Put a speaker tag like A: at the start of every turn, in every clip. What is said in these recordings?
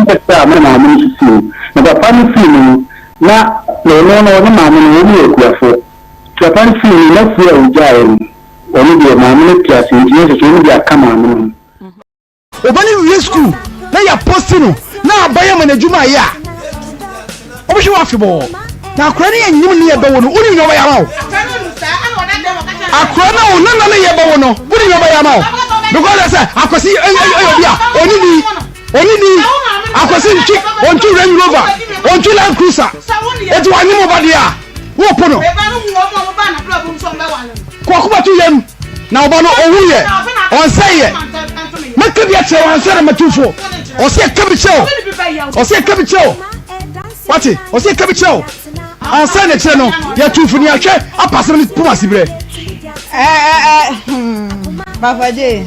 A: Ɛsɛ a me maame no sisi mu. Na papa no fii mu no, na ɔno no ɔne maame no wɔn yɛ akuafoɔ. Nti papa no fii mu no, n'afuo a ɔgyaeɛ no, ɔno deɛ maame no te ase nti na ɛsɛ sɛ ɔno deɛ aka maame no ho.
B: Ɔba no wie sukuu na yɛaposti no na aban ama no adwuma ayɛ a, ɔbɛhwɛ wo afebɔɔ. Na akora no yɛ nyim ne yɛbɛwo no, wonim nea ɔbɛyɛ ama wo? Akora no a wo nana no yɛbɛwo no, wonim nea ɔbɛyɛ ama wo? Because sɛ akwasi ɛyɛ obi a ɔni ni, ɔni ni, akwasi ntwi, ɔntwi Range Rover, ɔntwi Land Cruiser, eti wanyem wo ba deɛ a, wopo no. Kɔ akoma to yam na ɔba no owu yɛ ɔnsɛ yɛ mɛka bi akyerɛ wɔn ansa na matu fo ɔsɛ ɛka bi kyerɛ o ɔsɛ ɛka bi kyerɛ o wate ɔsɛ ɛka bi kyerɛ o ansa na kyerɛ no yɛtu fo ne ahwɛ apasɛm ne pom ase berɛ.
C: Ɛɛ ɛɛ hmm Bafaje.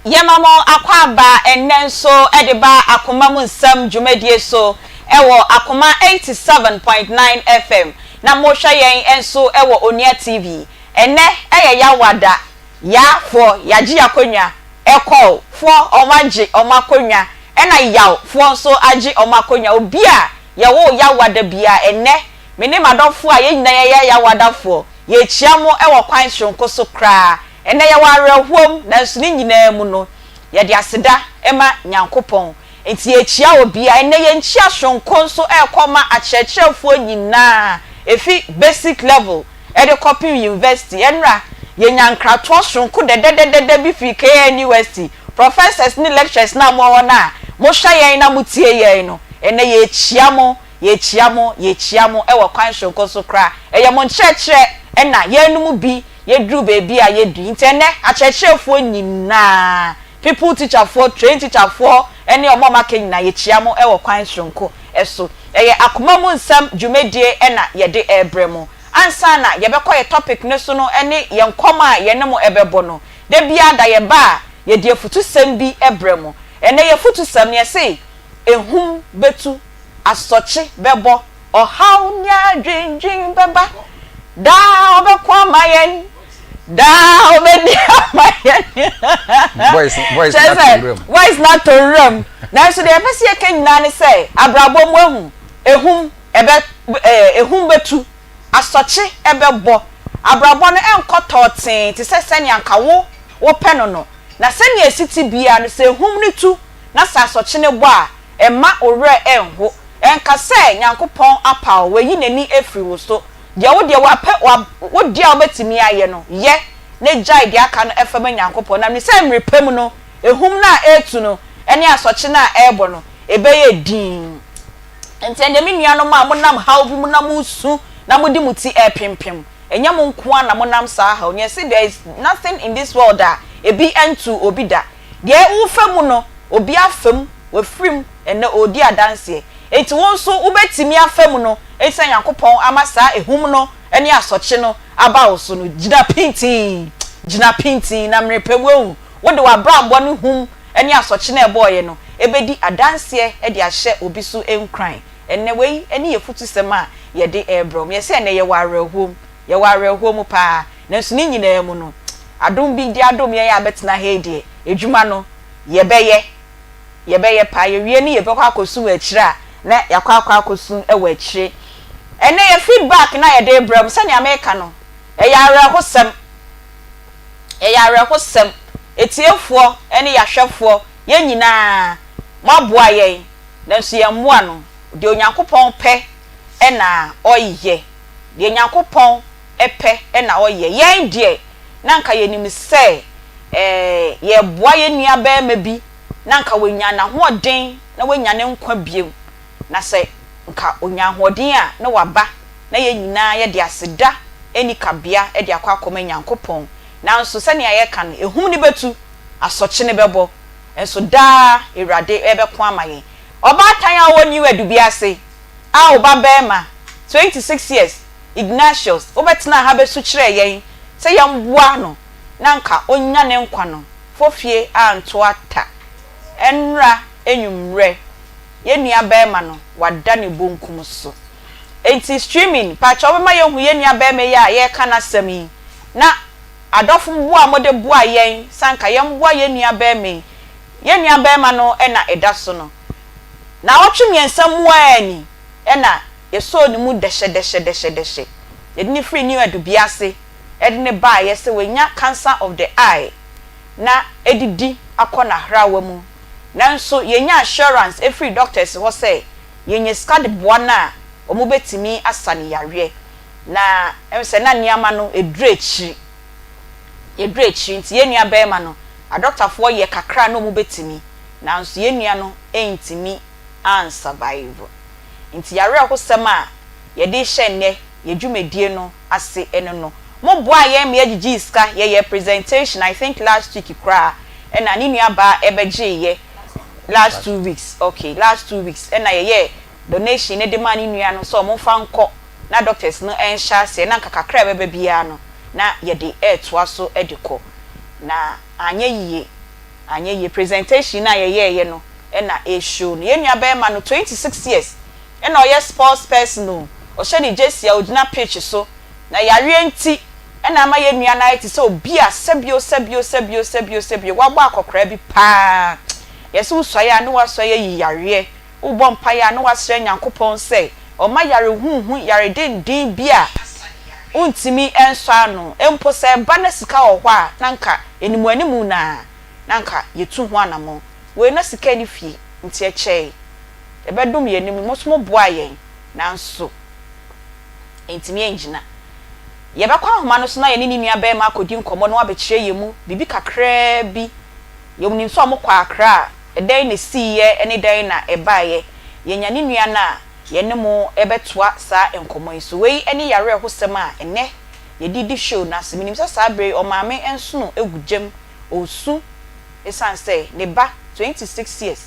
D: Yɛma mo akwaaba ɛnnɛ nso de ba Akoma mu Nsɛm dwumadie so wɔ Akoma 87.9 FM na mohwɛ yɛn nso wɔ Onua TV. Ɛnnɛ yɛ Yawa da, Ya foɔ yagye yakonnwa, Ɛkɔw foɔ wɔn agye wɔn akonnwa ɛna Yaw foɔ nso agye wɔn akonnwa. Obi a yɛwoo Yawa da biara ɛnnɛ me ne m'adɔfoɔ a yɛn nyinaa yɛyɛ Yawadafoɔ yɛrekyia mo wɔ kwan soronko so koraa. Ɛnnɛ yɛwɔ awerɛhoɔ mu, nanso ne nyinaa mu no, yɛde aseda ma Nyankopɔn. Enti yɛrekyia obiara. Ɛnnɛ yɛn nkyia soronko nso rekɔ ma akyerɛkyerɛfoɔ nyinaa, ɛfi basic level de kɔpem university. Ɛnnora, yɛnyaa nkratoɔ soronko dɛdɛdɛdɛdɛ bi firi KNUST. Professors ne lecturers no a mowɔ hɔ no a mohwɛ yɛn na motie yɛn no, ɛnnɛ yɛrekyia mo, yɛrekyia mo, yɛrekyia mo wɔ kwan soronko so koraa. Ɛyɛ mo nkyerɛkyerɛ na yɛn mu bi Yɛduru baabi a yɛdu yi. Nti ɛnnɛ, akyerɛkyerɛfoɔ nyinaa, pupil teacherfoɔ, trained teacherfoɔ ne wɔn a wɔaka nyinaa, yɛkyia mo wɔ kwan soronko so. Ɛyɛ akoma mu nsɛm dwumadie na yɛde rebrɛ mo. Ansa na yɛbɛkɔ yɛn topic no so no ne yɛn nkɔmmɔ a yɛne mo bɛbɔ no, da biara da yɛba a, yɛde afutusɛm bi brɛ mo. Ɛnnɛ yɛn afutusɛm no, yɛse, Ehum bɛtu, asɔkye bɛbɔ, Ɔhaw ne adwendwen bɛba. Daa ɔbɛko ama yɛn. Daa ɔbɛdi ama yɛn.
E: Voice voice
D: Kyerɛ
E: na
D: sɛ
E: to nwuram.
D: voice na to nwuram. Nanso deɛ yɛpɛ sɛ yɛka nyinaa ne sɛ abrabɔ mu ahu ehum ɛbɛ ɛɛ ehum bɛtu, asɔkye ɛbɛbɔ. Abrabɔ no ɛnkɔ tɔɔtee te sɛ sɛnea anka wo wopɛ no no. Na sɛnea esi te biara no sɛ ehum no tu na sɛ asɔkye no bɔ a, Mma wo werɛ nnho. Ɛnka sɛ Nyankopɔn apaw wo, wayi n'ani afiri wo so. Deɛ wo deɛ wapɛ, wa, wo deɛ a wobɛtumi ayɛ no, yɛ, na gyae deɛ aka no fa ma Nyankopɔn. Na menim sɛ mmere pa mu no, ahum no a ɛretu no ne asɔkye no a ɛrebɔ no, ɛbɛyɛ dinn. Enti ɛnneɛ me nuanom a monam haw bi mu na moresu na mode mo ti repempem, ɛnyɛ mo nko ara na monam saa haw no. Yɛse there is nothing in this world a ebi ntoo obi da. Deɛ worefa mu no, obi afa mu, wafiri mu, ɛnnɛ ɔredi adanseɛ. Enti wo nso wobɛtumi afa mu no, ɛsiane Nyankopɔn ama saa ahum no ne asɔkye no aba wo so no, gyina pintinn, gyina pintinn, na mmerɛ pa mu woahu, wode w'abrabɔ ne hum ne asɔkye no a ɛbɔeɛ no bɛdi adanseɛ de ahyɛ obi so nkuran. Ɛnnɛ wei ne yɛn afutusɛm a yɛde rebrɛ wo. Yɛse ɛnnɛ yɛwɔ awerɛhoɔ mu, yɛwɔ awerɛhoɔ mu paa, nanso ne nyinaa mu no, Adom bi de adom yɛn a bɛtena ha yi deɛ, adwuma no, yɛbɛyɛ. Yɛbɛyɛ paa. Yɛwie no yɛbɛkɔ akɔsu wɔ akyire a, na yɛakɔ akɔ akɔsu wɔ akyire. Ɛnnɛ yɛ feedback no a yɛde rebrɛ mo, sɛnea meka no, ɛyɛ awerɛhosɛm. Ɛyɛ awerɛhosɛm. Atiefoɔ ne yɛahwɛfoɔ, yɛn nyinaa, moaboa yɛn, nanso yɛn mmoa no, deɛ Onyankopɔn pɛ na ɔyɛ. Deɛ Nyankopɔn pɛ na ɔyɛ. Yɛn deɛ, na anka yɛnim sɛ yɛreboa yɛn nuabarima bi na anka wanya n'ahoɔden na wanya ne nkwa bio. Na sɛ anka ɔnya ahoɔden a, na waba na yɛn nyinaa yɛde aseda nni kabea de akɔ akɔma Nyankopɔn. Nanso sɛnea yɛka no, ehum no bɛtu, asɔkye no bɛbɔ, nso daa Awurade bɛko ama yɛn. Ɔbaatan a ɔwɔ New Adubiase a wo ba barima, 26 years, Ignatius, wobɛtenaa ha bɛsu kyerɛɛ yɛn sɛ yɛmmoa no na anka ɔnnya ne nkwa no, fofie anto ata. Ɛnnora anwummerɛ, yɛn nua barima no, wada ne bonkum so. Enti streaming, pakyɛ wobɛma yɛahu yɛn nua barima yi a yɛreka n'asɛm yi, na. Adɔfo mmoa a mode boa yɛn sɛ anka yɛmmoa yɛn nua barima yi, yɛn nua barima no na ɛda so no. Naawɔtwe mmiɛnsa mu ara ni na yɛsɔɔ ne mu dɛhyɛdɛhyɛdɛhyɛdɛhyɛ. Yɛde no firii New Adubiase de no baeɛ sɛ wanya cancer of the eye na adidi akɔ n'ahrawa mu. Nanso yɛnyaa assurance firii doctors hɔ sɛ yɛnya sika de boa no a, wɔbɛtumi asa no yareɛ. Na ɛm sɛ na nneɛma no ɛduru akyiri. Ɛduru akyiri nti yɛn nua barima no, adɔktafoɔ yɛ kakra a na wɔbɛtumi, nanso yɛn nua no antumi ansurvive. Nti y'awerɛhosɛm a yɛde rehyɛ nnɛ yɛ dwumadie no ase ɛno no. Mo boaa yɛn ma yɛgyegyee sika, yɛyɛɛ presentation I think last week koraa ɛna ne nua baa ɛbɛgyeeɛ last 2 weeks, okay, last 2 weeks ɛna yɛyɛɛ donation no de maa ne nua no sɛ ɔmo nfa nkɔ na doctors no nhyɛ aseɛ na nka kakra a ɛbɛba biara no na yɛde ɛɛtoa so de kɔ na anyɛ yie, anyɛ yie. Presentation no a yɛyɛɛyɛ no ɛna ɛreshow no. Yɛn nua barima no 26 years ɛna ɔyɛ sports person o, ɔhyɛ ne jersey a ogyina pitch so na yareɛ nti ɛna ama yɛn nua no ayɛ te sɛ obi a sɛbio sɛbio sɛbio sɛbio sɛbio wabɔ akɔkoraa bi paa. Yɛsɛ wosuaeɛ a na woasuaeɛ ayi yareɛ, wobɔ mpaeɛ a na woasrɛ Nyankopɔn sɛ ɔma yare huhu, yare denden bi a wontumi nsɔ ano mpo, sɛ ɛba na sika wɔ hɔ a na nka animu animu na na nka yɛtu ho anammɔn. Wei na sika ni fie nti ɛkyɛe ɛbɛdom yɛn anim. Mo nso moboaa yɛn nanso ntumi angyina. Yɛbɛkɔ ahoma no so na yɛne ne nua barima akɔdi nkɔmmɔ na wabɛkyerɛ yɛn mu biribi kakraa bi. Yɛnim sɛ wɔkɔ Accra a, ɛdɛn na ɛsiiɛ ne dɛn na ɛbaeɛ. Yɛnya ne nua no a, yɛne mo bɛtoa saa nkɔmmɔ yi so. Wei ne yɛawerɛhosɛm a ɛnnɛ yɛde di show no ase. Menim sɛ saa berɛ yi ɔmaame nsono gu gyam, ɔresu ɛsiane sɛ ne ba 26 years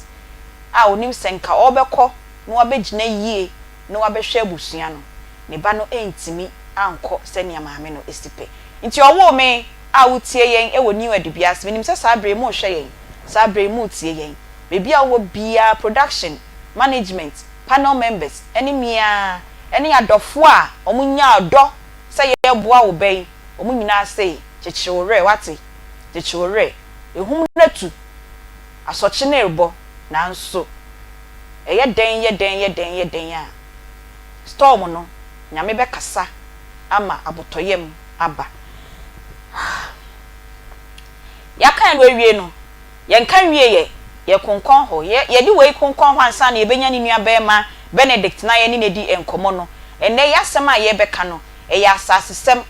D: a ɔnim sɛ nka ɔrebɛkɔ na wabɛgyina yie na wabɛhwɛ abusua no, ne ba no antumi ankɔ sɛnea maame no si pɛ. Nti ɔwoo me a wotie yɛn wɔ New Adubiase, menim sɛ saa berɛ yi morehwɛ yɛn, saa berɛ yi moretie yɛn. Baabi a wowɔ biara, production, management, panel members, ne me ara, ne adɔfoɔ a wɔnyaa ɔdɔ sɛ yɛreboa wo ba yi, wɔn nyinaa se kyekyere wo werɛ, woate? Kyekyere wo werɛ. Ehum no atu, asɔkye no rebɔ, nanso ɛyɛ dɛn yɛ dɛn yɛ dɛn yɛ dɛn a, storm no, Nyame bɛkasa ama abotɔyam aba. Yɛaka no awie no, yɛnka nwieɛ, yɛkonkɔn hɔ. Yɛ, yɛde wei konkɔn hɔ ansa na yɛbɛnya ne nuabarima Benedict na yɛne no adi nkɔmmɔ no. Ɛnnɛ, y'asɛm a yɛrebɛka no, ɛyɛ asasesɛm.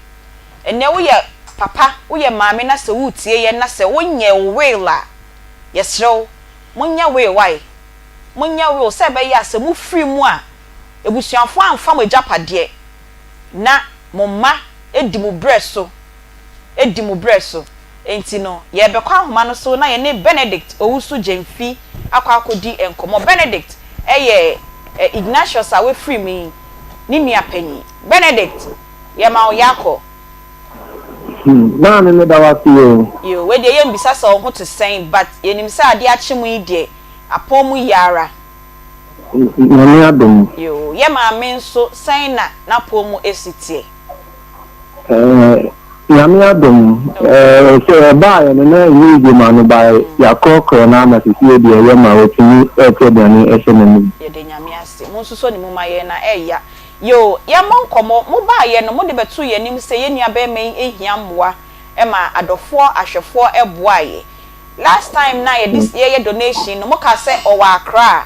D: Ɛnnɛ, woyɛ papa, woyɛ maame na sɛ woretie yɛn na sɛ wonyɛɛ wo will a, yɛsrɛ wo, monyɛ will wae. Monyɛ will sɛ ɛbɛyɛ a sɛ mofiri mu a, abusuafoɔ amfa mo agyapadeɛ na mo mma adi mo berɛ so, adi mo berɛ so. Enti no, yɛrebɛkɔ ahoma no so na yɛne Benedict Owusu Gyamfi akɔ akɔdi nkɔmmɔ. Benedict yɛ Ignatius a wafiri mu yi ne nua panyin. Benedict, yɛma wo yakɔ.
A: Maame meda wo ase oo.
D: Yoo, wei deɛ yɛnbisa sɛ wo ho te sɛn but yɛnim sɛ adeɛ akye mu yi deɛ apɔn mu yɛ ara.
A: Nyame adom.
D: Yoo, yɛ maame nso sɛn na n'apɔn mu si teɛ?
A: Ɛɛ Nyame adom. Ɛɛ sɛ ɛbaeɛ no na ɛnyɛ easy ma no but yɛakorɔkorɔ no ama sesie deɛ ɛyɛ ma ɔtumi ɛte aduane ɛhyɛ n'anum.
D: Yɛda Nyame ase. Monsusɔ ne mu ma yɛn na ɛya. Yoo, yɛmmɔ nkɔmmɔ. Mobaeɛ no, mode bɛtoo yɛn anim sɛ yɛn nua barima yi hia mmoa ma adɔfoɔ ahwɛfoɔ boaeɛ. Last time no a yɛde yɛyɛ donation no, mokaa sɛ ɔwɔ Accra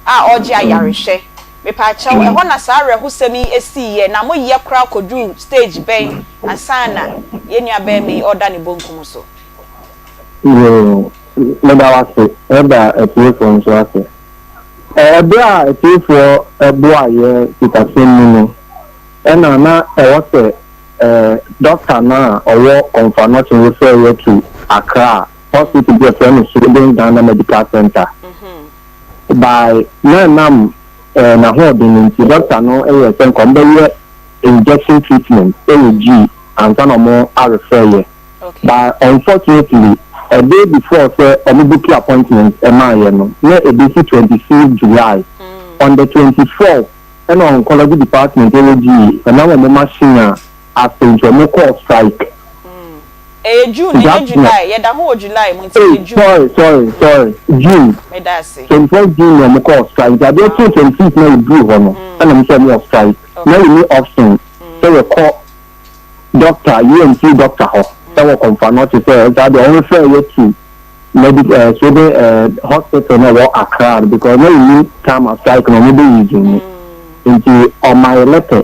D: a ɔregye ayarehwɛ. Mepaakyɛw, ɛhɔ na saa awerɛhosɛm yi siiɛ, na moyɛ koraa kɔduruu stage bɛn ansa na yɛn nua barima yi ɔreda ne bonkum so?
A: Yoo, meda wo ase, meda atiefoɔ nso ase. Ɛberɛ a atiefoɔ boaeɛ sikasɛm mu no, ɛna na ɛwɔ sɛ dɔkta no a ɔwɔ Komfo Anokye refer yɛ to Accra hospital bi a wɔfrɛ no Sweden Ghana Medical Centre. By na ɛnam n'ahoɔden no nti, dɔkta no yɛɛ sɛ nka wɔbɛyɛ injection treatment wɔ G ansa na wɔn arefer yɛ. But unfortunately, a day before sɛ wɔn booki appointment maa yɛ no, na ɛbɛsi 26 July. On the 24th, ɛna oncology department ɛwɔ GE ɛnam wɔn machine a asɛe nti wɔn kɔɔ strike.
D: Ɛyɛ June
A: Nti
D: ɛnyɛ
A: after
D: July, yɛda ho wɔ July mu nti
A: Ei
D: ɛyɛ June.
A: sorry sorry sorry June
D: Meda ase.
A: 21st June na ɔmo kɔɔ strike nti adeɛ kyee 25th na yɛduruu hɔ no ɛna ɔmo sɛ ɔmo wɔ strike na
D: Okay.
A: yɛnni option sɛ yɛkɔ doctor UMC doctor hɔ ɛwɔ Komfo Anokye sɛ saa deɛ ɔmo refer yɛ to medic ɛɛ Sweden ɛɛ hospital na ɛwɔ Accra no because na yɛnni time a strike no ɔmo bɛ resume nti ɔma yɛ letter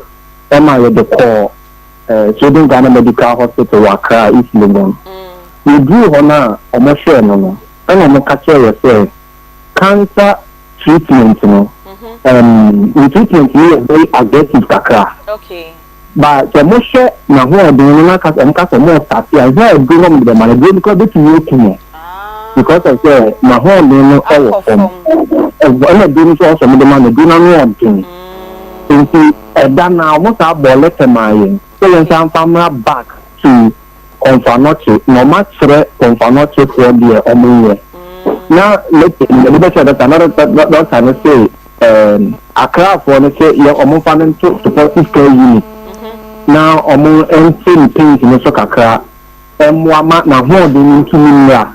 A: ɛma yɛde kɔɔ ɛɛ Sweden Ghana Medical Hospital wɔ Accra East Legon. Yɛduruu hɔ no a wɔhwɛɛ no no, ɛna wɔka kyerɛɛ yɛ sɛ cancer treatment no, ɛɛm ne treatment no yɛ very aggressive kakra. But sɛ wɔhwɛ n'ahoɔden no na ka sɛ wɔka sɛ wɔrestate a, ɛhia aduro na wɔde bɛma no, aduro no koraa bɛtumi aku no because of sɛ n'ahoɔden no wɔ fam. Ɛna aduro no nso a wɔsɛ wɔde ma no, aduro no ano ɔden. Nti ɛda no a wɔsan bɔɔ letter maa yɛn sɛ yɛnsan mfa mmra back to Kɔmfoanɔkye na ɔmo akyerɛ Kɔmfoanɔkyefoɔ deɛ ɔmo nyɛ. Na letter no yɛde bɛkyerɛ dɔkta na dɔkta no se ɛɛm Accrafoɔ no se yɛ ɔmo nfa no nto supportive care unit na ɔmo nte ne pains no so kakra mmoa ma n'ahoɔden no ntumi mmra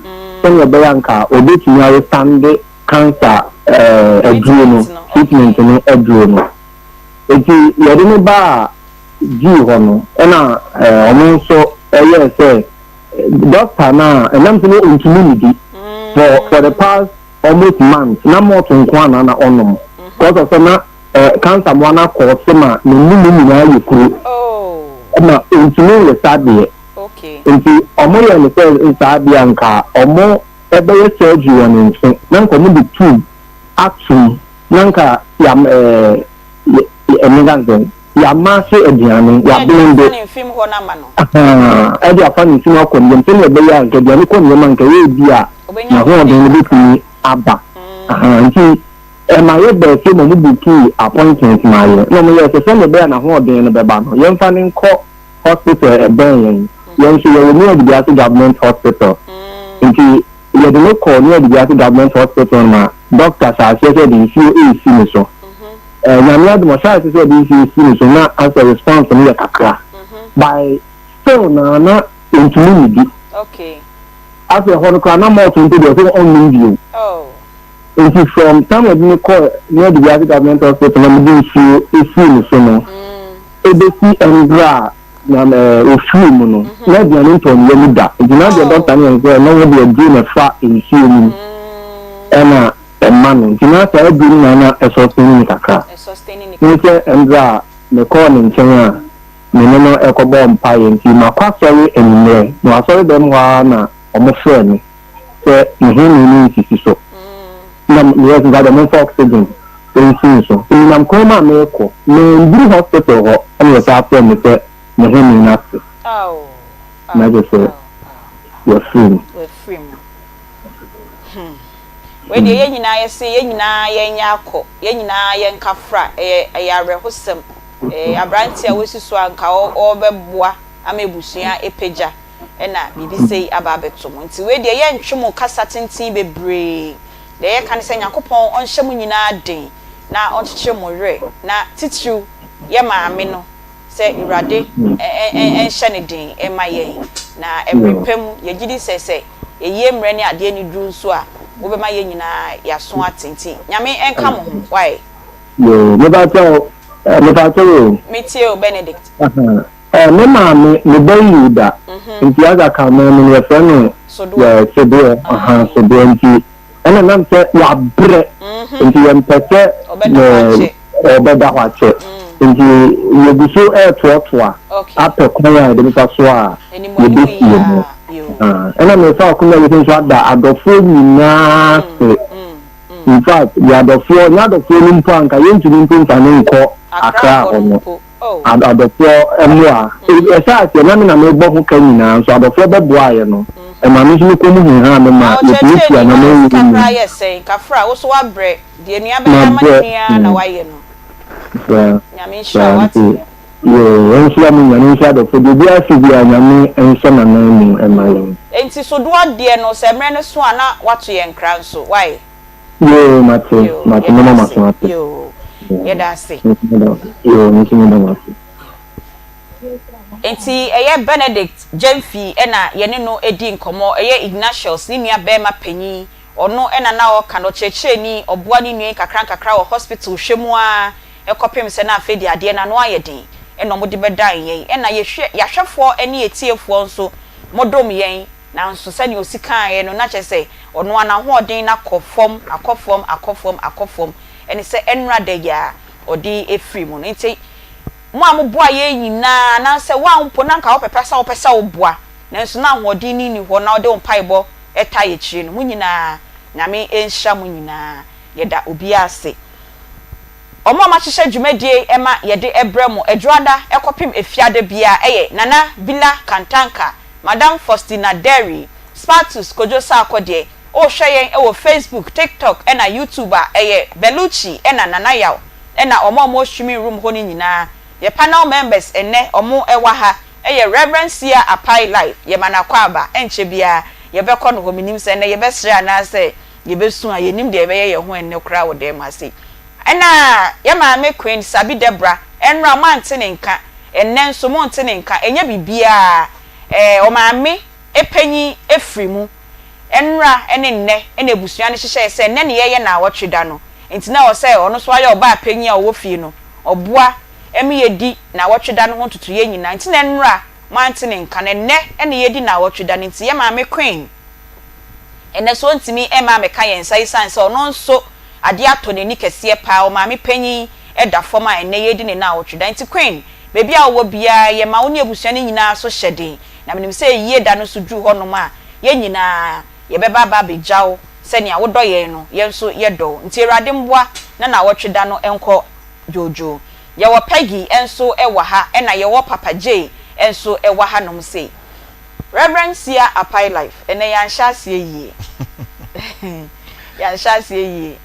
A: sɛdeɛ ɛbɛyɛ a nka ɔbɛtumi awithstande cancer ɛɛ aduro no treatment no aduro no. Enti yɛde no baa Gee hɔ no, ɛna ɔno nso yɛɛ sɛ doctor no a ɛnam sɛ na ɔntumi nnidi for for the past almost month na malt nko ara na na ɔnom because of sɛ na cancer mmoa no akɔ ɔse ma n'anum nyinaa yɛ kuro ɛma ɔntumi nwesa deɛ nti ɔmo yɛ no sɛ saa deɛ anka ɔmo ɛbɛyɛ surgery wɔ ne nse na nka ɔmo de tube atom na nka yam ɛɛ yɛ yɛ ɛne nka sɛ yɛamase aduane, yɛablende, ahaa, ɛde afa ne mfem akɔ ne yam sɛnea ɛbɛyɛ a nka aduane kɔ ne yam a nka ɛyɛ bi a n'ahoɔden no bɛtumi aba. Ahaa, nti ɛma yɛbaa fie ma wɔbukii appointment maa yɛn na wɔyɛɛ sɛ sɛnea ɛbɛyɛ a n'ahoɔden no bɛba no, yɛmfa no nkɔ hospital a ɛbɛn yɛn. Yɛn nso yɛwɔ New Adubiase Government Hospital. Nti yɛde no kɔɔ New Adubiase Government Hospital no ma doctor hyɛɛ aseɛ sɛ ɔde nsuo resi ne so. Eh, Nyame adom ɔhyɛ ase sɛ ɔde nsuo si ne so na asɛ response no yɛ kakra. By still na na ɔntumi nnidi. Afei ɛhɔ no koraa na malt mpo deɛ ɔsɛ ɔnnom bio. Nti from time ɔde no kɔɔ New Adubiase Government Hospital na mede nsuo sii ne so no, ɛbɛsi ɛndra a na ɔfirii mu no, na aduane ntɔɔ ne yam da. Nti na deɛ dɔkta no yɛ ne sɛ na wɔde aduro na ɛfa nsuo no mu ɛna ɛma no. Nti na saa aduro no na na ɛsɔsteni no kakra. Ne sɛ ɛndra a mekɔɔ ne nkyɛn a me ne no ɛkɔbɔɔ mpaeɛ. Nti makɔ asɔre anwummerɛ, na wɔ asɔre dɛm hɔ ara na wɔfrɛɛ me sɛ me home no nsisi so. Na meyɛɛ sɛ saa deɛ momfa oxygen nsi me so. Nti menam kwan mu a merekɔ, menduru hospital hɔ ɛna wɔsan frɛɛ me sɛ me home no ase. Na kyerɛ sɛ wɔafiri mu.
D: Wɔafiri mu. Hmm. Wei deɛ yɛn nyinaa yɛse yɛn nyinaa yɛnyɛ akɔ, yɛn nyinaa yɛnka fra, ɛyɛ ɛyɛ awerɛhosɛm. Ɛɛ aberanteɛ a wasi so a nka ɔrebɛboa ama abusua apagya ɛna biribi sei aba abɛto mo. Nti wei deɛ yɛntwe mo kasa tenten bebree. Deɛ yɛka ne sɛ Nyankopɔn ɔnhyɛ mo nyinaa den na ɔnkyekyere mo werɛ na titiriw yɛ maame no sɛ Awurade nhyɛ no den mma yɛn, na ɛbere pa mu, yɛgye di sɛ sɛ yɛyie mmerɛ ne adeɛ no duru nso a, wobɛma yɛn nyinaa yɛaso ate, nti Nyame nka mo ho, wai.
A: Yoo, mepakyɛw, eh, mepakyɛw o.
D: Metie o, Benedict.
A: Eh, me maame, me ba yi da, nti aga ka me no yɛfrɛ no
D: Sodoɔ.
A: Sodoɔ, aha, Sodoɔ, nti Ɛna nam sɛ wabrɛ nti yɛmpɛ sɛ ɔbɛda hɔ akyɛ nti yɛgu so retoatoa apɛ kwan a yɛde bɛfa so a yɛbɛsie no. Ɛna mefa akonya yi so nso ada adɔfoɔ nyinaa ase. In fact, yɛ adɔfoɔ, nyɛ adɔfoɔ no mpo a nka yɛntumi mpo mfa no nkɔ Accra hɔ no. Adɔfoɔ mmoa. Ɛhyɛ aseɛ na me na mebɔ ho ka nyinaa nso adɔfoɔ bɛboaeɛ no, ɛma me nso me kɔn mu henhaa me ma yɛtumi tua
D: Na
A: nneɛma
D: ɔkyerɛkyerɛni
A: nyinaa.
D: sika koraa yɛ sɛn? Kafra, wo so woabrɛ, deɛ nua bɛyɛ ama ne
A: Mabrɛ,
D: nua ara na wayɛ no.
A: Saa,
D: Nyame nhyira
A: saa
D: wo, wate?
A: nti, yoo, ɔnhyira mo, Nyame nhyira adɔfoɔ, deɛ obiara hwɛ biara Nyame nhyɛ n'anan mu mma yɛn.
D: Enti sodoɔ deɛ no sɛ mmerɛ no so a na wato yɛn nkra nso, wai?
A: Yoo mate
D: Yoo,
A: mate
D: yɛda
A: mɛma
D: ase.
A: maso ate.
D: Yoo, yɛda ase.
A: Yoo, me nso meda mo ase.
D: Enti ɛyɛ Benedict Gyamfi na yɛne no di nkɔmmɔ, ɛyɛ Ignatius ne nua barima panyin, ɔno na na ɔka no, ɔkyerɛkyerɛni, ɔboa ne nua yi nkakrankakra wɔ hospital hwɛ mu ara kɔpem sɛ na afei deɛ adeɛ no ano ayɛ den na wɔde bɛdan yɛn, ɛna yɛhwɛ, yɛahwɛfoɔ ne yɛtiefoɔ nso modom yɛn, nanso sɛdeɛ ɔsi kaeɛ no na kyerɛ sɛ ɔno ara n'ahoɔden no akɔ fam, akɔ fam, akɔ fam, akɔ fam, ɛne sɛ ɛnnora da yi ara ɔde firi mu no, nti. Mo a moboa yɛn nyinaa, anaasɛ wo a mpo na anka wopɛpɛ sɛ wopɛ sɛ woboa, nanso na ahoɔden no nni hɔ na wode wo mpaebɔ taa yɛn akyiri no, mo nyinaa, Nyame nhyira mo nyinaa. Yɛda obiara ase. Wɔn a wɔahyehyɛ dwumadie yi ma yɛde brɛ mo Adwuada kɔpem Efiada biara yɛ Nana Bila Kantanka, Madam Faustina Derry, Spatus Kojo Sarkodie, wohwɛ yɛn wɔ Facebook, TikTok ɛna YouTube a, ɛyɛ Belucci ɛna Nana Yaw. Ɛna wɔn a wɔwɔ streaming room hɔ no nyinaa, yɛ panel members ɛnnɛ wɔn wɔ ha yɛ Rev. Sia Apai Life, yɛma no akwaaba, ɛnkyɛ biara yɛbɛkɔ no hɔ, mennim sɛ ɛnnɛ yɛbɛsrɛ anaasɛ yɛbɛsu a, yɛnnim deɛ yɛbɛyɛ yɛn ho ɛnnɛ koraa wɔ dan mu ha sei. Ɛna yɛ maame Queen Sabi Deborah, ɛnnora moante ne nka, ɛnnɛ nso monte ne nka, ɛnyɛ biribiara, ɛɛ ɔmaame panyin firi mu, Nnora ne nnɛ na abusua no hyehyɛe sɛ nnɛ na yɛyɛ naawɔtwe da no, enti na ɛwɔ sɛ ɔno nso ayɛ ɔbaa panyin a ɔwɔ fie no, ɔboa ma yedi naawɔtwe da no ho ntotoeɛ nyinaa. Enti na nnora moante ne nka no, nnɛ na yɛredi naawɔtwe da no, enti yɛn maame Queen ɛnnɛ nso ɔntumi mma ammɛka yɛn nsa esiane sɛ ɔno nso adeɛ atɔ n'ani kɛseɛ paa, ɔmaame panyin da fam a ɛnnɛ yɛredi ne naawɔtwe da. Enti Queen, baabi a wowɔ biara yɛma wo ne abusua no nyinaa so hyɛ den. Na menim sɛ ayie da no nso duru hɔnom a, yɛn nyinaa yɛbɛba aba abɛgya wo sɛnea wodɔ yɛn no, yɛn nso yɛdɔ wo. Nti Awurade mmoa na naawɔtwe da no nkɔ dwoodwoo. Yɛwɔ Peggy nso wɔ ha ɛna yɛwɔ Papa Jay nso wɔ hanom sei. Rev. Sia Apai Life, ɛnnɛ yɛanhyɛ aseɛ yie. Yɛanhyɛ aseɛ yie.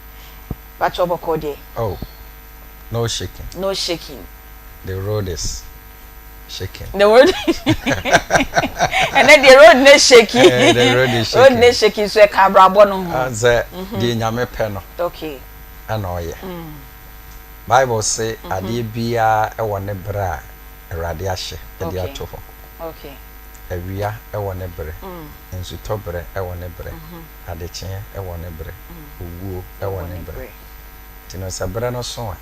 D: Pakyɛ bɔkɔɔ deɛ?
E: Oh, no shaking.
D: No shaking.
E: The road is. shaking.
D: The road ɛnɛ deɛ road ne shaky.
E: Eh, the road is shaking.
D: Road ne shaky nso ɛka abrabɔ no ho.
E: Ah, sɛ mhm. deɛ nyame pɛ no.
D: Okay.
E: Ɛna ɔyɛ. Mm. Bible se mhm. adeɛ biara ɛwɔ ne berɛ a Awurade ahyɛ ɛde ato hɔ.
D: Okay.
E: Awia ɛwɔ ne berɛ.
D: Mm.
E: Nsutɔ berɛ ɛwɔ ne berɛ.
D: Mhm.
E: Adekyeɛ ɛwɔ ne berɛ.
D: Mm.
E: Owuo ɛwɔ ne berɛ. Nti no sɛ berɛ no so a.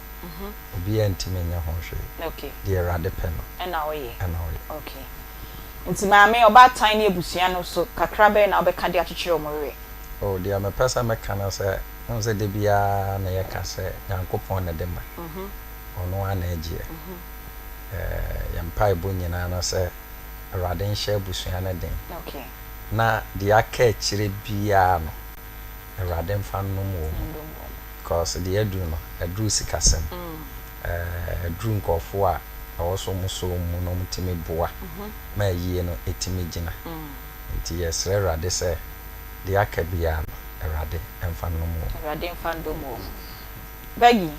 E: Obiara ntumi nyɛ ho hwee. Deɛ Awurade pɛ no.
D: Ɛna ɔyɛ.
E: Ɛna ɔyɛ.
D: Okay. Nti maame, ɔbaatan ne abusua no so kakra bɛn na wobɛka de akyekyere wɔn werɛ?
E: Oh, deɛ mepɛ sɛ meka ne sɛ, wohu sɛ da biara na yɛka sɛ Nyankopɔn na ɛde ma. Ɔno ara na ɛgyeɛ. Eh, yɛn mpaebɔ nyinaa ne sɛ Awurade nhyɛ abusua no den.
D: Okay.
E: Na deɛ aka akyire biara no, Awurade mfa nnom wɔn mu. Cause deɛ aduru no aduru sikasɛm ɛɛ aduru nkorɔfoɔ a ɛwɔ sɛ wɔn sɔ wɔn mu na wɔn tumi boa ma ayie no ɛtumi gyina nti yɛsrɛ Awurade sɛ deɛ aka biara no Awurade mfa nnom wɔn.
D: Awurade mfa ndom wɔn. Peggy.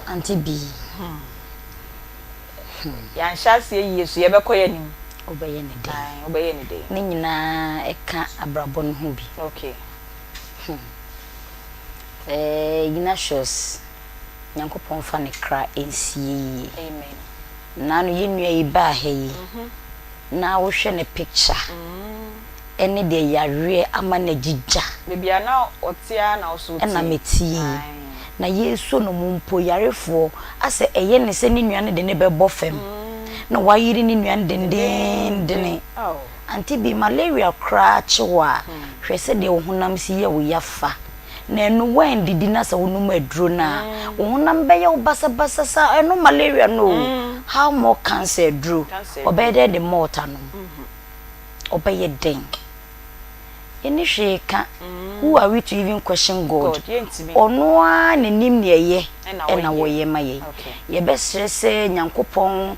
F: Auntie Bee.
D: Hmm. Yɛanhyɛ aseɛ yie so yɛbɛkɔ yɛn anim.
F: Wobɛyɛ ne dɛn?
D: Ae, wobɛyɛ ne dɛn?
F: Ne nyinaa ɛka abrabɔ no ho bi.
D: Okay.
F: Hmm. Eh, Ignatius, Nyankopɔn mfa ne kra nsie yie.
D: Amen.
F: Naano yɛn nua yi baa ha yi, na wohwɛ ne picture ɛne deɛ yareɛ ama no agyigya.
D: Baabi a na ɔte ara na wo nso wote.
F: Ɛna mete yi. Na yɛresuo no mu mpo, yarefoɔ, asɛ ɛyɛ ne sɛ ne nua no de no bɛbɔ fam. Na wayere ne nua no dendeendene. Ante bi, malaria koraa kye wo a, hwɛ sɛdeɛ wo honam si yɛ wo ya fa. Na ɛno woandidi na sɛ wonom aduro no a, wo honam bɛyɛ wo basabasa saa. Ɛno malaria no o, how more cancer aduro? Ɔbɛyɛ dɛn de malt anom? Ɔbɛyɛ dɛn? Yɛnni hwee ka. Who are we to even question God? Ɔno ara na nim nea ɛyɛ na ɔyɛ ma yɛn. Yɛbɛsrɛ sɛ Nyankopɔn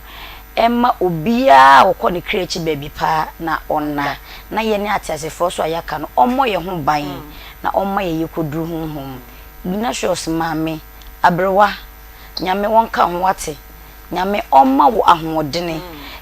F: mma obiara a ɔkɔ ne kra akyi baabi pa na ɔnna, na yɛne ateasefoɔ nso a yɛaka no, ɔmmɔ yɛn ho ban na ɔmma yɛn yɛkɔduru honhom. Ignatius maame, aberewa, Nyame ɔnka ho wate, Nyame ɔmma wo ahoɔdene.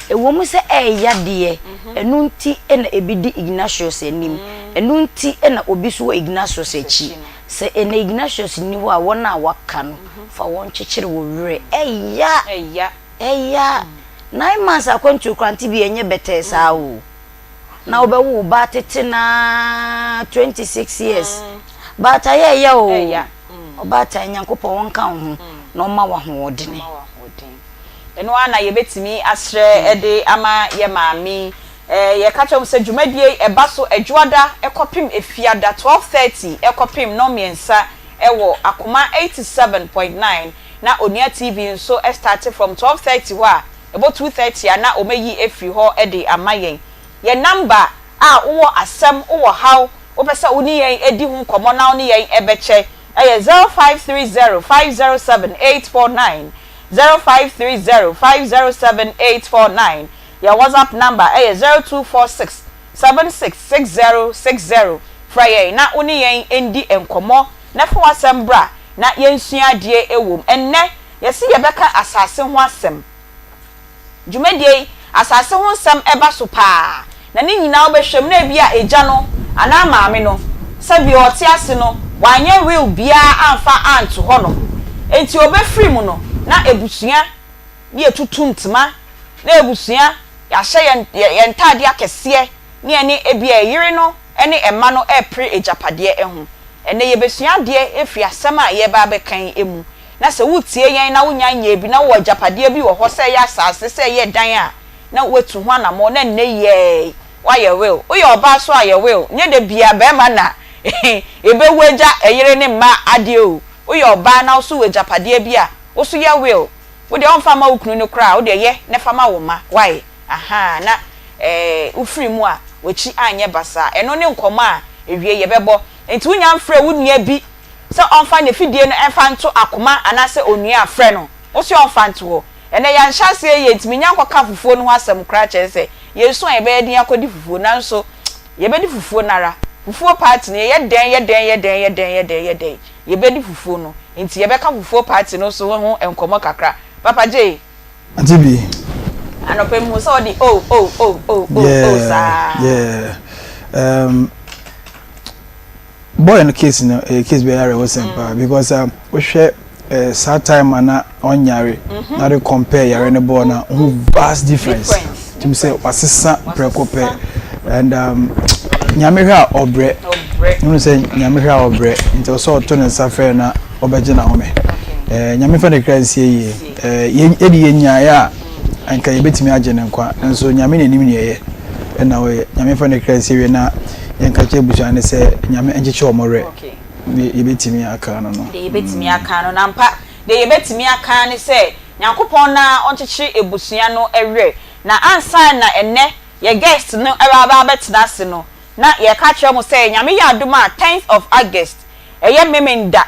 F: Ɛwɔ mu sɛ ɛɛya deɛ, ɛno nti na ebi di Ignatius anim, ɛno nti na obi nso wɔ Ignatius akyi. Sɛ ɛnɛ Ignatius nni hɔ a, wɔn a wɔaka no, fa wɔn kyekyere wo werɛ. Ɛya! Ɛya! 9 months akwantuo koraa nte bi ɛnyɛ bɛtɛɛ saa o. Na wobɛwo wo ba tete na 26 years. Baata yɛ ɛyɛ o.
D: Ɛya.
F: Ɔbaatan, Nyankopɔn wɔnka wo ho na ɔma wo ahoɔdene.
D: Ɛno ara na yɛbɛtumi asrɛ de ama yɛ maame. Yɛka kyerɛ mo sɛ dwumadie yi ɛba so Adwoada ɛkɔpem Efiada 12:30 ɛkɔpem nnɔnmiɛnsa ɛwɔ Akoma 87.9, na Onua TV nso ɛstart from 12:30 hɔ a ɛbɔ 2:30 a na wɔayi efiri hɔ de ama yɛn. Yɛn number a wowɔ asɛm, wowɔ haw, wopɛ sɛ wo ne yɛn edi ho nkɔmmɔ na wo ne yɛn ɛbɛkyɛ, ɛyɛ 0530507849, 0530507849. Yɛn WhatsApp number ɛyɛ 0246766060. Frɛ yɛn na wo ne yɛn ndi nkɔmmɔ na fa w'asɛm bra na yɛnsua adeɛ ɛwɔ mu. Ɛnnɛ yɛsi yɛbɛka asase ho asɛm. Dwumadie yi, asase ho nsɛm ɛba so paa, na ne nyinaa wobɛhwɛ mu na ebi a egya no anaa maame no, sɛbi ɔte ase no, wanyɛ will biara amfa anto hɔ nom, nti obɛfiri mu no na ebusua ne yɛtutu ntoma, na ebusua yɛahyɛ yɛn ntaadeɛ akɛseɛ ne yɛne ebi a ɛyere no ne mma no ɛrepere agyapadeɛ ho. Ɛnɛ yɛbɛsua adeɛ efiri asɛm a yɛreba abɛka yi mu, na sɛ wotie yɛn na wonya nyɛ bi na wowɔ agyapadeɛ bi wɔ hɔ, sɛ ɛyɛ asase, sɛ ɛyɛ dan a, na woatu ho anammɔ na nnɛ yɛɛ woayɛ will. Woyɛ ɔbaa so ayɛ will. Nyɛ da bia bɛrima na ɛbɛwu agya ɛyere ne mma adeɛ o. Woyɛ ɔbaa na wo so wɔ agyapadeɛ bi a, wo so yɛ will. Wo deɛ ɔmfa ma wo kunu no koraa, wo deɛ yɛ na fa ma wo mma. Wae aha na wofiri mu a w'akyi anyɛ basaa. Ɛno ne nkɔmmɔ a ewie yɛbɛbɔ. Nti wonya mfrɛ wo nua bi sɛ ɔmfa ne fidie no ɛmfa nto Akoma anaasɛ onua a, frɛ no wo sɛ ɔmfa nto hɔ. Ɛnɛ yɛanhyɛ aseɛ yie, ntumi nya nkɔka fufuo no ho asɛm koraa, kyerɛ sɛ yɛnsu a yɛbɛyɛ den akɔdi fufuo, nanso yɛbɛdi fufuo nara. Fufuo party no, yɛyɛ dɛn yɛ dɛn yɛ dɛn yɛ dɛn yɛ dɛn yɛ dɛn, yɛbɛdi fufuo no. Nti yɛbɛka fufuo party no so ho nkɔmmɔ kakra. Papa Gye.
B: Ante bi.
D: Anɔpɛ mu sɛ ɔde o o o o o o saa.
B: Yeah. Boy no case no, case bi ayare wɔ paa because wohwɛ saa time a na ɔnyare na de compare yare ne bɔɔ na ho, vast difference. Tim sɛ wasesa prɛko pɛ and Nyame hwɛ a ɔbrɛ. Hunu sɛ Nyame hwɛ a ɔbrɛ, nti ɔsɛ ɔto ne nsa frɛ na ɔbɛgye n'ahome. Nyame fa ne kra nsie yie. Yɛde yɛ nyaeɛ a anka yɛbɛtumi agye ne nkwa, nso Nyame n'anim ne ɛyɛ ɛna ɔyɛ. Nyame fa ne kra nsie wie na yɛnka kyerɛ abusua ne sɛ Nyame nkyekye wɔn werɛ. Yɛbɛtumi aka no.
D: Deɛ yɛbɛtumi aka no nampa, deɛ yɛbɛtumi aka ne sɛ Nyankopɔn na ɔnkyekyere ebusua no werɛ. Na ansa na ɛnɛ yɛ guest no ɛba abɛtena ase no, na yɛka kyerɛ mo sɛ Nyame yɛ adom a, 10th of August, ɛyɛ Memenda,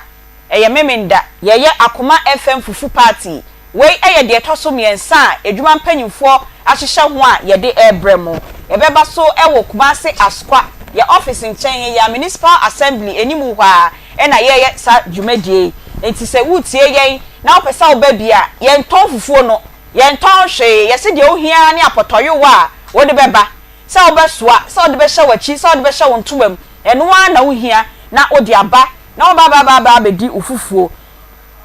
D: ɛyɛ Memenda, yɛyɛ Akoma FM fufu party. Wei ɛyɛ deɛ ɛtɔ so mmiɛnsa a adwuma mpanyinfoɔ ahyehyɛ ho a yɛde ɛrebrɛ mo. Yɛbɛba so ɛwɔ Kumase Asokwa, yɛ office nkyɛn, yɛ Municipal Assembly anim hɔ a ɛna yɛyɛ saa dwumadie yi. Nti sɛ wotie yɛn na wopɛ sɛ woba bi a, yɛntɔn fufuo no, yɛntɔn hwee. Yɛse deɛ wohia ne apɔtɔyowa a wode bɛba, sɛ wobɛsoa, sɛ wode bɛhyɛ w'akyi, sɛ wode bɛhyɛ wo ntoma mu, ɛno ara na wohia na wode aba na wɔba ba ba ba abɛdi wo fufuo.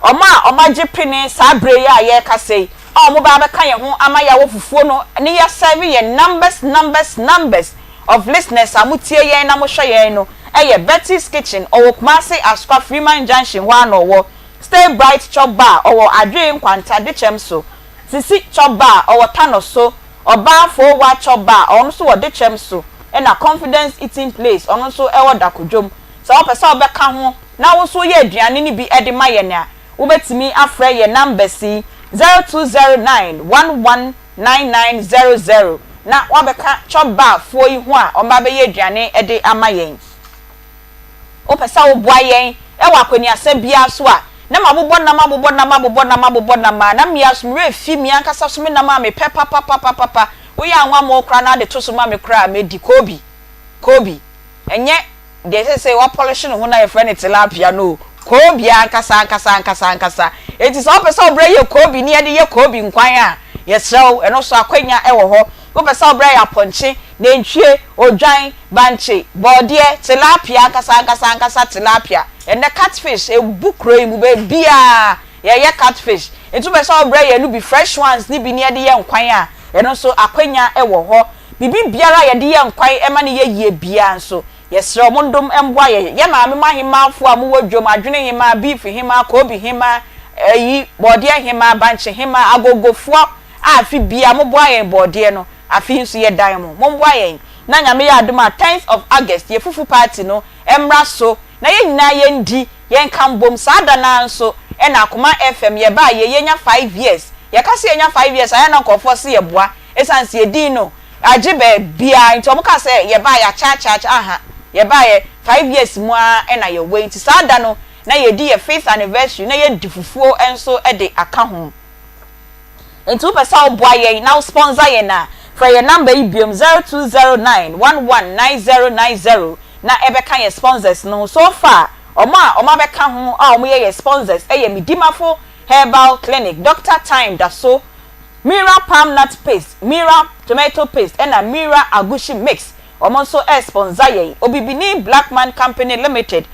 D: Ɔmo a ɔmo agye pene saa bere yi a yɛrekasa yi a ɔmo ba abɛka yɛn ho ama yɛawɔ fufuo no ne yɛasɛve yɛn numbers, numbers, numbers of listeners a motie yɛn na mohwɛ yɛn no, ɛyɛ Betty's Kitchen, ɔwɔ Kumasi Asokwa Freeman Junction hɔ ara na ɔwɔ. Stay Bright Chop Bar, ɔwɔ Adwee Nkwanta Dekyɛm so. Sisi Chop Bar, ɔwɔ Tano so. Ɔbaa Fowa Chop Bar, ɔno nso wɔ Dekyɛm so, ɛna Confidence Eating Place, ɔno nso ɛwɔ Dakodwom. Sɛ wopɛ sɛ wobɛka ho na wo nso woyɛ aduane no bi de ma yɛn a, wobɛtumi afrɛ yɛn numbers yi, 0209119900, na woabɛka chop bar foɔ yi ho a wɔn abɛyɛ aduane de ama yɛn. Wopɛ sɛ woboa yɛn wɔ akwaniasa biara so a, na mabobɔ nam, abobɔ nam, abobɔ nam, abobɔ nam a na mmea so me werɛ fi me ankasa so me nam a mepɛ papapapapa. Woyɛ anwammɔ koraa na ade to so ma me koraa a, medi kobi kobi. Ɛnyɛ deɛ ɛsɛ sɛ wɔapɔlehye ne ho na yɛfrɛ no tilapia no o, koobi ankasa ankasa ankasa ankasa. Enti sɛ wopɛ sɛ wobrɛ yɛ koobi ne yɛde yɛ koobi nkwan a, yɛsrɛ wo, ɛno nso akwanya wɔ hɔ. Wopɛ sɛ wobrɛ yɛ apɔnkye, nantwie, odwan, bankye, bɔɔdeɛ, tilapia ankasa ankasa ankasa tilapia. Ɛnnɛ catfish ebu kuro yi mu baabiara. Yɛyɛ catfish. Nti wopɛ sɛ wobrɛ yɛn no bi, fresh ones no bi na yɛde yɛ nkwan a, ɛno nso akwanya wɔ hɔ. Biribi biara a yɛde yɛ nkwan ma no yɛ yie biara nso, yɛsrɛ wo mondom mmoa yɛn. Yɛn maame mo ahemaafoɔ a mowɔ dwam, adwene hemaa, beef hemaa, koobi hemaa, ayi, bɔɔdeɛ hemaa, bankye hemaa, agogofoɔ a afe biara moboa yɛn bɔɔdeɛ no, afe yi nso yɛdan mo. Momboa yɛn na Nyame yɛ adom a tenth of August yɛ fufu party no mmra so na yɛn nyinaa yɛndi, yɛnka mbom. Saa da no ara nso na Akoma FM yɛbaa yɛ yɛnya five years. Yɛka sɛ yɛnya five years a, ɛyɛ a na nkurɔfoɔ se yɛboa ɛsiane sɛ yɛdin no agye baabiara nti wɔn kaa sɛ yɛbaa yɛ akyɛ akyɛ akyɛ aha yɛbaa yɛ five years mu ara na yɛwɔ yi nti saa da no na yɛdi yɛ fifth anniversary na yɛdi fufuo nso de aka ho. Nti wopɛ sɛ woboa yɛn na wo sponsor yɛn a, frɛ yɛn number yi biom 0209 11 9090 na ɛbɛka yɛn sponsors no ho. So far wɔn a wɔn abɛka ho a wɔyɛ yɛn sponsors yɛ Medimafo Herbal Clinic, Doctor Time Daso, Mira Palm Nut Paste, Mira Tomato Paste ɛna Mira Agushi Mix. Wɔn nso ɛresponsor yɛn. Obibini Blackman Company Limited,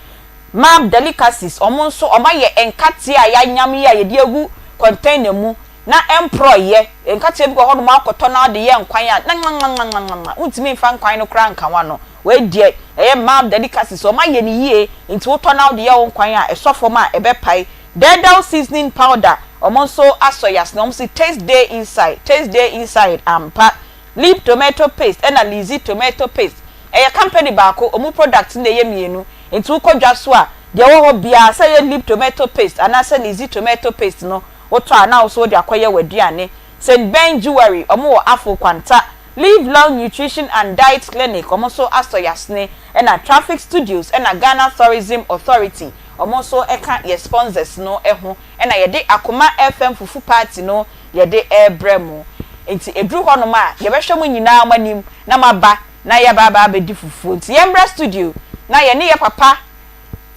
D: Mab Delicacies, wɔn nso wɔayɛ nkateɛ a yɛanyam yi a yɛde agu container mu na ɛmporɔeɛ. Nkateɛ bi wɔ hɔnom a wokɔtɔ na wode yɛ nkwan a, na nwanwanwanwanwa, wontumi mfa nkwan no koraa nka ho ano. Wei deɛ, ɛyɛ Mab Delicacies, wɔayɛ no yie nti wotɔ na wode yɛ wo nkwan a, ɛsɔ fam a, ɛbɛpae. Dɛɛdɛw Seasoning Powder, wɔn nso asɔ yɛn asene, wɔn se taste day inside, taste day inside ampa. Lib tomato paste ɛna Lizzy tomato paste ɛyɛ company baako, ɔmu product no na ɛyɛ mienu, nti wokɔ dwa so a deɛ ɛwɔ hɔ biara sɛ ɛyɛ Lib tomato paste anaasɛ Lizzy tomato paste no wotɔ a na wo nso wode akɔyɛ w'aduane. Saint Ben Jewelry ɔmo wɔ Afo Kwanta, Live Long Nutrition and Diet Clinic ɔmo nso asɔ yasene ɛna Traffic Studios ɛna Ghana Tourism Authority ɔmo nso ɛka yɛ sponsors no ho ɛna yɛde Akoma FM Fufu Party no yɛde rebrɛ mo. Nti ɛduru hɔnom a, yɛbɛhwɛ mo nyinaa mo anim na moaba na yɛaba aba abɛdi fufuo. Nti yɛmmra studio na yɛne yɛ papa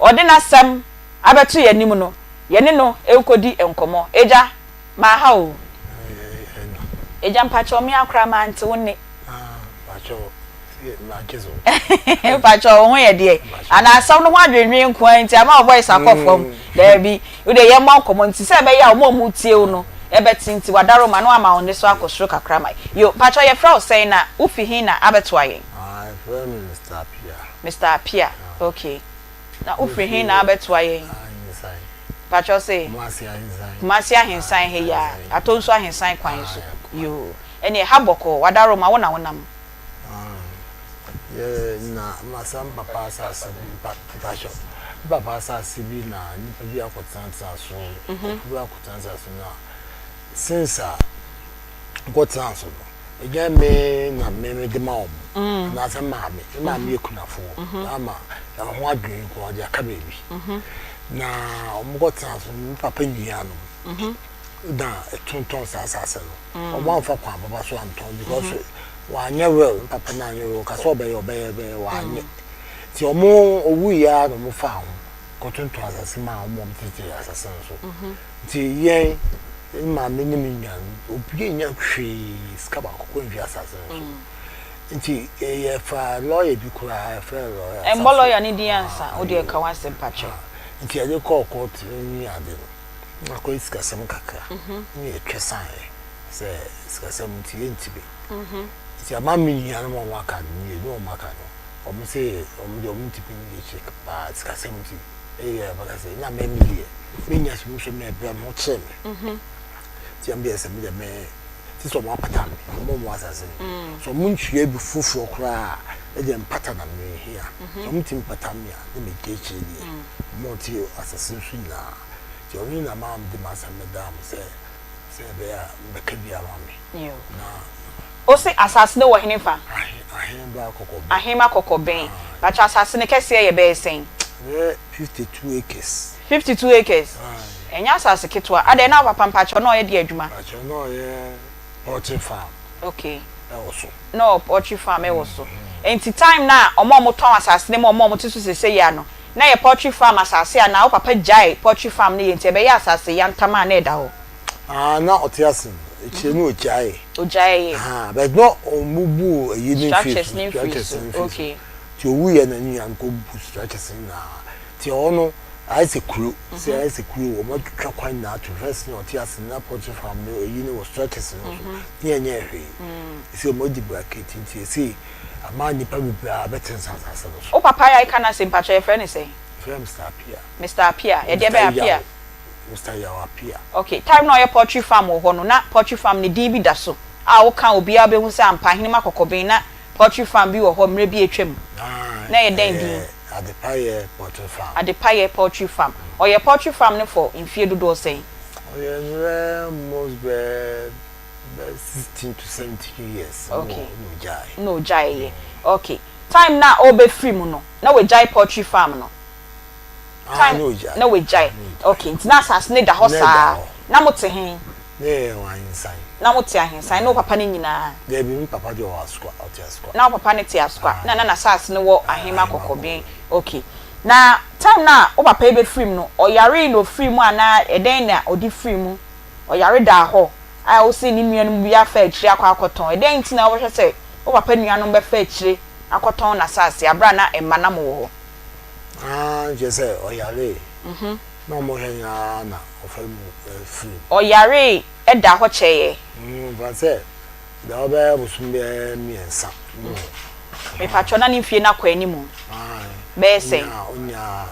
D: ɔde n'asɛm abɛto yɛn anim no, yɛne no nkɔdi nkɔmmɔ. Agya, maha o. Agya mpakyɛw me ara koraa mante wo nne. Mpakyɛw wo ho yɛ deɛ? Anaa asɛm no ho adwendwen nko ara nti ama wo voice akɔ fam? Daabi, wo deɛ yɛmmɔ nkɔmmɔ nti sɛ ɛbɛyɛ a wɔn a wɔretie wo no bɛte nti w'adaroma na wama wo nne so akɔ soro kakra ma Yo, mpakyɛw yɛfrɛ wo sɛn na wofi he na abɛtoa yɛn?
G: Yɛfrɛ me Mister Appiah.
D: Mister Appiah, ok. Na wofiri he na abɛtoa yɛn?
G: Ahensan.
D: Mpakyɛw se?
G: Kumasi Ahensan.
D: Kumasi Ahensan he yi a, Atonsu Ahensan kwan so. Yo, ɛneɛ ha bɔkɔɔ, w'adaroma wo na wonam.
G: Yɛ na masa me papa asase bi mpa mpakyɛw me papa asase bi na nipa bi akɔtenatena so nkurɔfo bi akɔtenatena so na since a nkɔtena so no ɛnyɛ me na me me de ma wɔn anaasɛ maame me maame yɛ kunafoɔ ama ɛho adwene nko ɔde aka baabi na wɔn kɔtena so me papa nuanom na ɛtontɔn saa asase no. Ɔmo anfa kwan papa so antɔn because wanyɛ will, ne papa no anyɛ will, ɔka sɛ ɔbɛyɛ ɔbɛyɛ ɔbɛyɛ wanyɛ. Nti ɔmo owui ara na ɔmo faa ho kɔtontɔn asase maa ɔmo a ɔmo tete asase no so. Nti yɛn, me maame ne me nua no, obiara nnya hwee, sika baako koraa mfiri asase no so. Nti yɛfaa lawyer bi koraa, yɛfrɛ no lawyer
D: Ɛmmɔ lawyer no din ansa, wo deɛ ka w'asɛm pakyɛw.
G: Nti yɛde kɔɔ court ne ade no. Na akɔyɛ sikasɛm kakra ne yɛtwa saeɛ sɛ sikasɛm nti yɛntumi. Nti ama me nuanom a wɔaka no mmienu a wɔaka no wɔn se wɔn deɛ wɔn ntumi nni akyire paa sikasɛm nti ɛyɛ bɛka sɛ na me me deɛ menya so nso mɛbrɛ me ho kyerɛ me nti ɛm deɛ sɛ me deɛ me ti sɛ wɔn apata me wɔn wɔn asase no so wɔn ntua bi foforɔ koraa ɛdeɛ mpata na mehia sɛ wɔn tumi pata me a na megye akyire deɛ wɔn te asase so nyinaa Nti ɔno na maa mede m'asɛm bɛdaa mo sɛ, sɛ ɛbɛyɛ a mobɛka bi ama me. Na.
D: Ose asase no wɔ hene fa?
G: Ahe, Ahemba Kɔkɔbɛn.
D: Ahemba Kɔkɔbɛn. Pakyɛ asase no kɛseɛ yɛ bɛyɛ sɛn?
G: Ɛbɛyɛ 52 acres.
D: 52 acres? Aye. Ɛnyɛ asase ketewa. Adɛn na wo papa mpakyɛw na ɔyɛ deɛ adwuma?
G: Pakyɛw na ɔyɛ poultry farm.
D: Okay.
G: Ɛwɔ so.
D: Na ɔwɔ poultry farm ɛwɔ so. Nti time no a wɔn a wɔtɔn asase no ma wɔn a wɔte so seisei yi ano, Na ɛyɛ poultry farm asase a na wo papa gyae poultry farm no yɛ nti ɛbɛyɛɛ asase yantam a na ɛda hɔ.
G: Ah na ɔte ase no akyire no ɔgyaee.
D: Ɔgyaeɛ.
G: Ahaa but na ɔmmubu ayi no mfiri
D: so. Structures no mfiri
G: so
D: okay.
G: Nti ɔwuiɛ na ne nua no kɔ bu structures no nyinaa nti ɛhɔ no. Ayɛ sɛ kuro, sɛ ayɛ sɛ kuro, wɔn atwitwa kwan nyinaa ato first na ɔte ase na poultry farm no eyi no wɔ structures no so ne ɛnyɛ hwee. Esi wɔn adi bracket nti esi ama nnipa bebree abɛte nsa asase no so.
D: Wo papa a yɛka n'asɛm mpakyɛ yɛfrɛ no sɛn?
G: Yɛfrɛ no Mister Appiah.
D: Mister Appiah, ɛdeɛ bɛn Appiah?
G: Mister Yaw Appiah.
D: Okay, time na ɔyɛ poultry farm wɔ hɔ no na poultry farm no din bi da so a woka a obiara bɛhu sɛ ampa Ahenema Kɔkɔben na poultry farm bi wɔ hɔ mmerɛ bi a atwam. Na ɛyɛ dɛn din?
G: Adepayɛ Poultry Farm.
D: Adepayɛ Poultry Farm. Ɔyɛ poultry farm no for mfie dodoɔ sɛn?
G: Ɔyɛ mmerɛ almost bɛɛ bɛɛ 16 to 17 years na
D: Okay.
G: na ɔgyae.
D: Na ɔgyaeɛ. Okay. Time no a ɔrebɛfiri mu no, na wagyae poultry farm no?
G: Ah,
D: Time
G: na ɔgyae.
D: na wagyae.
G: Na ɔgyae.
D: Okay, nti na asase no da hɔ
G: Na ɛda
D: saa.
G: hɔ.
D: Na mote he?
G: Na yɛwɔ Ahensan.
D: Na mote Ahensan, ne wo papa no nyinaa?
G: Dabi, me papa deɛ ɔwɔ Asukwa, ɔte Asukwa.
D: Na wo papa no te Asukwa, na na n'asase no wɔ Ahema
G: Ahema
D: Kɔkɔben.
G: Kɔkɔben.
D: Okay. Na time no a wo papa yi bɛfiri mu no, ɔyaree na ɔfirii mu anaa ɛdɛn na ɔde firii mu? Ɔyare daa hɔ a wose ne nuanom bi afa akyire akɔ akɔtɔn. Ɛdɛn nti na wobɛhwɛ sɛ wo papa nuanom bɛfa akyire akɔtɔn n'asase aberɛ a na mma na mowɔ hɔ?
G: Ah, kyerɛ sɛ ɔyaree. Na wɔhwɛ no ara na ɔfa mu firi mu.
D: Ɔyaree da hɔ kyɛeɛ.
G: Mfa sɛ da hɔ bɛyɛ bosom bɛyɛ mmiɛnsa mu hɔ.
D: Mepakyɛw na ne mfie no akɔ anim bɛyɛ sɛn?
G: Ɔnyaa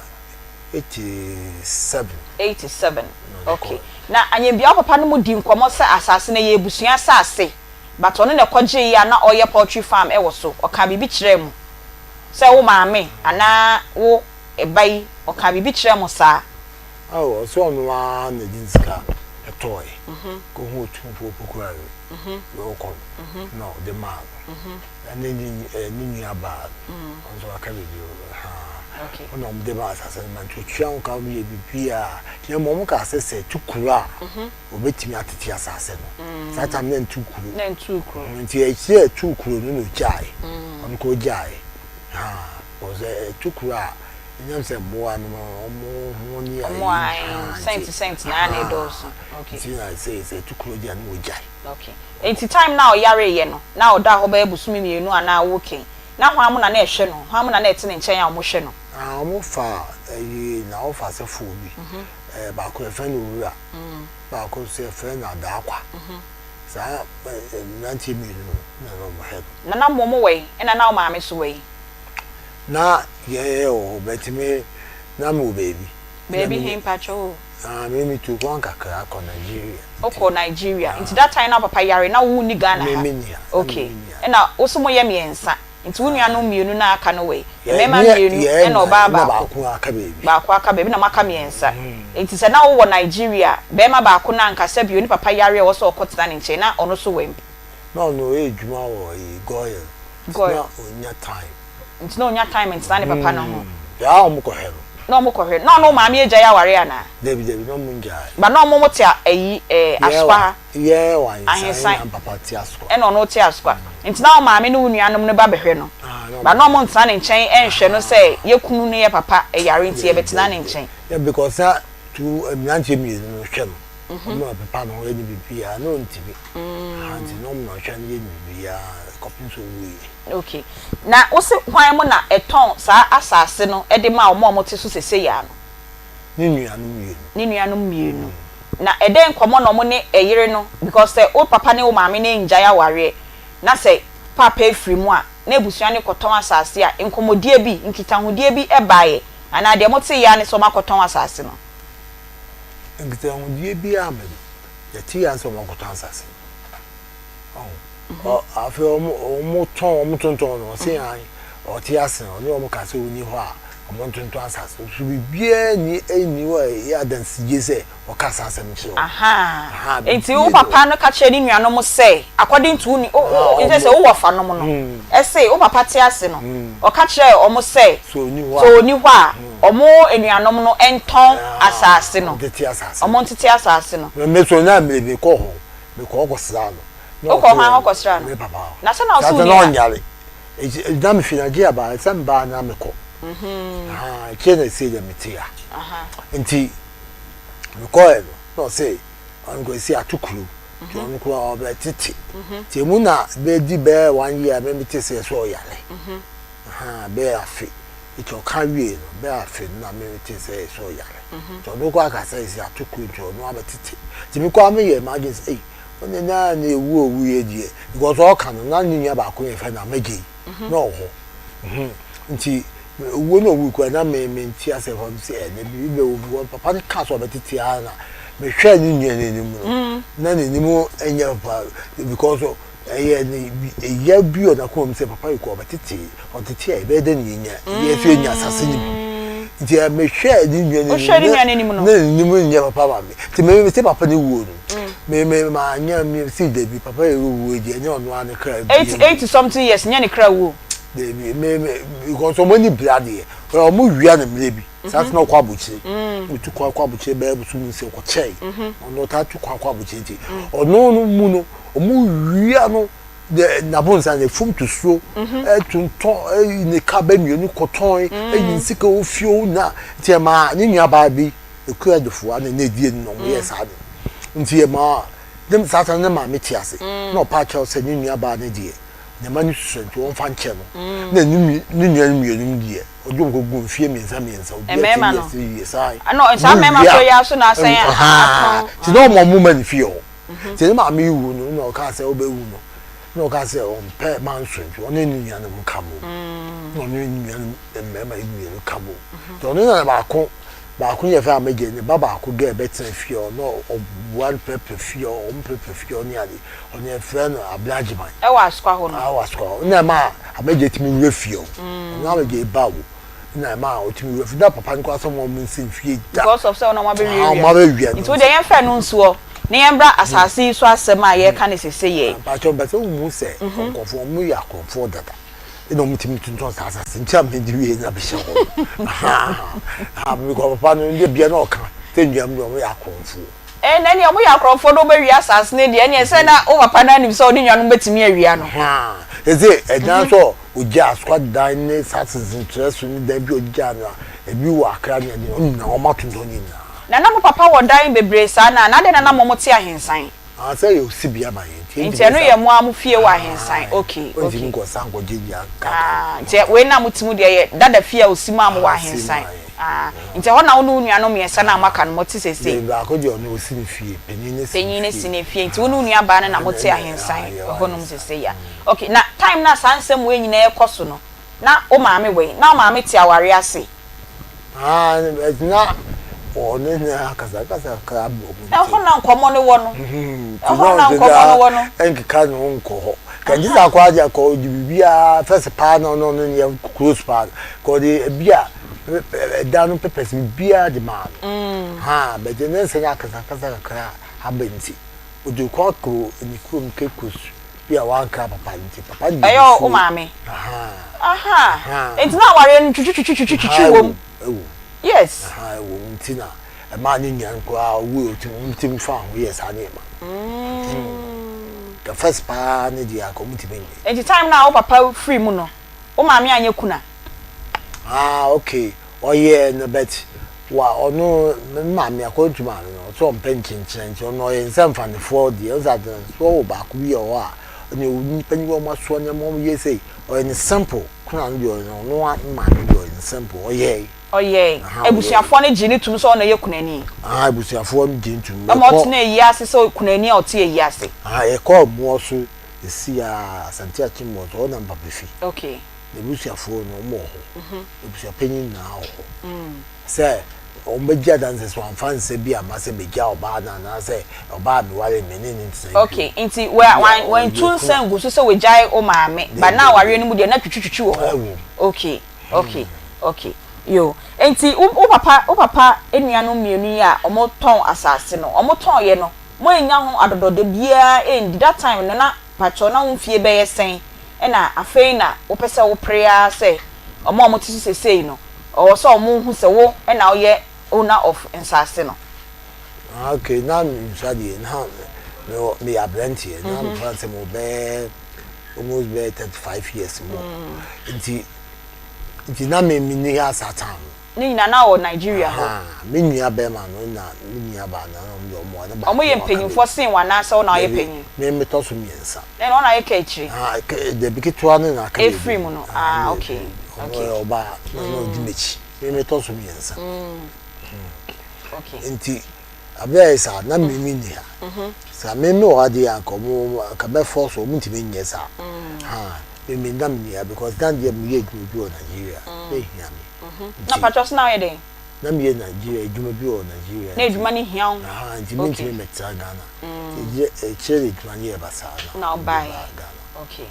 G: 87.
D: 87 ok. Na anyɛnbia wo papa no mo di nkɔmɔ sɛ asase no ɛyɛ abusua asase but ɔno na ɛkɔgyeeɛ a na ɔyɛ poultry farm ɛwɔ so ɔkaa biribi kyerɛɛ mo sɛ wo maame anaa wo ba yi ɔkaa biribi kyerɛɛ mo saa?
G: Oh, ɔsɛ ɔno ara na ɛde ne sika tɔɔe kɔhu Otumfoɔ Opoku Are deɛ ɔkɔ no na ɔde maa no ɛne ne ne nua baa no ɔno nso waka biribi haa ɔna wɔn de maa asase no ma nti otua ho ka wɔn yɛ biribiara na mmom wɔn kaa sɛ sɛ ɛtu kuro a wɔbɛtumi atete asase no saa tam na ntu kuro
D: na ntu kuro
G: nti akyire ɛtu kuro no na ogyae ɔno kɔ ogyae haa Because ɛtu kuro a, ɛnam sɛ mmoa no wɔn ho ne ayi.
D: Wɔn ayi sɛnti sɛnti na na ɛdɔɔso. Okay.
G: Nti na sɛ sɛ ɛtu kuro deɛ na wɔgyae.
D: Okay. Nti time na ɔyare yɛ no, na ɔda hɔ bɛyɛ bosome mmienu anaa okay. Na hwan mo na na ɛhwɛ no? Hwan mo na na ɛte ne nkyɛn a wɔn hwɛ no?
G: Ah, wɔn fa ɛyi na wɔn fa asɛfoɔ bi. Ɛɛ baako yɛfrɛ no Owura. Baako nso yɛfrɛ no Adaakwa. Saa mmeranteɛ mmienu no na na wɔn hwɛ no.
D: Na na mo mo wɔ yi? Ɛna na wo maame nso wɔ yi?
G: Na yɛyɛ wɔ hɔ but me na me wɔ baabi.
D: Baabi he mpakyɛw o?
G: Ah me me tu kwan kakra kɔ Nigeria.
D: Wo kɔɔ Nigeria nti that time na wo papa yare na wo nni Ghana ha?
G: Me me nni ha.
D: Okay ɛna wo se mo yɛ mmiɛnsa nti wo nuanom mmienu no a aka no wɔ he? Mmarima mmienu ɛna ɔbaa baako.
G: Baako aka baabi.
D: Baako aka baabi na mo aka mmiɛnsa nti sɛ na wo wɔ Nigeria barima baako no ankasa bio ne papa yare a ɛwɔ sɛ ɔkɔ tena ne nkyɛn na ɔno nso wɔ he?
G: Na ɔno ɔyɛ adwuma wɔ ɛyi Goil.
D: Goil.
G: Na ɔnya time.
D: Nti na ɔnya time ntena ne papa no ho.
G: Daa ɔmo kɔ hwɛ no.
D: Na ɔmo kɔ hwɛ no. Na ɔne wo maame agyae aware anaa?
G: Dabi dabi na ɔmo ngyae.
D: But na ɔmo mo te ayi ɛɛ Asukwa ha.
G: Yɛɛ wɔ Ahensan na papa te Asukwa.
D: Ɛna ɔno te Asukwa. Nti na wo maame ne wo nuanom no ba bɛhwɛ no. But na ɔmo ntena ne nkyɛn ɛnhwɛ no sɛ yɛ kunu ne yɛ papa ɛyare nti yɛbɛtena ne nkyɛn.
G: Yeah because na two mmeranteɛ mmienu no hwɛ no. Ɔmo na ɔpepa ne ho yɛ ne biribiara na ɔntumi. Aha nti na ɔmo na ɔhwɛ no yɛ ne biribiara kɔpem sɛ ɔwuiɛ.
D: Okay. Na wo se hwan mo na ɛtɔn saa asaase no de maa wɔn a wɔte so sesei ara no?
G: Ne nuanom mmienu.
D: Ne nuanom mmienu. Na ɛdɛn nkɔmmɔ na wɔn ne ɛyere no, because sɛ wo papa ne wo maame no angyae awareɛ na sɛ paapa afiri mu a, na abusua no kɔtɔn asaase a, nkɔmmɔdie bi, nkitahodie bi baeɛ anaa deɛ moteeɛ ara ne sɛ wɔakɔtɔn asaase no?
G: Nkitahodie biara amma mu. Yɛte ara sɛ wɔakɔtɔn asase no. Ɔho. Afei wɔn wɔn tɔn wɔn tontɔn no ɔse an ɔte ase no ɔne wɔn ka sɛ ɔni hɔ a wɔn ntontɔn asase no. So biribiara nni nni hɔ a ɛyɛ adansedie sɛ ɔka saa asɛm kyerɛ wɔn.
D: Ahaa. Nti wo papa no ka kyerɛɛ ne nuanom sɛ according to wo nu wo wo nkyerɛ sɛ wo wɔfanom no ɛse wo papa te ase no ɔka kyerɛɛ wɔn sɛ
G: Sɛ ɔni hɔ a.
D: sɛ ɔni hɔ a wɔn anuanom no ntɔn asase no.
G: Wɔntete asase no.
D: Wɔntete asase no.
G: Me nso na mmerɛ bi mekɔɔ hɔ, mekɔɔ hɔ kɔsraa no.
D: Wokɔɔ hwan hɔ kɔsraa no?
G: Me papa hɔ.
D: Na sɛ na ɔse
G: Saa
D: wonni
G: na
D: ha.
G: ɔnyare. Eti na mefi Nigeria baa, sɛ mebaa na mekɔ. Akyire na ɛsei deɛ mete ha. Nti mekɔɛ no, na ɔse ɔno kɔ ɛsi ato kuro. Nti ɔno kɔ ɔbɛtete. Nti emu na bɛdi bɛyɛ one year a me mete sɛ sɛ ɔyare. Bɛyɛ afe. Nti ɔka wiee no, bɛyɛ afe no na me tee sɛ ɛsɛ ɔyare. Nti ɔno koraa ka sɛ ɛsɛ ato kuro nti ɔno abɛtete. Nti me koraa meyɛɛ m'adwene sɛ ei, ɔne na ne ewu a owuiɛ deɛ, because ɔka no na ne nua baako yɛfrɛ no Amagye yi, na ɔwɔ hɔ. Nti owuo no owui koraa na me mente aseɛ papa sɛ ɛnɛ biribi bɛwɔ because papa no kaa sɛ ɔbɛtete ara na mehwɛɛ ne nua no anim no, na n'anim nyɛ papa because Ɛyɛ no ɛya bi wɔ n'akoma mu sɛ papa yi kɔ ɔbɛtete ɔtete a ɛbɛyɛ dɛ ne yɛnya yɛ nso yɛnya asase no bi nti mehwɛ ne nua no
D: Wohwɛ ne nua n'anim no
G: na n'anim nyɛ papa ma me nti me sɛ papa no wuo no me me ma nyɛ me si dabi papa yɛ wuo deɛ ɛnyɛ ɔno ara ne kra bi
D: 80 something years nyɛ ne kra wuo.
G: Dabi me me because ɔmo ani bere adeɛ ɔmo wia no mmerɛ bi saa sɛ na ɔkɔ abokyire ɔtu kwan kɔ abokyire bɛyɛ bosom nsia ɔkɔkyɛe ɔno ɔtaa tu kwan kɔ abokyire nti ɔno no mu no Ɔmo wia no de n'abonsan ne fom to soro ɛtontɔn ɛyi ne ka bɛ mmienu kɔtɔn ɛyi ne sika wɔ fie o na nti ɛmaa ne nua baa bi ekura defoa na ne die no na ɔmo yɛ saa de nti ɛmaa ne saa saa ne maame te ase na ɔpa akyɛw sɛ ne nua baa ne deɛ ne ma ne susua nti wɔnfa nkyɛ no na ne ne nua no mmienu no deɛ ɔde wɔn kɔgu mfie mmiɛnsa mmiɛnsa obi
D: Mmarima no.
G: ɛte yie saa
D: Ɛna saa mmarima koro yi ara so na asan atɔn.
G: Ti na ɔmo ɔmo ma ne fie hɔ. Nti ne maame yi wu no na ɔkaa sɛ ɔbɛwu no na ɔkaa sɛ ɔmpɛ manso nti ɔne ne nuanom ka bom na ɔne ne nuanom mmarima yi mmienu ka bom nti ɔne na baako baako yɛ fɛ amegye ne ba baako gɛ bɛtena fie hɔ na ɔboa no pɛpɛ fie hɔ ɔmo pɛpɛ fie hɔ ne ade ɔne ɛfrɛ no Abladjiman
D: Ɛwɔ Asukwa hɔ no.
G: Ɛwɔ Asukwa hɔ na ɛma amegye tumi wura fie hɔ ɔno amegye ba wo na ɛma a ɔtumi wura fie na papa no koraa sɛ ɔmo nsi mfie da.
D: Because of sɛ ɔno ɔmo abɛwiawia.
G: Ɔmo abɛwia no.
D: Nti wo deɛ yɛn fɛ no nsuo na yɛn bra asaase yi so asɛm a yɛreka no sese yɛ.
G: Mpakyɛw mpɛ sɛ wohu sɛ nkorɔfoɔ ɔmo yɛ akorɔmfoɔ dada ɛna ɔmo tumi tontɔn saa asase nti a mede wie na bɛhyɛ hɔ no because papa no de bia na ɔka sɛ nnuam deɛ ɔmo yɛ akorɔmfoɔ.
D: Ɛɛ na ɛneɛ ɔmo yɛ akorɔmfoɔ na ɔmo awia asase no deɛ ɛneɛ sɛ na wo papa no anim sɛ ɔne nuanom bɛtumi awia no.
G: Ɛsɛ ɛdan sɛ Ogyaa squad dan ne saa sensɛnkyerɛ so ne dan bi a ogyaa no a ebi wɔ Accra ne ade no nyinaa wɔatontɔn ne nyinaa.
D: Na na mo papa wɔ dan bebree saa no a, na adɛn na na mo te ahensan?
G: Ah, sɛ ɛyɛ osibea ma yɛn nti
D: Nti ɛntumi ɛno nsa. yɛ mo ara mo fie wɔ ahensan,
G: Ae,
D: okay,
G: ontumi
D: okay.
G: nkɔ nsa nkɔgye dua nka
D: Ah, nti wei no a mote mu deɛ yɛ dada fie a osi maa mo wɔ
G: Ah, si
D: ahensan.
G: maa yɛn.
D: Ah, nti ɛhɔ na wo ne wo nuanom mmiɛnsa no a moaka no mote seesei?
G: Deɛ baako deɛ ɔno osi ne fie, panin no si ne
D: Panyin no
G: fie.
D: si ne fie, nti wo ne wo nuabaa no na
G: Ah,
D: mote
G: ɛna,
D: ahensan
G: ah, yɛwɔ
D: ɛhɔnom
G: ahensan.
D: seesei a. Ok, na time no a saa nsɛm wei nyinaa ɛrekɔ so no, na wo maame wɔ he? Na wo maame te awareɛ ase?
G: Ah, na ɔne ne akasakasa kakra ba wɔn ntam.
D: Ɛhɔ na nkɔmmɔ no wɔ no. Ɛhɔ na nkɔmmɔ no wɔ no.
G: Ɛnkeka ne ho nkɔ hɔ. Kagye sɛ akɔ agye akɔ ɔde biribiara fɛs paa na ɔno ɔno yɛ close paa no. Ka ɔde ebi a ɛda no pɛpɛs biribiara de maa no. Ha, bɛgye ne nsɛm akasakasa kakra aba nti. Ɔde kɔ akɔ ne kurom Cape Coast. Bi a wankra papa nti papa de
D: Ɛyɛ wo maame. Aha. Nti na awareɛ no twitwitwitwitwi wom.
G: Ɛwom.
D: Yes.
G: Aha ɛwom nti na ɛmaa ne nua no koraa owui otumi wɔn tumi fa ho yɛ saa nneɛma. The first paa ne deɛ anka wɔn tumi nyɛ.
D: Nti time no a wo papa firi mu no wo maame anyɛ kuna?
G: Ah okay ɔyɛɛ no but wa ɔno me maame according to maame no ɔsɛ ɔmpɛ nkyenkyena nti ɔno ɔyɛ nsɛmfanefoɔ deɛ ɔsɛ adansoɔ wɔ baako bi wɔ hɔ a ɔne nipa ni wɔn asoɔ nneɛma wɔn yɛ sei ɔyɛ ne simple kuna no deɛ ɔyɛ no ɔno a maame deɛ ɔyɛ ne simple ɔyɛɛ.
D: Ɔyɛɛ abusuafoɔ no gye ne tum sɛ ɔna yɛ kunani.
G: Ah abusuafoɔ no gye ne tum.
D: Ɛma ɔtena ayi ase sɛ kunani a ɔte ayi ase.
G: Ah yɛkɔɔ mmoɔ so esi a Asante Akyem mmoɔ so ɔna mpapa fi.
D: Okay.
G: N'abusuafoɔ no wɔn wɔ hɔ. Abusuapanyin nyinaa wɔ hɔ. Sɛ wɔbɛgye adanse sɛ wɔamfa nsa bi amma sɛ megya ɔbaa no anaasɛ ɔbaa a meware no me ne no ntena bio.
D: Okay, nti wa wa wantu nsa angu so sɛ wagyae wo maame, but na awareɛ no mu deɛ na twitwitwitwi wɔ hɔ.
G: Ɛwom.
D: Okay, okay, okay. Yoo. Nti wo wo papa wo papa nuanom mmienu yi a wɔtɔn asase no, wɔtɔeɛ no, moannya ho adɔdɔdɛ biara anndi? That time no na pakyɛw na wo mfie bɛyɛ sɛn? Ɛna afei na wopɛ sɛ wopere ara sɛ wɔn a wɔte so seesei no, ɛwɔ sɛ wɔhu sɛ wo na woyɛ owner of nsaase no.
G: Ah okay, na mensa deɛ, na mewɔ meyɛ aberanteɛ, na mefa sɛ mewɔ bɛyɛ almost bɛyɛ 35 years mu. Nti nti na me menni ha saa time no.
D: Ne nyinaa na wɔ Nigeria hɔ.
G: Ahaa, me nua bɛɛma no na me nua baa no na ɔmo deɛ ɔmo wɔ ne baako
D: Ɔmo yɛ
G: wɔ aka
D: mpanyinfoɔ sen wo anaasɛ wo na woyɛ
G: Dabi,
D: panyin?
G: me me tɔ so mmiɛnsa.
D: Ɛna wo na woyɛ kaakyire?
G: Ahaa, dabi ketewa no na aka baabi.
D: Efiri mu no, ah okay.
G: Ɔno ɔyɛ ɔbaa na na ɔdi m'akyi. Me metɔ so mmiɛnsa. Nti abere a ɛyɛ saa na me me nni ha. Saa me me wɔ ha deɛ anka ɔmo anka mɛfɔ so ɔmo ntumi nyɛ saa. Ha me me na me nni ha because na deɛ meyɛ adwuma bi wɔ Nigeria na ehia me.
D: Na patro so na ɔyɛ dɛn?
G: Na meyɛ Nigeria adwuma bi wɔ Nigeria.
D: Na adwuma no hia wo?
G: Aha nti mentumi mmɛtena Ghana. Nti akyire de adwuma no yɛɛ basaa na
D: na
G: mede
D: ɔbaeɛ.
G: baa Ghana.
D: Okay.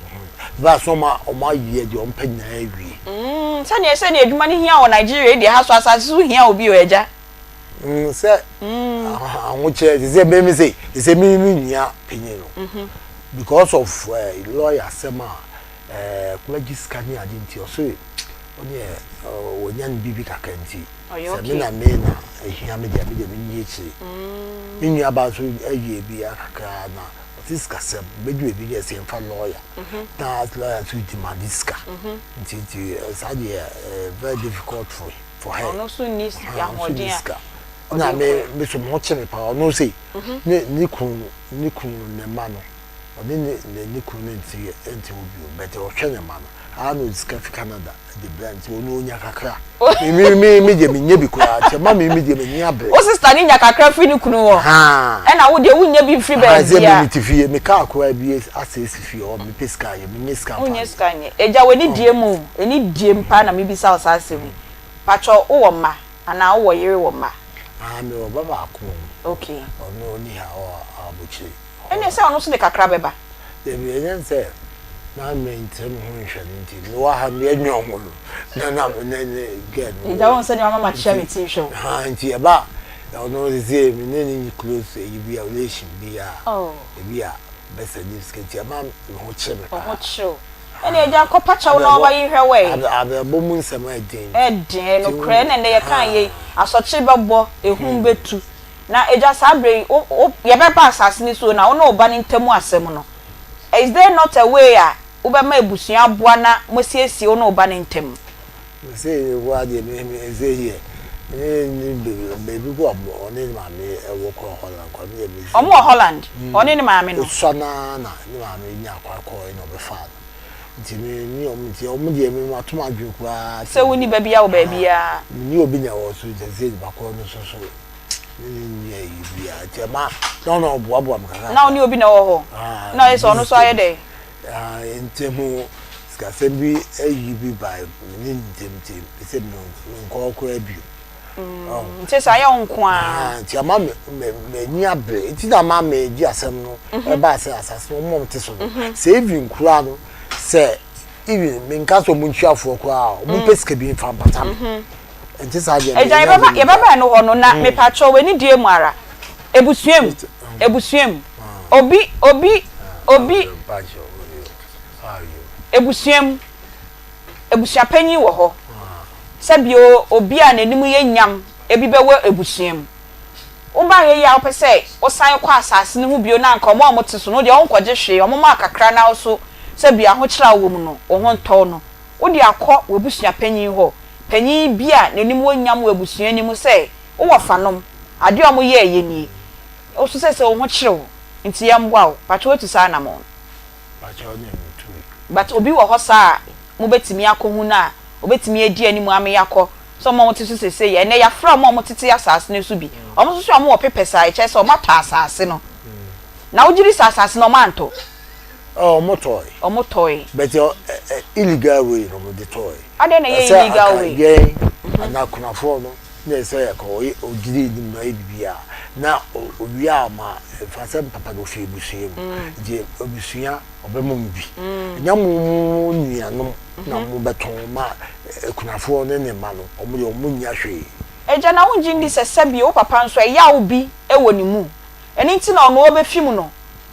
G: Baa so ɔma ɔmo ayɛ deɛ ɔmo pɛ nyinaa awie.
D: Mm, sɛdeɛ sɛdeɛ adwuma no hia wɔ Nigeria yi deɛ ha so asase so hia obi o agya.
G: Mm, sɛ ahokyerɛ te sɛ me me sei te sɛ me me nua panyin no because of uh, lawyer asɛm a eh, kɔgye sika ne ade nti ɔse ɔneɛ wɔnya no biribi kakra nti sɛ me na me na ɛhia me deɛ me deɛ menni akyire. Me nuabaa nso awie bi kakra na ɔse sikasɛm bɛdu baabi deɛ sɛ yɛmfa lawyer na lawyer nso demand sika nti nti saa deɛ very difficult for for her.
D: Ɔno nso nni ahoɔden
G: a na me me so me ho kye me paa ɔno sei ne ne kunu ne kunu ne mma no Ɔne ne ne ne kunu no nte nte hɔ bio but ɔhwɛ ne mma no. Aa na ɔde sika fi Canada de brɛ nti ɔno ɔnya kakra. Me me me me deɛ mennya bi koraa nti ɛma me me deɛ m'ani abere.
D: Wo sister no nya kakra firi ne kunu hɔ ɛna wo deɛ wonnya bi mfiri
G: Ahaa sɛ me
D: baabiara.
G: mete fie me car koraa bi asɛe si fie hɔ mepɛ sika ayɛ mennya sika mfa
D: Wonnya
G: nyɛ.
D: sika nyɛ. Agya w'ani die mu o, ani die mu paa na mebisa wo saa asɛm yi. Pakyɛ wowɔ mma anaa wowɔ yere wɔ mma?
G: Ahaa mewɔ ba baako.
D: Okay.
G: Ɔno ɔnni ha ɔwɔ abokyire.
D: Ɛnneɛ sɛ ɔno nso de kakra bɛba.
G: Dabi, ɛnyɛ sɛ na menkyerɛ me ho nhwɛ no nti, mewɔ ha meyɛ dwen ho no, na na me ne ne girl no.
D: Agya wohu sɛdeɛ wama makyea me ti nhwɛ wo.
G: Haa nti ɛba a, ɔno seesei me ne no nni close ayi bi a, relation bi a, ebi a bɛsɛ ne sika nti ɛma me ho kyere me
D: Wo ho
G: paa.
D: kyere wo. Ɛnneɛ agya kɔpa kyɛw na ɔba yi nhwɛ wo ɛ.
G: Abrabɔ mu nsɛm ɛden.
D: Ɛden, nokorɛ, ɛna nnɛ yɛkaa yei, asɔkyere bɛbɔ, ehum bɛtu. Na agya, saa berɛ yi, wo, wo, yɛbɛba asase no so o, na wo ne wo ba no ntam asɛm no, is there not a way a wobɛma abusua aboa na moasiesie wo ne wo ba no ntam?
G: Mese wo ara deɛ me me ɛsɛ deɛ me ne ne baabi baabi ko a ɔne ne maame ɛwɔ kɔ Holland kɔ me deɛ me
D: Ɔmo wɔ Holland, ɔne ne maame no?
G: Osua naa na ne maame nya kwan kɔɔ ɛna ɔbɛfaa no nti me ne ɔmo nti ɔmo deɛ me mato m'adwene koraa
D: Sɛ wonni ba biara wɔ baabiara.
G: Me ne obi na ɛwɔ so nti ɛsɛ nipa korɔ no nso so.
D: Na ɔne obi na ɛwɔ hɔ? Na ɔyɛ sɛ ɔno nso ayɛ dɛn?
G: Ntam sikasɛm bi ayi bi ba ne ntam nti sɛ menkɔ koraa bio.
D: Nti sɛ ayɛ wo nko ara.
G: Nti ama m'ani abere nti na ama medi asɛm no ɛbaa sɛ asase no wɔn te so no sɛ even koraa no sɛ even menka sɛ wɔn ntuafoɔ koraa wɔn mpɛ sika bi nfa mpata me. Ɛnte saa deɛ
D: Agya yɛbɛba yɛbɛba ɛno hɔ no na mepakyɛw w'ani die mu ara ebusua mu ebusua mu obi obi obi ebusua mu ebusua panyin wɔ hɔ sɛbi obi a n'anim yɛ nyam ebi bɛwɔ ebusua mu wobaeɛ yi a wopɛ sɛ wosan kɔ asase no ho bio na anka wɔn a wɔte so no deɛ wonkɔgye hwee wɔn maa kakra na wo so sɛbi ahokyere a wowɔ mu no wo ho ntɔ wo no wode akɔ w'abusua panyin hɔ panyin bi a n'anim wɔ nyam wɔ abusua no mu sɛ, Wo wɔfanom, adeɛ a wɔyɛeɛ nie. Wo nso seesei wo ho kyere wo, nti yɛmmoa wo. Pakyɛ woatu saa anamɔn no?
G: Pakyɛ wo deɛ metui.
D: But obi wɔ hɔ saa a mobɛtumi akɔhu no a, ɔbɛtumi adi anim ama yɛakɔ? Sɛ wɔn a wɔte so seesei yi, ɛnnɛ yɛafrɛ wɔn a wɔtete asaase no so bi. Wɔn nso so wɔwɔ papers a ɛkyerɛ sɛ wɔatɔ asaase no. Na wogye di sɛ asaase no wɔantɔ?
G: Oh, wɔn tɔe.
D: Wɔn tɔe.
G: But uh, uh, illegal way na wɔn de tɔe.
D: Adɛn na ɛyɛ illegal way?
G: Ɛsɛ yɛn mhm. anaa kunafoɔ no na ɛsɛ yɛ ɔyɛ ɔgyina anim na ɔyɛ biribi a na owia ama ɛfa sɛ papa no ofi abusua mu mm. nti abusua ɔbɛma mu bi mm. ɛnya mo mo nuanom na mhm. mo bɛtɔn ma akunafoɔ ne ne mma no wɔn deɛ wɔn nnya hwee.
D: Agya na wongye ndi sɛ sɛbi wo papa nso ɛyaw bi wɔ ne mu Ɛno nti na ɔno ɔbɛfi mu no,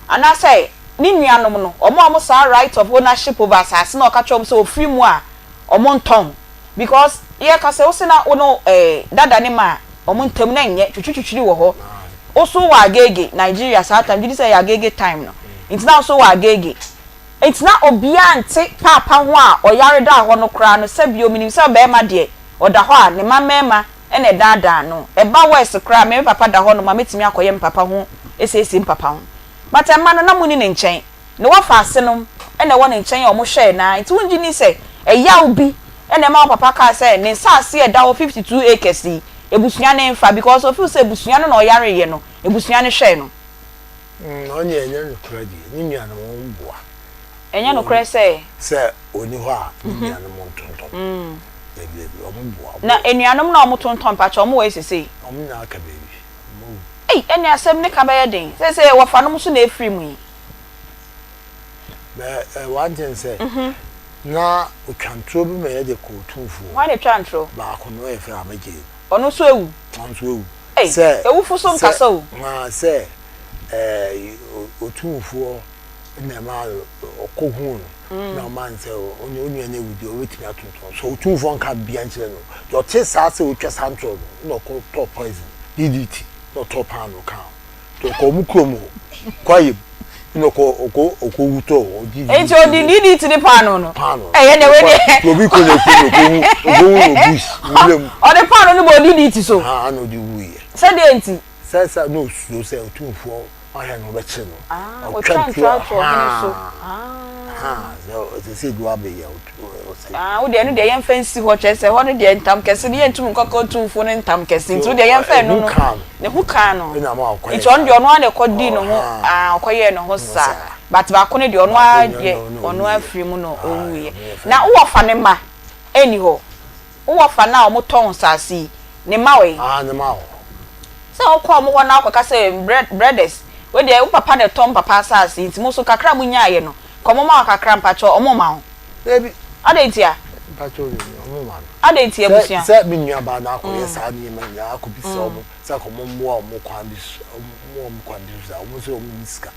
D: anaasɛ ne nuanom no, wɔn a wɔn saa right of ownership over asase no a ɔka kyerɛ wɔn sɛ ɔfiri mu a wɔn ntɔn. Because yɛka sɛ wose na wo ne eh, dada ne ma a, wɔn ntam na ɛnyɛ, twitwitwitwiri wɔ hɔ. Wo so wɔ Agege, Nigeria saa time, gye di sɛ ɛyɛ Agege time no. Nti na wo so wɔ Agege. Nti na obiara nte paapa ho a ɔyare daa hɔ no koraa no, sɛbio menim sɛ ɔbarima deɛ, ɔda hɔ a, ne mma mmarima na ɛdaadaa no. Ɛba worse koraa a, me me papa da hɔ nom a, mɛtumi akɔyɛ me papa ho asiesie me papa ho. But mma no, na monni ne nkyɛn. Ne wɔfa asenom na ɛwɔ ne nkyɛn a wɔhwɛɛ no ara. Nti wongye nni sɛ ɛyaw bi na ɛma wo papa kaa sɛ ne nsaase a ɛda hɔ 52 acres yi, abusua no mfa because ɔfeel sɛ abusua no na ɔyareeɛ no, abusua no hwɛɛ no.
G: Mm, ɔne ɛnyɛ nokorɛ deɛ, ne nuanom wɔn boa.
D: Ɛnyɛ nokorɛ sɛ.
G: Sɛ ɔni hɔ a, ne nuanom ntontɔn. Dabi dabi, wɔn boa.
D: Na anuanom no a wɔtontɔn mpakyɛ wɔn wɔ he sesei?
G: Wɔn nyinaa aka baabi, wɔn awu.
D: Ei, ɛnneɛ asɛm no ka bɛyɛ den. Seesei wɔfanom nso na ɛfiri mu yi.
G: But eh, one thing sɛ, na otwa ntorɔ bi ma yɛde kɔ otumfoɔ.
D: Hwan na etwa ntorɔ?
G: Baako no yɛfrɛ no Amagye no.
D: Ɔno nso awu?
G: Ɔno nso awu.
D: Ei,
G: Sɛ,
D: awufo so
G: sɛ,
D: nkasa o.
G: haa, sɛ eh, otumfoɔ na ɛma ɔkɔ huu no, na ɔma no sɛ ɔne onua no awu deɛ ɔbɛtumi atontɔn. So otumfoɔ nka biribiara nkyerɛ no. Deɛ ɔte saa sɛ otwa saa ntorɔ no, na ɔkɔ tɔɔ poison, DDT, na ɔtɔɔ paanoo kaa ho. Nti ɔkɔ ɔmo kurom hɔ, kwaeɛ mu, na ɔkɔ ɔkɔ ɔkɔ wu tɔ hɔ, ɔgye didi.
D: Nti ɔde didi ti ne paano no.
G: Paano.
D: Ɛyɛ na wei deɛ.
G: Nti obi kɔ na kurom ɔkɔ wu ɔkɔ wu wɔ bush nwura mu.
D: Ɔde paano no bɔ didi ti so.
G: Haa na ɔde wu yɛ.
D: Sɛdeɛ nti.
G: Sɛ sɛ na osuro sɛ otumfoɔ ɔhwɛ no ɔbɛkye no.
D: Ah, ɔtwa ntorɔ ato ɔhene so.
G: Ah, sɛ ɔsɛ sɛ edu abɛyɛ ɔsɛ.
D: Ah, wo deɛ ɛno deɛ yɛmfa nsi hɔ kyerɛ sɛ hɔ no deɛ ntam kɛse no yɛntum nkɔka otumfoɔ no ntam kɛse nti wo deɛ yɛmfa ɛno no ne ho kaa no nti ɔno deɛ ɔno ara na ɛkɔ dii ne ho ah ɔkɔyɛɛ ne ho saa but baako no deɛ ɔno ara deɛ ɔno ara firi mu na ɔwuiɛ na wowɔ fa ne mma ɛnni hɔ Wo wɔfa no a ɔmo tɔn nsaase yi, ne mma wɔ he?
G: Aah ne mma wɔ hɔ.
D: Sɛ wo kɔ ɔmo hɔ na wokɔka sɛ brɛdɛs, wei deɛ wo papa na ɛtɔn papa asaase yi nti mo nso kakra a mo nyaayɛ no, nka ɔmo ma wo kakra mpakyɛw, ɔmo mma wo?
G: Dabi.
D: Adɛn ntia?
G: Mpakyɛw dabi, ɔmo mma no.
D: Adɛn ntia abusua?
G: Sɛ me nua baa no akɔyɛ saa nneɛma nyinaa akɔbisa ɔmo sɛ anka ɔmo mmoa ɔmo kwan bi so, ɔmo mmoa ɔmo kwan bi so saa, ɔmo nso ɔmo nni sika.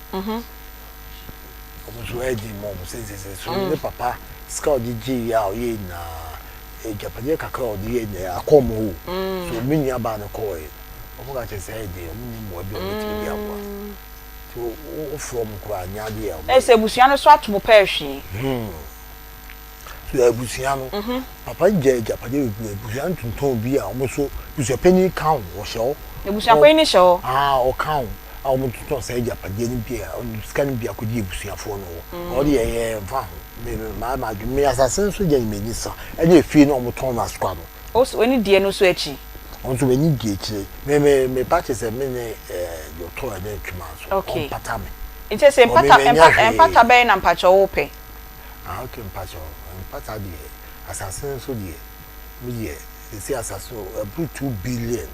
G: Ɔmo nso ɛyɛ den ma ɔmo sɛ sɛ sɛ so ne papa sika a ɔde gyeeɛ a ɔyɛɛ nyinaa agyapadeɛ kakra a ɔde yɛɛ nyinaa akɔ ɔmo hɔ o. So me nua baa no kɔɔɛ no ɔmo ka kyerɛ sɛ ɛyɛ den ɔmo nni mmoa bi a ɔmo bɛtumi de aboa nti wo frɛ ɔmo koraa nyɛ adeɛ a ɔmo
D: Ɛyɛ sɛ abusua no so ato mo pɛɛ hwee.
G: So abusua no papa no gyaa agyapadeɛ bebree abusua no tontɔn bi a wɔn nso abusuapanyin ka ho ɔhyɛ hɔ.
D: Abusuapanyin no hyɛ hɔ.
G: Aa ɔka ho a wɔn tontɔn saa agyapadeɛ no bi a sika no bi akɔgye abusuafoɔ no hɔ. Ɔde yɛ yɛ nfa ho me me maa ma adwene me asase nso deɛ m'ani sa ɛne efie no a wɔn tɔn no asokwa no.
D: O so w'ani die no nso akyi.
G: Ɔno nso m'ani di akyire me me me ba kyerɛ sɛ me ne ɛɛ deɛ ɔtɔn ɛne ntwema nso
D: Okay.
G: ɔmpata me.
D: Nti sɛ
G: Ɔ me
D: mpata
G: menya
D: mpata
G: hwee.
D: mpata bɛn na mpakyɛw wopɛ?
G: Ah ok mpakyɛw mpata deɛ asase no nso deɛ me deɛ sɛsɛ asase no ɛboro 2 billion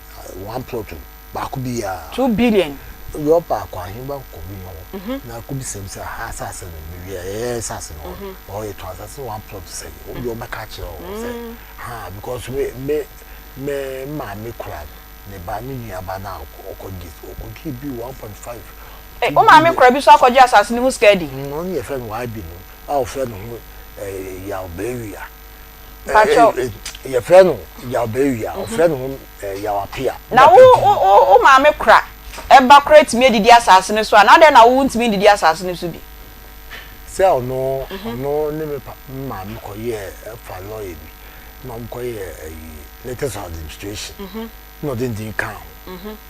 G: one plot o baako biaa.
D: 2 billion.
G: Yɛ ɔba akɔ ahemba kɔ bi hɔ na kɔ bisa mu sɛ ha asase no baabi a yɛyɛ asase no hɔ yɛ tɔn asase no one plot sɛn wɔn deɛ wɔbɛka akyerɛ wɔn sɛ ha because me me me maame kura ne ba ne nua ba na ɔkɔ gye ɔkɔ gye bi 1.5.
D: Ei, wo maame kora bi so akɔgye asase no ho sika adi?
G: Ɔno na yɛfrɛ no YB no a wɔfrɛ no ho Yaw Bawia.
D: Mpakyɛw.
G: Yɛfrɛ no Yaw Bawia, wɔfrɛ no ho Yaw Apia.
D: Na wo wo wo maame kora ba kora atumi adidi asase no so a, na adɛn na wo wontumi ndidi asase no so bi?
G: Sɛ ɔno ɔno ne me pa me maame kɔyɛɛ ɛfa lɔya bi na wɔkɔyɛɛ ayi letters of administration. na ɔde ne din kaa ho.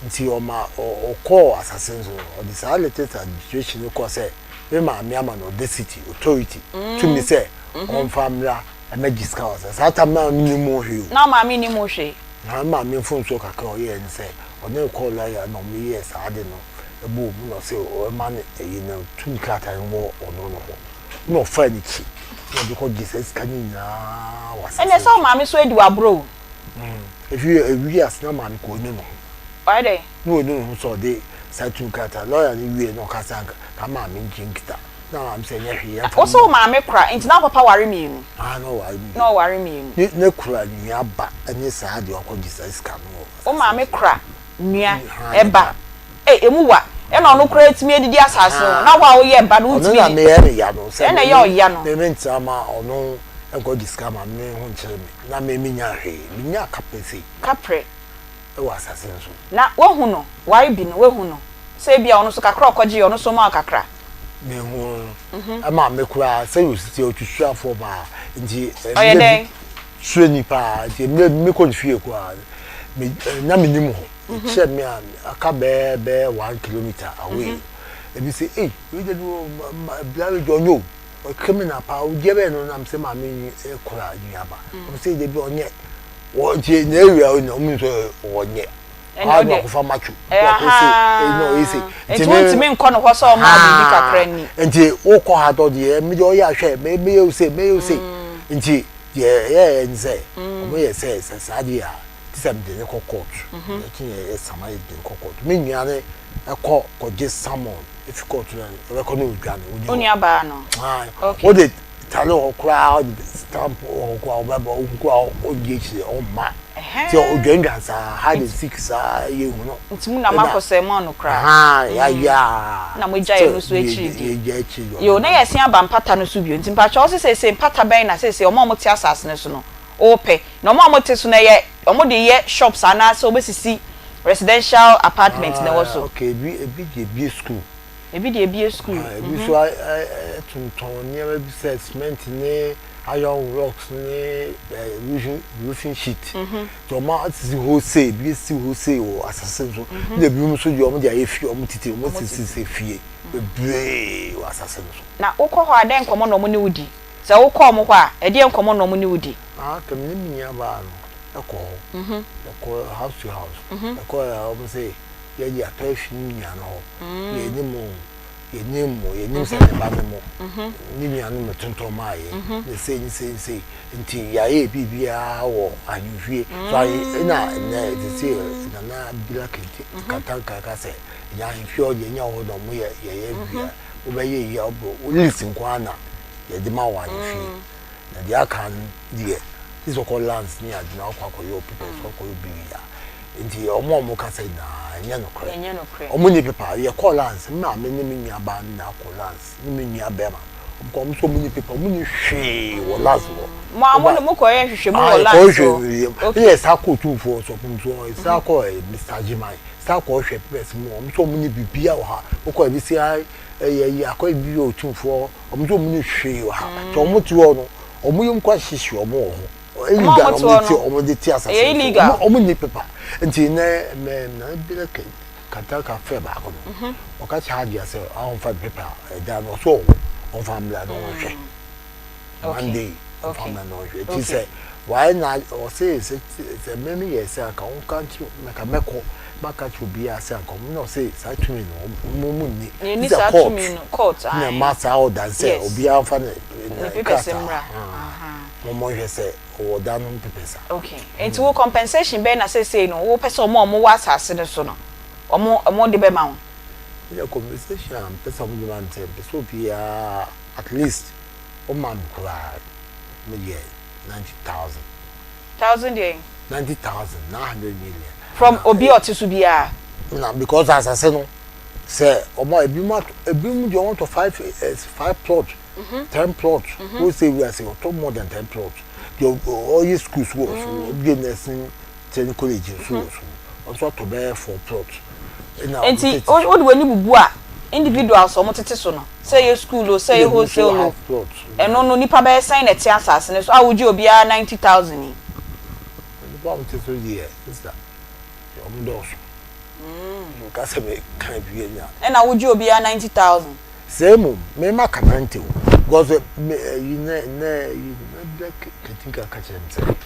G: Nti ɔma ɔkɔɔ asase no so no, ɔde saa letters administration no kɔɔ sɛ me maame ama no audacity, authority, tumi sɛ ɔmfa mmra mmɛgye sika wɔ asase. Saa tam no a mennim ho hwee o.
D: Na wo maame nnim ho hwee?
G: Na me maame mfomsoɔ kakra a ɔyɛɛ ne sɛ, ɔne no kɔɔ lɔya na wɔyɛɛ saa ade no bɔɔ mu na ɔse ɔma no ɛyi no tumi krataa no wɔ ɔno no hɔ. Na ɔfaa n'akyi na ɔde kɔgye saa sika no nyinaa wɔ asase
D: Ɛnneɛ
G: no
D: sɛ wo
G: so.
D: maame nso adi wo aborɔ o.
G: Efi ewi ase na maame kɔ onu ne ho.
D: Wayɛ dɛn?
G: Na onu ne ho sɛ ɔde saa tumi krataa lɔya no wie na ɔka sɛ anka ka maame ngye nkita na maame sɛ ɛnyɛ hwee yɛmfa
D: Wo se wo maame kora nti na wo papa ware mienu?
G: Ah na ɔware mienu.
D: Na ɔware mienu.
G: Ne ne kura nua ba ne saa deɛ ɔkɔ gye saa sika no wɔ.
D: Wo maame kora nua ba ei emu wa ɛna ɔno koraa atumi adidi asase ho na wo a woyɛ ba no wontumi
G: Ɔno na meyɛ ne ya no sɛ
D: ɛna ɛyɛ ɔya no.
G: Me me ntena ma ɔno nkɔ gye sika ma me ho nkyere me. Na me menyaa hwee, menyaa kaprɛ sei.
D: Kaprɛ.
G: Wɔ asase no so.
D: Na woahu no, YB no, woahu no, sɛ ebia ɔno nso kakra a ɔkɔgyeeɛ, ɔno nso ɔmaa wo kakra.
G: Mehuu no, ɛmaa me koraa, sɛdeɛ ɔsi teɛ, ɔte suafoɔ paa, nti
D: Ɔyɛ
G: mmerɛ bi,
D: dɛn?
G: suani paa, nti mmerɛ bi mekɔ ne fie koraa no, me, na mennim hɔ, ɛkyerɛ me a, aka bɛyɛ bɛyɛ 1 kilometre away no, ebi sɛ, ei, wei deɛ no, ma, ma, Blawage ɔnyɛ o. Ɔyɛ criminal paa odeɛ bɛyɛ no nam sɛ maame yi kora nuaba ɔmo sɛ debi ɔnyɛ wɔ nti na ewia o na ɔmo nso ɔnyɛ ɔha no akɔfa macho wakɔ se ɛyi na ɔyɛ se
D: nti wontumi nkɔ no hɔ sɛ ɔma biribi kakra ni
G: nti wokɔ ha tɔ deɛ mi deɛ ɔyɛ ahwɛ mɛ mɛyɛ o se mɛyɛ o se nti deɛ ɛyɛ yɛ sɛ ɔmo yɛ sɛ sɛ saa deɛ a ti sɛ mede ne kɔ court ɛkyi yɛ sama yɛ de ne kɔ court me nua ne ɛkɔ kɔgye summon efi court no ɛbɛkɔ ne odwane
D: odi hɔ onua baa no
G: okay wode tale hɔ koraa wode stamp hɔ koraa ɔbɛba ohu koraa ɔdi akyire ɔmma nti odwandwan saa hide and seek saa yɛ hu no
D: nti mu na makɔ sɛ mo ano koraa
G: yaya
D: na mo gya yɛ no so akyiri di
G: yɛ akyiri
D: yo na yɛsen aba mpata no so bio nti mpakyɛ ɔse sɛ mpata bɛn na sɛ sɛ ɔmo a ɔmo te asase no so no ɔpɛ na ɔmo a ɔmo te so no ɛyɛ ɔmo de yɛ shops anaasɛ ɔbɛsisi residential apartment na ɛwɔ so.
G: Okay, ebi ebi de ebie school.
D: Ebi de ebie school.
G: Ebi nso tontɔn nneɛma bi sɛ cement ne iron rocks ne roofing roofing sheet. Nti ɔmo asisi wholesale ebi esi wholesale wɔ asase so. Na ebi nso deɛ ɔmo de ayɛ fie ɔmo tete ɔmo sisi fie bebree wɔ asase no so.
D: Na wokɔ hɔ a dɛn nkɔmɔ na ɔmo ne wo di? Sɛ wokɔ ɔmo hɔ a ɛdeɛn nkɔmɔ na ɔmo ne wo di?
G: Ah, kɛmi ne mi nua baa no ɛkɔ hɔ. Ɛkɔ house to house. Ɛkɔ a ɔmo sɛ yɛde atɔ afi ne nua no hɔ. Yɛnim o, yɛnim mo, yɛnim sɛ ne ba ne mo. Ne nua no metontɔn maa yɛ. Ne sei ne sei ne sei. Nti yɛayɛ biribiara wɔ ahemfie. So ayi ɛna ɛnɛ ɛte sɛ Nana Bila Kente Kantanka ka sɛ ɛnyɛ ahemfie hɔ deɛ ɛnyɛ hɔ na ɔmo yɛ yɛyɛ biribiara. Wobɛyɛ yi a wobɛ list nko ara na yɛde ma wɔ ahemfie. Na deɛ aka no deɛ gye sɛ ɔkɔ lands ne ade na wakɔ akɔyɛ wo papers wakɔyɛ biribiara. Nti ɔmo a ɔmo kasa nyinaa ɛnyɛ nokorɛ.
D: Ɛnyɛ nokorɛ.
G: Ɔmo nni paper. Yɛkɔɔ lands, me maame ne me nua baa no nyinaa kɔɔ lands ne me nua bɛɛma. Ɔmo kɔ ɔmo nso ɔmo nni paper, ɔmo nni hwee wɔ lands hɔ.
D: Mo a mo ne mo kɔyɛ nhwehwɛmu wɔ lands
G: hɔ. Okay. Ɛna yɛsan kɔɔ Otumfoɔ nso ɔmo nso yɛsan kɔɔ Mister Agyeman, san kɔɔ hwɛ papers mu, ɔmo nso ɔmo nni biribiara wɔ ha. Wokɔ ebi si ha ɛyɛ yi akɔ ebi yɛ Otumfoɔ, ɔmo nso ɔmo nni hwee wɔ ha. Nti ɔmo te hɔ no, ɔmo yam kɔ ahyehye ɔmo wɔ hɔ. Illegal na ɔmo te ɔmo de te asase so. Ɔmo nni paper. Nti nɛ mɛ na bi na Kantanka frɛ baako no. Ɔka kyerɛ Hajia sɛ ɔnfa paper ɛdan no ɔso ɔwɔ ɔnfa mmra na ɔnhwɛ. Monday ɔnfa mmra na ɔnhwɛ. Nti sɛ wayɛ na ɔse sɛ sɛ me me yɛ sɛ anka ɔnka nkyerɛ mɛka mɛkɔ maka kyerɛ obiara sɛ anka ɔmo na ɔse saa tumi no ɔmo ɔmo nni.
D: Yɛnni saa tumi no court
G: na ɛma saa ɔdan sɛ obiara nfa ne krataa. Mommɔ nhwɛ sɛ ɔwɔ da no mpepɛsa.
D: Okay, nti wo compensation bɛn na seesei no wopɛ sɛ wɔn a wɔwɔ asase no so no wɔn wɔde bɛma wo?
G: Me deɛ compensation a mepɛ sɛ wɔde ma me sɛ mepɛ sɛ obiara at least wɔma me koraa me deɛ 90,000.
D: Thousand deɛn?
G: 90,000, 900 million.
D: From obi a ɔte so biara?
G: Na because asase no sɛ wɔn a ebinom atɔ ebinom deɛ wɔatɔ five eh, five plot. 10 plot wo sɛ wiase ɔtɔ more than 10 plot deɛ ɔyɛ school so wɔ so ɔbie nursing training college nso wɔ so ɔnso atɔ bɛyɛ 4 plot.
D: Nti wode w'ani bubu a individuals a wɔtete so no sɛ ɛyɛ school o sɛ ɛyɛ wholesale o ɛno no nipa bɛyɛ sɛn na ɛte asase no so a wogye obiara 90,000 yi.
G: Nipa a wɔte so deɛ sister wɔn dɔɔso nka sɛ meka bi anya.
D: Ɛna wogye obiara 90,000.
G: Sɛ mmom me ma ka nante o because me ɛyi nɛ nɛ ɛyi nɛ bɛ katinka ka kyerɛ me sɛ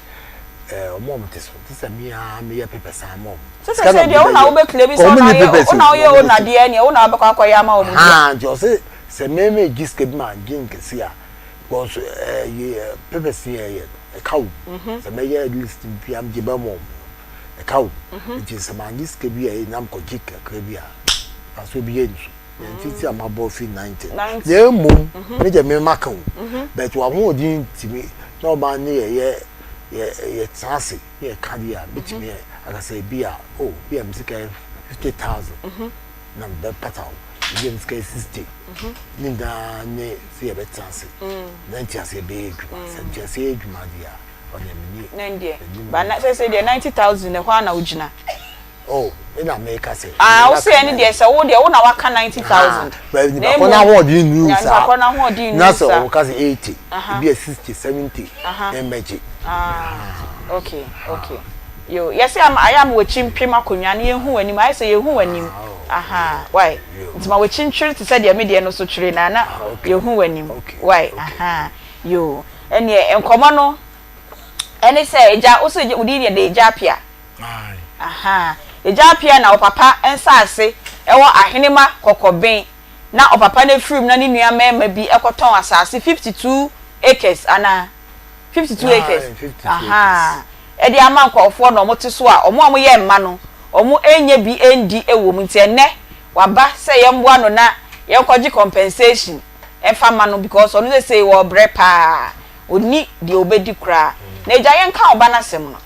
G: ɛɛ ɔmo a ɔmo te so te sɛ me ara me yɛ papers ama ɔmo.
D: Sɛ sɛ sɛ deɛ wo na wo bɛ claim sɛ wo na woyɛ wo na woyɛ owner deɛ neɛ wo na wobɛkɔ akɔyɛ ama ɔmo deɛ.
G: Haa nti ɔse sɛ me me gye sika bi ma gye nkɛse a because ɛyi papers yɛ yɛ no ɛka wo sɛ mɛyɛ list bi am gye bɛ ma ɔmo no ɛka wo nti sɛ ma gye sika bi a ɛyi nam kɔ gye kakra bi a faso bi yɛ nso. Mfiti a mabɔ fi 90 na mmom me deɛ me maka o but w'ahoɔden ntumi na ɔma ne yɛyɛ yɛ yɛtena ase ne yɛka deɛ a bɛtumi aka sɛ ebi a oh bi a me sika yɛ 50,000 na mebɛpata wo ebi a me sika yɛ 60 ne nyinaa ne sɛ yɛbɛtena ase na nteaseɛ bɛyɛ adwuma sɛ nteaseɛ yɛ adwuma deɛ a ɔneɛ menni
D: Na ndeɛ ba na sɛ sɛ deɛ 90,000 ɛhɔ ara na wogyina.
G: Oh, me na meka sɛ.
D: Ah, wo sɛ ɛne deɛ sɛ wo deɛ wo na waka 90,000.
G: But nipa kɔ n'ahoɔden nnuru saa. Nipa kɔ n'ahoɔden nnuru saa. Na sɛ ɔka sɛ 80, ebi yɛ 60, 70, ɛmmɛgye.
D: Ah, okay, okay. Yo, yɛsɛ ama ayɛ ama w'akyi mpem akonnwa na yɛnhu w'anim, ayɛ sɛ yɛnhu w'anim. Ahaa wai nti ma w'akyi ntwere te sɛ deɛ me deɛ no so twere na na yɛhu w'anim wai ahaa yoo ɛneɛ nkɔmɔ no ɛne sɛ agya wo so wo din deɛ de agya apia ahaa agya apia na ɔpapa nsaase ɛwɔ ahenema kɔkɔben na ɔpapa no afirim na ne nua mmarima bi ɛkɔtɔn asaase 52 acres anaa. 52 acres ahaa ɛde ama nkorɔfoɔ na wɔte so a wɔn a wɔyɛ mma no wɔn nnya bi ndi wɔ mu nti ɛnnɛ waba sɛ yɛmmoa no na yɛnkɔgye compensation mfa mma no because ɔno sesei ɔrebrɛ paa ɔnni deɛ ɔbɛdi koraa na agya yɛnka wo ba no asɛm no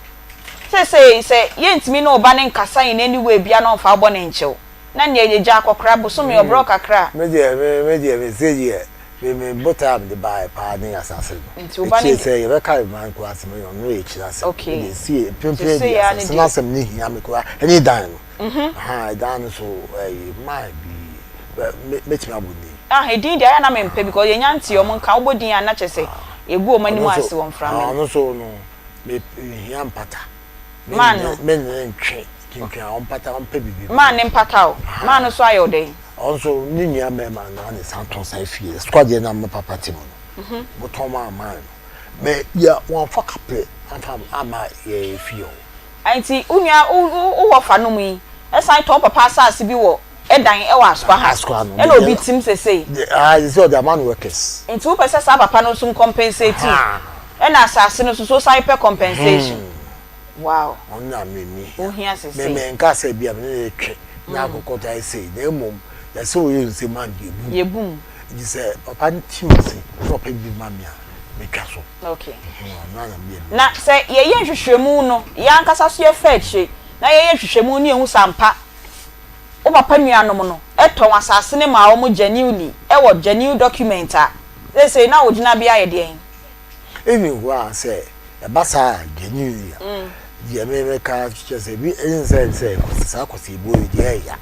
D: sesei sɛ yɛntumi ne wo ba no nkasa in any way bia na ɔmfa wo bɔne nkyɛ wo na neɛ agya akɔkora bosome ɔbrɛ wo kakra a.
G: Me deɛ me deɛ mese deɛ Me me botae a mede baeɛ paa ne asase no.
D: Nti wo ba no
G: Akyire sɛ yɛbɛka mman koraa asɛm no ɔno yɛ akyire asɛm.
D: Okay.
G: Me deɛ sie mprempren
D: Seesei
G: deɛ
D: ara ne
G: asase no
D: deɛ.
G: asɛm no hia me koraa ɛne dan no. Ahaa ɛdan no so ɛyi man bi bɛ me mɛtumi abɔ din.
D: Ah edin deɛ ayɛ a na mempɛ because yɛnya ntee wɔn nka wobɔ din a na kyerɛ sɛ yɛgu wɔn anim
G: Ɔno
D: ase
G: nso
D: wɔ mframa
G: ah
D: mu.
G: ɔno nso no me mehia mpata. Me
D: Man
G: ne
D: no.
G: me ne no ntwe twentwɛn a ɔmpata ɔmpɛ biribi ma
D: Man
G: me.
D: no mpata wo. Man no nso ayɛ wo dɛn?
G: Ɔno nso ne nua barima no na ne san tɔn saa fie no sukuu adeɛ na me papa te mu no wɔtɔn maa man no mɛ yɛ wɔnfa kaprɛ amfa amma yɛ fie hɔ.
D: Nti wo nua wo wo wo wɔfa nom yi san tɔn wo papa asaase bi wɔ ɛdan ɛwɔ Asukwa ha
G: Asukwa no
D: ɛna obi tim sesei.
G: Ah sesei ɔde ama no workers.
D: Nti wo pɛ sɛ saa papa no nso compensate wo ɛna asaase no nso so wosan pɛ compensation. Wow.
G: Ɔno na me me hia.
D: Wo hia sesei.
G: Me me nka sɛ bia me ne no retwe na akokɔ taa sei na mmom yɛsɛ woyɛ nsɛm a yɛbu mu.
D: Yɛbu mu.
G: Nti sɛ papa no te m'ase na ɔpɛ biribi ma me a metwa so.
D: Okay.
G: Ɔno na me deɛ me
D: Na sɛ yɛyɛ nhwehwɛmu no, yɛn ankasa so yɛfa akyire na yɛyɛ nhwehwɛmu na yɛhu sɛ ampa wo papa nuanom no tɔn asase no maa wɔn genuinely wɔ genuine document a, seesei na wo gyinabea yɛ deɛn?
G: Even koraa sɛ ɛba saa a genuinely a, deɛ me mɛka kyerɛ sɛ ebi ɛne sɛ sɛ kwasi saa kwasi ebuo yi deɛ ɛya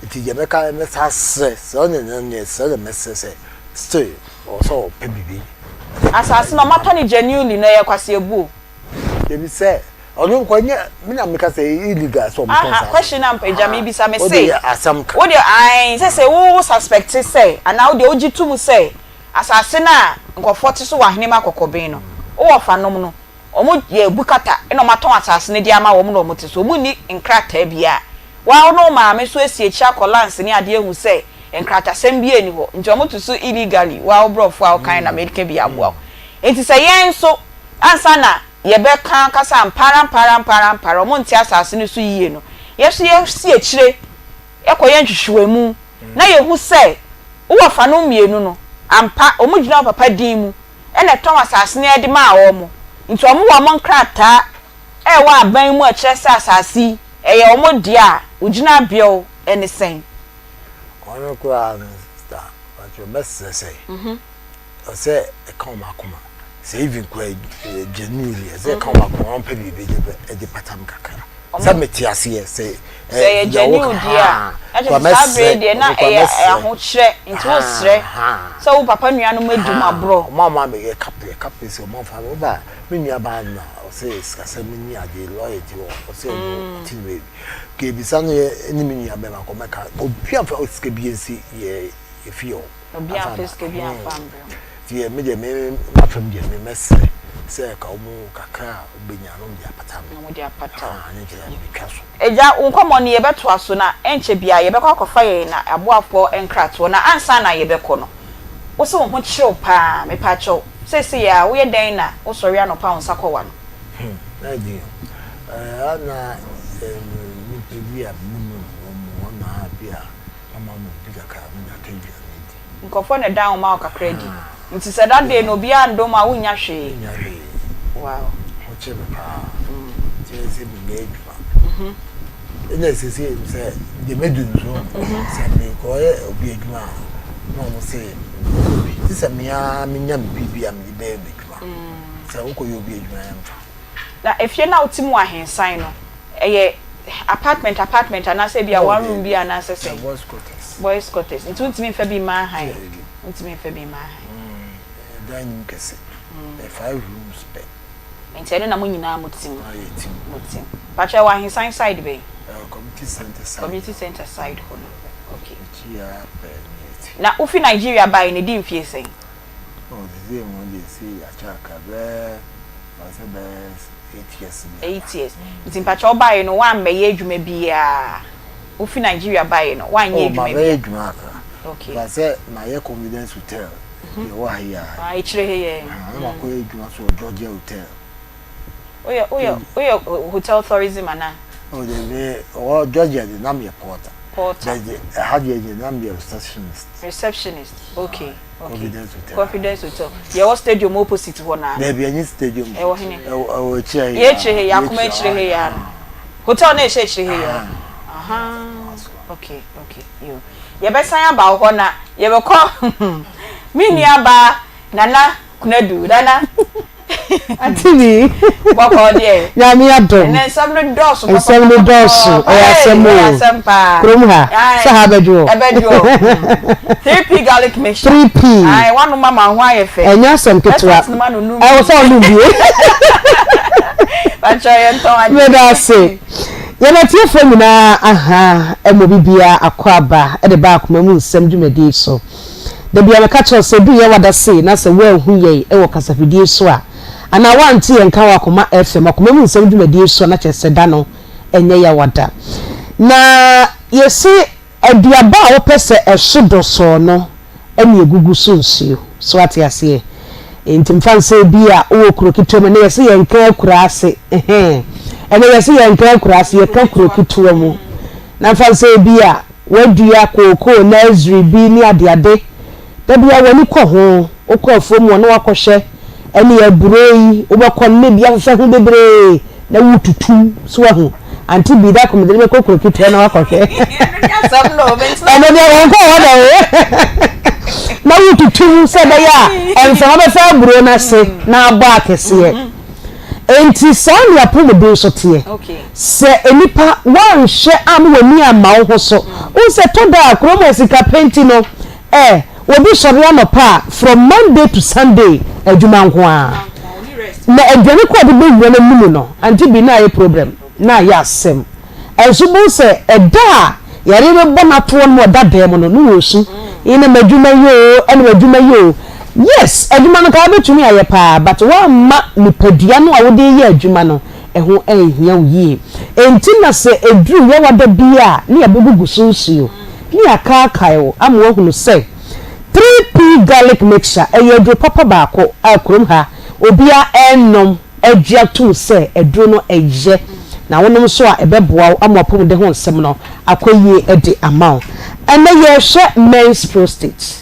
G: nti deɛ mɛka mɛsa srɛ sɛ ɔne ne ne srɛ na mɛsrɛ sɛ still ɔwɔ sɛ ɔpɛ biribi.
D: Asase no ɔmatɔ no genuinely no ɛyɛ kwasi ebuo.
G: Ebi sɛ ɔno nkɔ nyɛ me na meka sɛ illegal sɛ ɔmo tɔn
D: Aha
G: saa
D: question a agya mebisa me
G: wode
D: se
G: yɛ asɛm ka.
D: wo deɛ ae sɛ sɛ wo suspect sɛ anaa wo deɛ wogye to mu sɛ Asase no a nkurɔfoɔ te so wɔ Ahenem Akɔkɔben no, wowɔ fanom no, wɔyɛ bukata na wɔatɔn asase no de ama wɔn na wɔte so. Wɔnni nkrataa biara. Wo ara wo ne wo maame nso asi akyire akɔ lands ne adeɛ ahu sɛ nkratasɛm biara nni hɔ. Nti wɔte so illegally. Wo ara wo borɔfo a wokan na meka bi aboa wo. Nti sɛ yɛn nso, ansa na yɛbɛka aka sɛ ampa ara ampa ara ampa ara ampa ara wɔnte asase no so yie no, yɛn nso yɛsi akyire kɔyɛ nhwehwɛmu na yehu sɛ wo wɔfanom mmienu no, ampa, wɔgyina wo papa din mu na ɛtɔn asase no de maa wɔn, nti wɔwɔ wɔn nkrataa a ɛwɔ aban mu a ɛkyerɛ sɛ asase yi, ɛyɛ wɔn dea a, wo gyinabea ne sɛn?
G: Ɔno koraa no sister, mpakyɛw mɛsrɛ sɛ Ɔsɛ ɛka wɔn akoma sɛ even kura genuinely ɛsɛ ɛka wɔn akoma wɔn pɛ biribi de bɛ ɛde pata mu kakra sɛ mete aseɛ sɛ
D: sɛ ɛyɛ genuine deɛ a na kyerɛ sɛ saa bere deɛ na ɛyɛ ahokyerɛ nti wosrɛ sɛ wo papa nuanom adi mo aborɔ.
G: Ɔmo ama me yɛ kapre kapre sɛ ɔmo afa me ba me nua baa no na ɔsɛ sikasɛm ni adeɛ lɔya ti wɔ ɔsɛ ɔno ɔte ne baabi ka ebisa no yɛ ne me nua bɛma kɔ mɛka obi amfa sika bi nsi yɛ efie hɔ.
D: Obi amfa sika bi amfa ambrɛ wo.
G: Nti yɛ me deɛ me m'afam deɛ me mɛsrɛ sɛ ka wɔn kakra a wɔbɛnya no wɔn de apata me.
D: Na wɔn de apata wo.
G: Ahaa ne nkyerɛ metwa so.
D: Agya, wo nkɔmmɔ no yɛbɛtoa so na ɛnkyɛ biara yɛbɛkɔ akɔfa yɛn aboafoɔ nkratoɔ na ansa na yɛbɛkɔ no, wo se wo ho kyere wo paa, mepaakyɛw, seesei ara woyɛ dɛn na wosɔre anɔpa a wo nsa kɔ w'ano?
G: Hmm, na ɛden o. Ɛɛ, na nipa bi a menim no wɔn wɔn na bi a Ɔma mo bi kakra na mede atɔ aduane adi.
D: Nkurɔfoɔ na ɛdan wo ma wo kakra di. Nti sɛ that day no obiara ndom a wonnya hwee.
G: Mennya hwee.
D: Wow.
G: Ho kyere me paa. Nti ɛyɛ sɛ mennya adwuma. Ɛna seesei sɛ deɛ madu no so sɛ mekɔyɛ obi adwuma a na wɔn se mekɔ bi. Gye sɛ me ara menya me biribi a mede bɛyɛ m'adwuma. Sɛ wokɔyɛ obi adwuma a ɛmfa.
D: Na efie no a wote mu wɔ ahensan no, ɛyɛ apartment apartment anaasɛ ebia one room bi anaasɛ sɛn?
G: Boys quarters.
D: Boys quarters. Nti wontumi mfa bi mma ahan? Wontumi mfa bi mma ahan.
G: Dan no mu kɛse. Ɛyɛ five rooms pɛ.
D: Nti ɛno na mo nyinaa mo te mu?
G: Ah, yɛte mu.
D: Mo te mu. Pakyɛ ɛwɔ ahensan side bɛn?
G: Ɛwɔ community. Community center side.
D: Community center side hɔ no. Okay.
G: Akyi ara pɛɛ ne yɛte.
D: Na wofi Nigeria bae no ɛdi mfie sɛn?
G: Oh, sesei mu deɛ sei akyɛ aka bɛɛ ɔsɛ bɛyɛ 8 years ni aba.
D: 8 years. Nti mpakyɛ wobaeɛ no woammɛyɛ adwuma biara? Wofi Nigeria baeɛ no woanyɛ
G: Oh,
D: adwuma
G: mabɛyɛ
D: biara?
G: adwuma akra.
D: Okay.
G: But sɛ mayɛ Confidence Hotel deɛ ɛwɔ ha yi a.
D: Ah, akyire ha yi ɛ.
G: Ah, na makɔyɛ adwuma so wɔ Georgia Hotel.
D: Woyɛ woyɛ woyɛ hotel tourism anaa?
G: Oh, deɛ me wɔ Georgia deɛ na meyɛ porter.
D: Porter.
G: But deɛ ɛha deɛ deɛ na meyɛ receptionist.
D: Receptionist, okay, okay.
G: Confidence Hotel.
D: Confidence Hotel. Deɛ ɛwɔ stadium opposite hɔ no ara.
G: Dabi, ɛnyɛ stadium.
D: Ɛwɔ hene?
G: Ɛwɔ ɛwɔ akyire ha yi
D: Yɛ akyire ha yi, akoma akyire ha yi ara no. Hotel no a ɛhyɛ akyire ha yi ara. Aha, okay, okay, yo. Yɛbɛsan aba wo hɔ na yɛbɛkɔ me nuabaa Nana Konadu. Nana.
H: Ante bi.
D: Bɔkɔɔ deɛ.
H: Nyame adom.
D: Ɛnɛ nsɛm no dɔɔso papa.
H: Nsɛm no dɔɔso. Ɛyɛ asɛm o.
D: Ɛyɛ asɛm paa.
H: Kurom ha. Sɛ ha bɛdwo.
D: Ɛbɛdwo. 3P garlic mixture.
H: 3P.
D: Ayi wanom ama ho ayɛ fɛ.
H: Ɛnyɛ asɛm ketewa.
D: Ɛsɛ ma no num.
H: Ɛwɔ sɛ ɔnom bie.
D: Pakyɛ yɛn tɔn adi.
H: Meda ase. Yɛn atiefoɔ nyinaa aha ɛmɔ bibia akɔ aba ɛde ba akoma mu nsɛm dwumadie so. Da biara meka kyerɛ wo sɛ ɛduru Yawada sei na sɛ woanhu yɛn wɔ kasafidie so a, anaa woante yɛn nka wɔ Akoma FM, Akoma mu Nsɛm dwumadie so a, na kyerɛ sɛ da no ɛnyɛ Yawada. Na yɛse aduaba a wopɛ sɛ ɛso dɔsɔɔ no na ɛgugu so nsuo. So woate aseɛ? Enti mfa no sɛ ebia wowɔ kuro ketewa mu, ɛnnɛ yɛse yɛnka akuraase, ɛhɛn, ɛnnɛ yɛse yɛnka akuraase, yɛka kuro ketewa mu. Na mfa no sɛ ebia Woadua kookoo, nursery bi ne adeade. Da biara w'ani kɔ ho. Wokɔ afuom hɔ na woakɔhwɛ. Ɛne aburoo yi, wobɛkɔ no na ebi afefɛ ho bebree na woretutu. So woahu? Ante Bi, da koro mede no bɛkɔ kuro ketewa na woakɔhwɛ. Ɛno deɛ wɔnkɔ hɔ da o. Na woretutu mu sɛ ɛbɛyɛ a mframa bɛfa aburoo no ase na abɔ akɛseɛ. Enti saa na apɔmuden nso teɛ. Sɛ nnipa woanhwɛ amma w'ani amma wo ho so, wohu sɛ ɛtɔ da a kurom ha sika pɛ nti no, eh, obi sɔre anɔpa a, from Monday to Sunday, adwuma nko ara. Na aduane ko a ɔde bɛwura n'anum no, ante bi na ayɛ problem, na ayɛ asɛm. Nso bohu sɛ ɛda a yareɛ bɛbɔ no atoɔ no ma ɔda dan mu no, ne ɔresu, Ee na m'adwuma yi oo, ɛna m'adwuma yi oo. Yes, adwuma no nka wobɛtumi ayɛ paa, but woamma nipadua no a wode reyɛ adwuma no, ɛho anhia wo yie. Enti na sɛ ɛduru yawada bi a, ne yɛbɛgugu so nsuo, ne yɛakaakae wo ama woahunu sɛ 3P Garlic Mixture, ɛyɛ aduro papa baako a kurom ha obiara renom. Gye atom sɛ aduro no yɛ na wonom nso a ɛbɛboa wo ama w'apɔmuden ho nsɛm no akɔ yie de ama wo. Ɛnnɛ yɛrehwɛ men's prostate.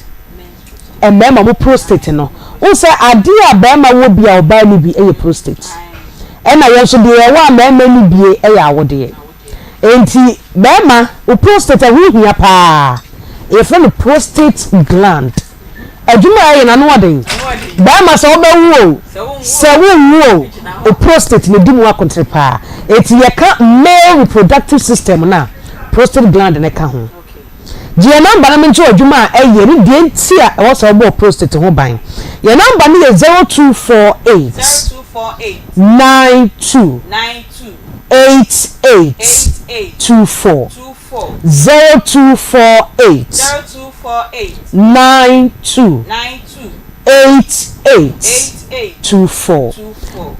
H: Mmarima mo prostate no. Wohu sɛ adeɛ a barima wɔ bi a ɔbaa nni bi yɛ prostate. Ɛna yɛn nso deɛ yɛwɔ a mmarima nni bie yɛ awodeɛ. Enti barima wo prostate ɛho hia paa. Yɛfrɛ no prostate gland. Adwuma a ɛyɛ no ano ɔden. Barima sɛ wobɛwo o, sɛ wonwo o, wo prostate no di mu akotere paa. Enti yɛka male reproductive system no a, prostate gland no ka ho. Gye yɛn namba na menkyerɛ wo adwuma a ɛyɛ ne deɛ nti a ɛwɔ sɛ wobɔ wo prostate ho ban. Yɛn namba no yɛ 0248 92 88 24. 0248 92 88 24.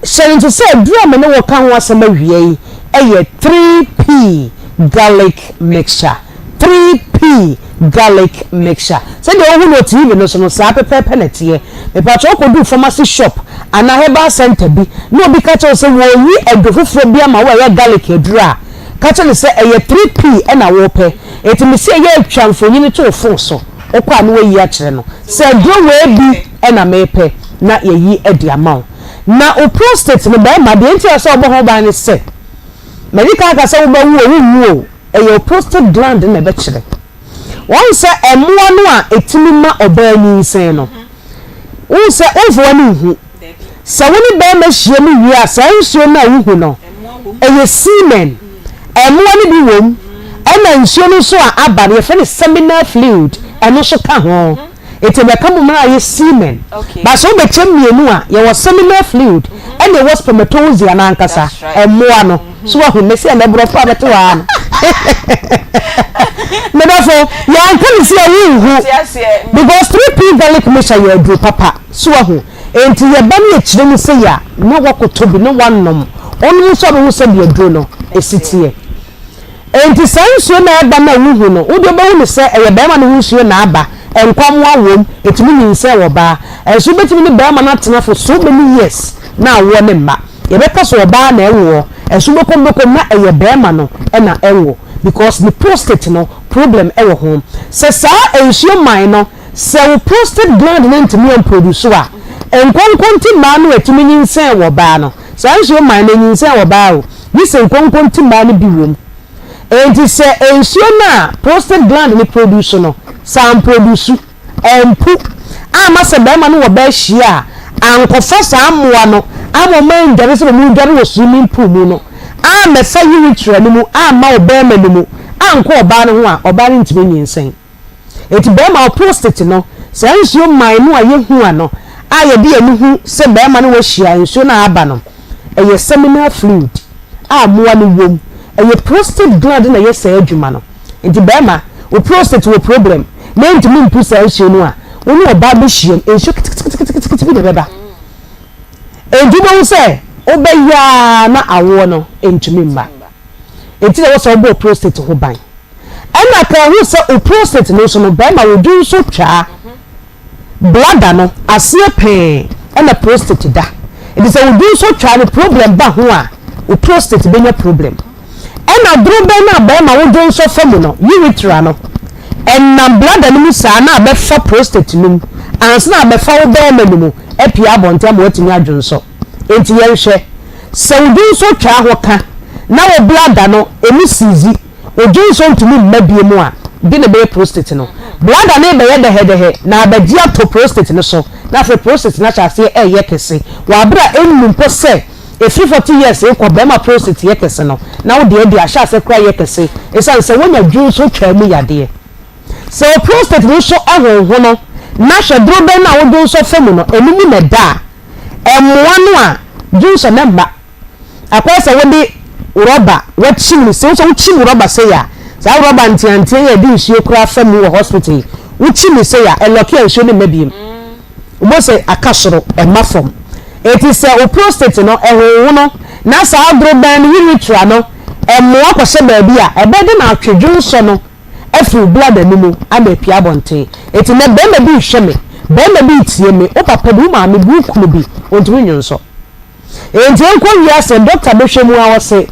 H: Hyɛ no nso sɛ aduru a me ne wo reka ho asɛm awia yi yɛ 3P Garlic Mixture. 3P Garlic Mixture. Sɛdeɛ wohu no wɔ TV no so no, saa pɛpɛɛpɛ na ɛteɛ. Mepakyɛ wokɔduru pharmacy shop anaa herbal centre bi na obi ka kyerɛ wo sɛ wɔreyi aduro foforɔ bi ama wo a ɛyɛ garlic aduro a, Ka kyerɛ no sɛ ɛyɛ 3P na wopɛ, enti mese ɛyɛ a twa mfonini to wo fon so, wokɔ a na woayi akyerɛ no sɛ aduro wei bi na mepɛ na yɛayi de ama wo. Na wo prostate no, barima, deɛ nti a ɛsɛ sɛ wobɔ ho ban ne sɛ, madi kan aka sɛ wobɛwo o, wonwu o, ɛyɛ wo prostate gland na ɛbɛkyerɛ. Wɔahu sɛ mmoa no a ɛtumi ma ɔbaa nyinsɛn no, Wohu sɛ womfa w'ani nhu. Sɛ wo ne barima hyia mu wie a, saa nsuo no a wohu no, ɛyɛ semen. Mmoa no bi wom. Ɛna nsuo no nso a aba no, yɛfrɛ no seminal fluid, ɛno nso ka ho. Nti ɛbɛka mmom na ayɛ semen. But sɛ wobɛkyɛ mmienu a, yɛwɔ seminal fluid ɛna ɛwɔ spermatozoa no ankasa, mmoa no. So woahu? Mese ɛnɛ borɔfo a bɛte hɔ ara no. Medɔfo, yɛanka no sei a wonhu. Because 3P garlic mixture yɛ aduro papa. So wahu? Enti yɛba ne yɛkyerɛ mu sei a, na woakɔtɔ bi na woanom. Wonom nso a wobɛhu sɛdeɛ aduro no ɛsi teɛ. Enti saa nsuo no a ɛba no a wohu no, wo deɛ wobɛhu no sɛ ɛyɛ barima no ho nsuo na aba, nkwammoa wom, ɛtumi nyinsɛn wɔ ɔbaa. Ɛnso wobɛtumi ne barima no atena for so many years na awoɔ no mma. Yɛbɛka sɛ ɔbaa na ɛwoɔ, ɛnso wobɛkɔ mu bɛkɔ mu na ɛyɛ barima no na ɛnwo because ne prostate no problem wɔ ho. Sɛ saa nsuo man no, sɛ wo prostate gland no antumi amproduce a, nkonkonti mmaa no a ɛtumi nyinsɛn wɔ ɔbaa no, saa nsuo man no ɛnyinsɛn wɔ ɔbaa o, Gye sɛ nkonkontimmaa no bi wom. Enti sɛ nsuo no a prostate gland no produce no, sɛ amprodusu, ampu, amma sɛ barima ne ɔbaa hyia a, ankɔfa saa mmoa no amma wɔn andware sɛdeɛ wɔdware wɔ swimming pool mu no, ammɛfa urethra no mu amma ɔbarima no mu, ankɔ ɔbaa no ho a, ɔbaa no ntumi nyinsɛn. Enti barima wo prostate no, saa nsuo mman no a yɛhu ano a yɛde yɛn ani hu sɛ barima ne wo ahyia nsuo no a aba no, ɛyɛ seminal fluid a mmoa no wom. Ɛyɛ prostate gland na ɛyɛ saa adwuma no. Enti barima, wo prostate wɔ problem na ɛntumi mpu saa nsuo no a, wo ne ɔbaa bɛhyiam, nsuo keteketekete bi na ɛbɛba. Enti wobɛhu sɛ wobɛyɛ ara na awoɔ no ntumi mma. Enti na ɛwɔ sɛ wobɔ wo prostate ho ban. Ɛna ka ho sɛ wo prostate no nso no, bɛrima wo dwonsɔ twaa, bladder no, aseɛ pɛɛ ɛna prostate da. Nti sɛ wo dwonsɔ twaa no problem ba ho a, wo prostate bɛnya problem. Ɛna dorobɛn no a bɛrima wo dwonsɔ fa mu no, urethra no, ɛnam bladder no mu saa na abɛfa prostate no mu ansa na abɛfa wo bɛrima no mu apue abɔnten ama woatumi adwonsɔ. Enti yɛnhwɛ, sɛ wo dwonsɔ twaa hɔ ka na wo bladder no ɛmu sizi, wo dwonsɔ ntumi mma bio mu a, de na ɛbɛyɛ prostate no. Bladder no rebɛyɛ dɛhɛdɛhɛ na abɛgye ato prostate no so na afei prostate no ahyɛ aseɛ reyɛ kɛse wɔ abere a ɛnnu mpo sɛ ɛfiri 40 years rekɔ barima prostate yɛ kɛse no na wo deɛ deɛ ahyɛ aseɛ koraa yɛ kɛse ɛsiane sɛ woanya dwonsɔ twaa mu yadeɛ. Sɛ wo prostate no so honhono na hwɛ dorobɛn no a wo dwonsɔ fa mu no ɛno mu na ɛda a, ɛmmoa no a dwonsɔ no mma. Akɔyɛ sɛ wode rɔba wakyim no sei, wo sɛ wokyim rɔba sei a, saa rɔba nteantea yi a yɛde nsuo koraa fa mu wɔ hospital yi, wokyim no sei a, ɛlɔke a nsuo no mma biom. Wobɛhu sɛ aka soro, ɛmma fam. Enti sɛ wo prostate no ɛhonhono na saa dorobɛn no urethra no ɛmmoa kɔhyɛ baabi a, ɛbɛyɛ dɛ na atwe dwonsɔ no afiri wo bladder no mu ama apue abɔnten. Enti nnɛ barima bi rehwɛ me, barima bi retie me, wo papa bi, wo maame bi, wo kunu bi, ɔntumi nnwonsɔ. Enti ɛnkɔ wiase doctor bɛhwɛ mu a ɔse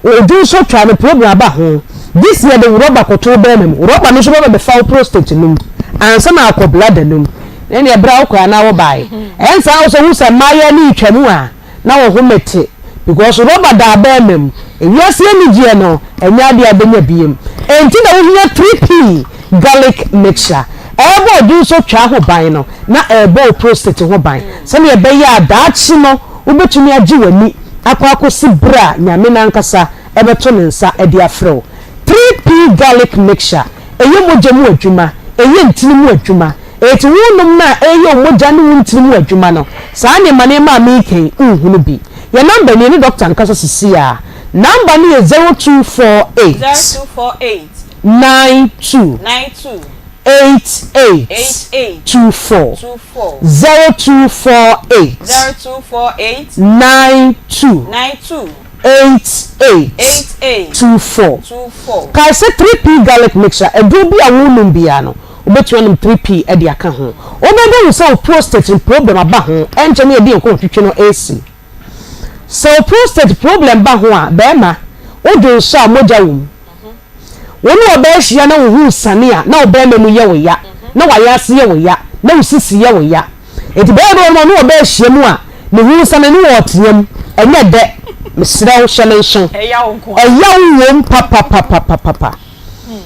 H: odwonsɔ twa no problem aba ho. This yɛde rɔba kɔto wo bɛɛma mu, rɔba no nso bɛba bɛfa wo prostate no mu ansa na akɔ bladder no mu. Ɛneɛ berɛ a wokɔɛ anaa wobaeɛ. Ɛnsaa wo sɛ wohu sɛ mmaayewa no retwa mu a na wo home te because rɔba da bɛɛma mu. Ewiase anigyeɛ no ɛnyɛ adeɛ a wobɛnya biem. Enti na wohia 3P garlic mixture. Ɛrebɔ odwonsɔ twa ho ban no na ɛrebɔ wo prostate ho ban sɛdeɛ ɛbɛyɛ a daakye no wobɛtumi agye w'ani akɔ akɔsi berɛ a Nyame no ankasa bɛto ne nsa de afrɛ wo. 3P Garlic Mixture, ɛyɛ mogya mu adwuma, ɛyɛ ntini mu adwuma. Enti wonom no a ɛreyɛ wo mogya ne wo ntini mu adwuma no, saa nneɛma nneɛma a mereka yi, wonhunu bi. Yɛn number nie, ne doctor nkasa sisi ara. Number no yɛ 0248.
D: 0248.
H: 92.
D: 92.
H: 88 24 0248
D: 0248
H: 92
D: 92
H: 88 24 Kae sɛ 3P Garlic Mixture, aduro bi a worenom biara no, wobɛtumi anom 3P de aka ho. Wobɛbɛhu sɛ wo prostate no problem aba ho, ɛnkyɛ na yɛde yɛn kɔntwitwi no resi. Sɛ wo prostate problem ba ho a, barima, wodwo nso a mogya wɔ mu. Wo ne ɔbaa hyia na wo ho resiane a, na wo barima mu yɛ wo ya, na w'ayaase yɛ wo ya, na wo sisi yɛ wo ya. Enti barima bi wɔ hɔnom a ɔne ɔbaa hyia mu a, ne ho resiane ne ɔreteam. Ɛnyɛ dɛ. Mesrɛ wo, hyɛ no nso. Ɛyaw wom papapapapapa.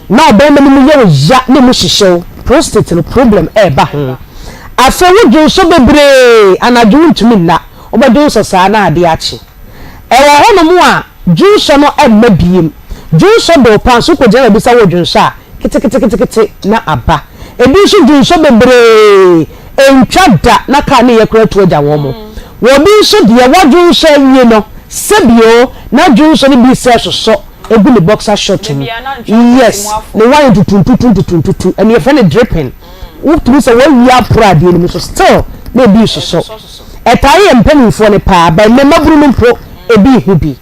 H: Na ɔbarima no mu yɛ wo ya na emu hyehye wo. Prostate no, problem reba ho. Afei wodwonsɔ bebree, anadwo wontumi nna. Wobɛdwonsɔ saa na adeɛ akye. Ɛwɔ hɔnom a dwonsɔ no mma biem. Dwonsɔ de wo paa nso wokɔgyina baabi sɛ woredwonsɔ a, keteketekete na aba. Ebi nso dwonsɔ bebree, ɛntwa da na kaa no yɛ koraa atu agya wɔn. Wɔ bi nso deɛ, woadwonsɔ awie no, sɛbi o, na dwonsɔ no bi sɛ sosɔ. egu ne boxer short mu. Yes, ne ho ayɛ ntutuntutu ntutuntutu. Ɛno yɛfrɛ no dripping. Wotumi sɛ woawie aporo adeɛ no mu so still na ebi resosɔ. Ɛtaa yɛ mpanimfoɔ no paa, but nnɛ mmabunu no mpo ebi rehu bi.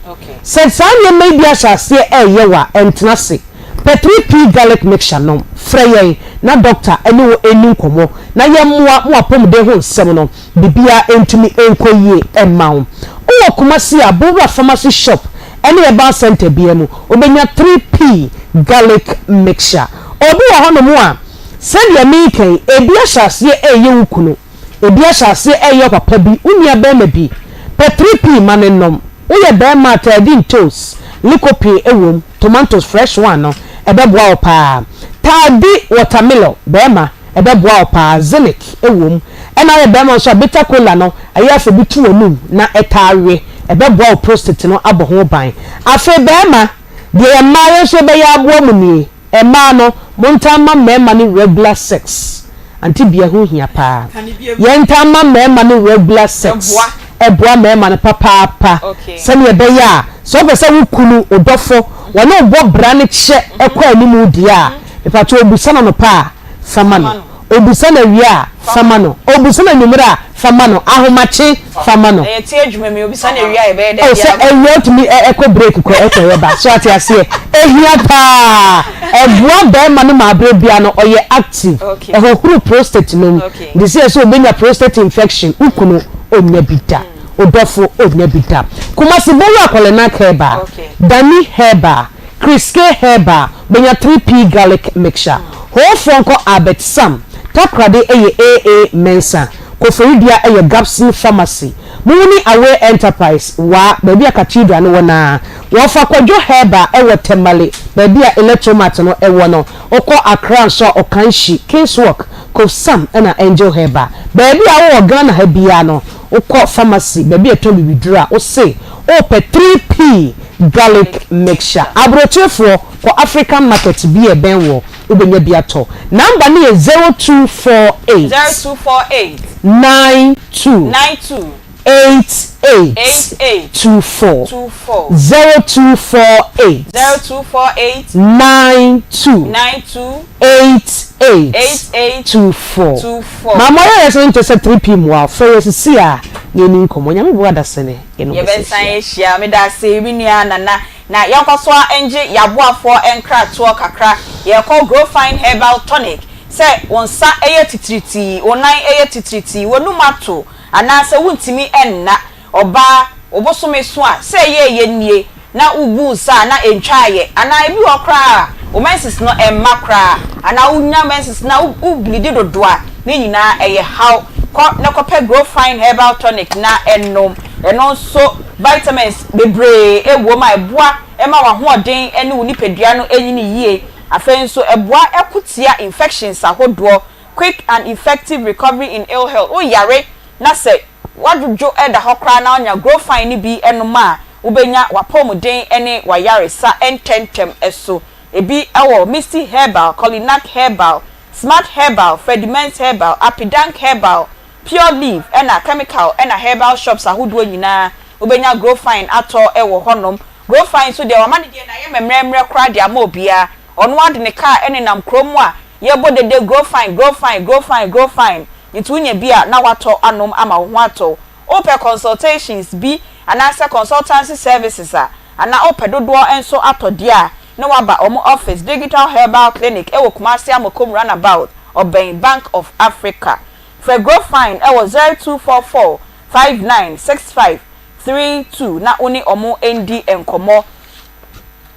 H: Sɛ saa nneɛma yi bi ahyɛ aseɛ ɛreyɛ wo a, ɛntena ase. Pɛ 3P Garlic Mixture nom. Frɛ yɛn na dɔkta ne wo nni nkɔmmɔ na yɛmmoa mo apɔmuden ho nsɛm no biribiara ntumi nkɔ yie mma wo. Wowɔ Kumasi a, Bowura Pharmacy Shop ne Herbal Centre biara mu, wobɛnya 3P Garlic Mixture. Obi wɔ hɔnom a, sɛdeɛ mereka yi, ebi ahyɛ aseɛ reyɛ wo kunu, ebi ahyɛ aseɛ reyɛ wo papa bi, wo nuabarima bi. Pɛ 3P ma no nnom. Woyɛ barima a, taa di ntoos, lycopene wom, tomatoes fresh one no, ɛbɛboa wo paa. Taa di watermelon, barima, ɛbɛboa wo paa, zinc wom. Ɛna woyɛ barima nso a, bitter kola no, ɛyɛ a fa bi to w'anum na taa we, ɛbɛboa wo prostate no abɔ ho ban. Afei barima, deɛ mmaa yɛn nso yɛbɛyɛ aboa mo nie. Mmaa no, montaa mma mmarima no regular sex. Ante bia ɛho hia paa. Yɛntaa mma mmarima no regular sex. Ɛboa mmarima no papaapa. Sɛdeɛ ɛbɛyɛ a, sɛ wopɛ sɛ wo kunu, wo dɔfo, wɔne wo bɔ bra no kyɛ kɔ anim deɛ a, mepakyɛw obisa no anɔpa a, fa ma no. Obisa no awia a, fa ma no. Obisa no anwummere a, fa ma no. Ahomakye, fa ma no.
D: Ɛyɛ ti adwuma mi, obisa no awia a, yɛbɛyɛ dɛ
H: Oh, sɛ
D: biara.
H: awia otumi ɛ ɛkɔ break kɔ ɛkɔ yɛ ba. So ate aseɛ? Ehia paa. Ɛboa barima no ma abere biara no ɔyɛ active.
D: Okay.
H: Ɛhohoro prostate no mu.
D: Okay.
H: Nti sɛ yɛsɛ obenya prostate infection, wo kunu onnya bi da. Wo dɔfo onnya bi da. Kumasi Bowura Kɔlɛnak Herbal,
D: Okay.
H: Dani Herbal, Kriske Herbal, Benya 3P Garlic Mixture. Hoofoɔ nkɔ Albert Sam, Takoradi yɛ AA Mensah, Koforidua yɛ Gabson Pharmacy, Mumuni Away Enterprise, Waa, baabi a Cathedral no wɔ no ara. Wɔfa Kwadwo Herbal wɔ Tamale, baabi a Electromat no wɔ no. Wokɔ Accra nso a, Okanshi, Kingswalk, Kofsam na Angel Herbal. Baabi a wowɔ Ghana ha biara no, wokɔ pharmacy, baabi a yɛtɔn bibiduro a, wose wopɛ 3P Garlic Mixture. Aburokyerefoɔ, Kɔ African market bi a ɛbɛn woɔ, wobɛnya bi atɔ. Number no yɛ 0248.
D: 0248.
H: 92.
D: 92.
H: 88.
D: 88.
H: 24.
D: 24.
H: 0248.
D: 0248.
H: 92.
D: 92.
H: 88.
D: 88.
H: 24.
D: 24.
H: Maame ɔyɛ yɛ sɛ nkyɛ sɛ 3 pm a frɛ yɛ sisi a na yɛni nkɔmmɔ. Nyame boa dasene yɛne wo bɛsɛ
D: Yɛbɛsan
H: hyia.
D: ahyia. Meda ase me nua Nana. Na yɛnkɔ so ara ngye y'aboafoɔ nkratoɔ kakra. Yɛrekɔ Growfine Herbal Tonic. Sɛ wo nsa yɛ titiritii, wo nan yɛ titiritii, w'anum ato, anaasɛ wontumi nna, ɔbaa, wo bosome so a, sɛ ɛyɛɛyɛ nie na wobu nsa a na ɛntwaeɛ, anaa ebi wɔ hɔ koraa a wo menses no mma koraa, anaa wonya menses no a wo bleedi dodo a, ne nyinaa ɛyɛ haw. Kɔ na kɔpɛ Growfine Herbal Tonic na nom. Ɛno nso vitamins bebree wom a ɛboa ma w'ahoɔden ne wo nipadua no nyini yie. Afei nso ɛboa ko tia infections ahodoɔ, quick and effective recovery in ill health. Woyare na sɛ woadwodwo da hɔ koraa na woanya Growfine no bi nom a, wobɛnya w'apɔmuden ne w'ayaresa ntɛmntɛm so. Ebi wɔ Misty Herbal, Colinak Herbal, Smart Herbal, Fredimens Herbal, Apidank Herbal, Pure leaf ɛna chemical ɛna herbal shops ahodoɔ nyinaa wobɛnya Growfine atɔ wɔ hɔ nom. Growfine nso deɛ wama ne deɛ no ayɛ mɛmrɛmrɛ koraa de ama obiara. Ɔno ara de ne car ɛnenam kuro mu a yɛbɔ dede Growfine, Growfine, Growfine, Growfine. Nti wonya bi a na watɔ anom ama wo ho atɔ wo. Wopɛ consultations bi anaasɛ consultancy services a, anaa wopɛ dodoɔ nso atɔ deɛ a, na waba wɔn office Digital Herbal Clinic ɛwɔ Kumasi Amokom Runabout, ɔbɛn Bank of Africa. Frɛ Growfine wɔ 0244 59 65 32 na wo ne wɔn ndi nkɔmmɔ.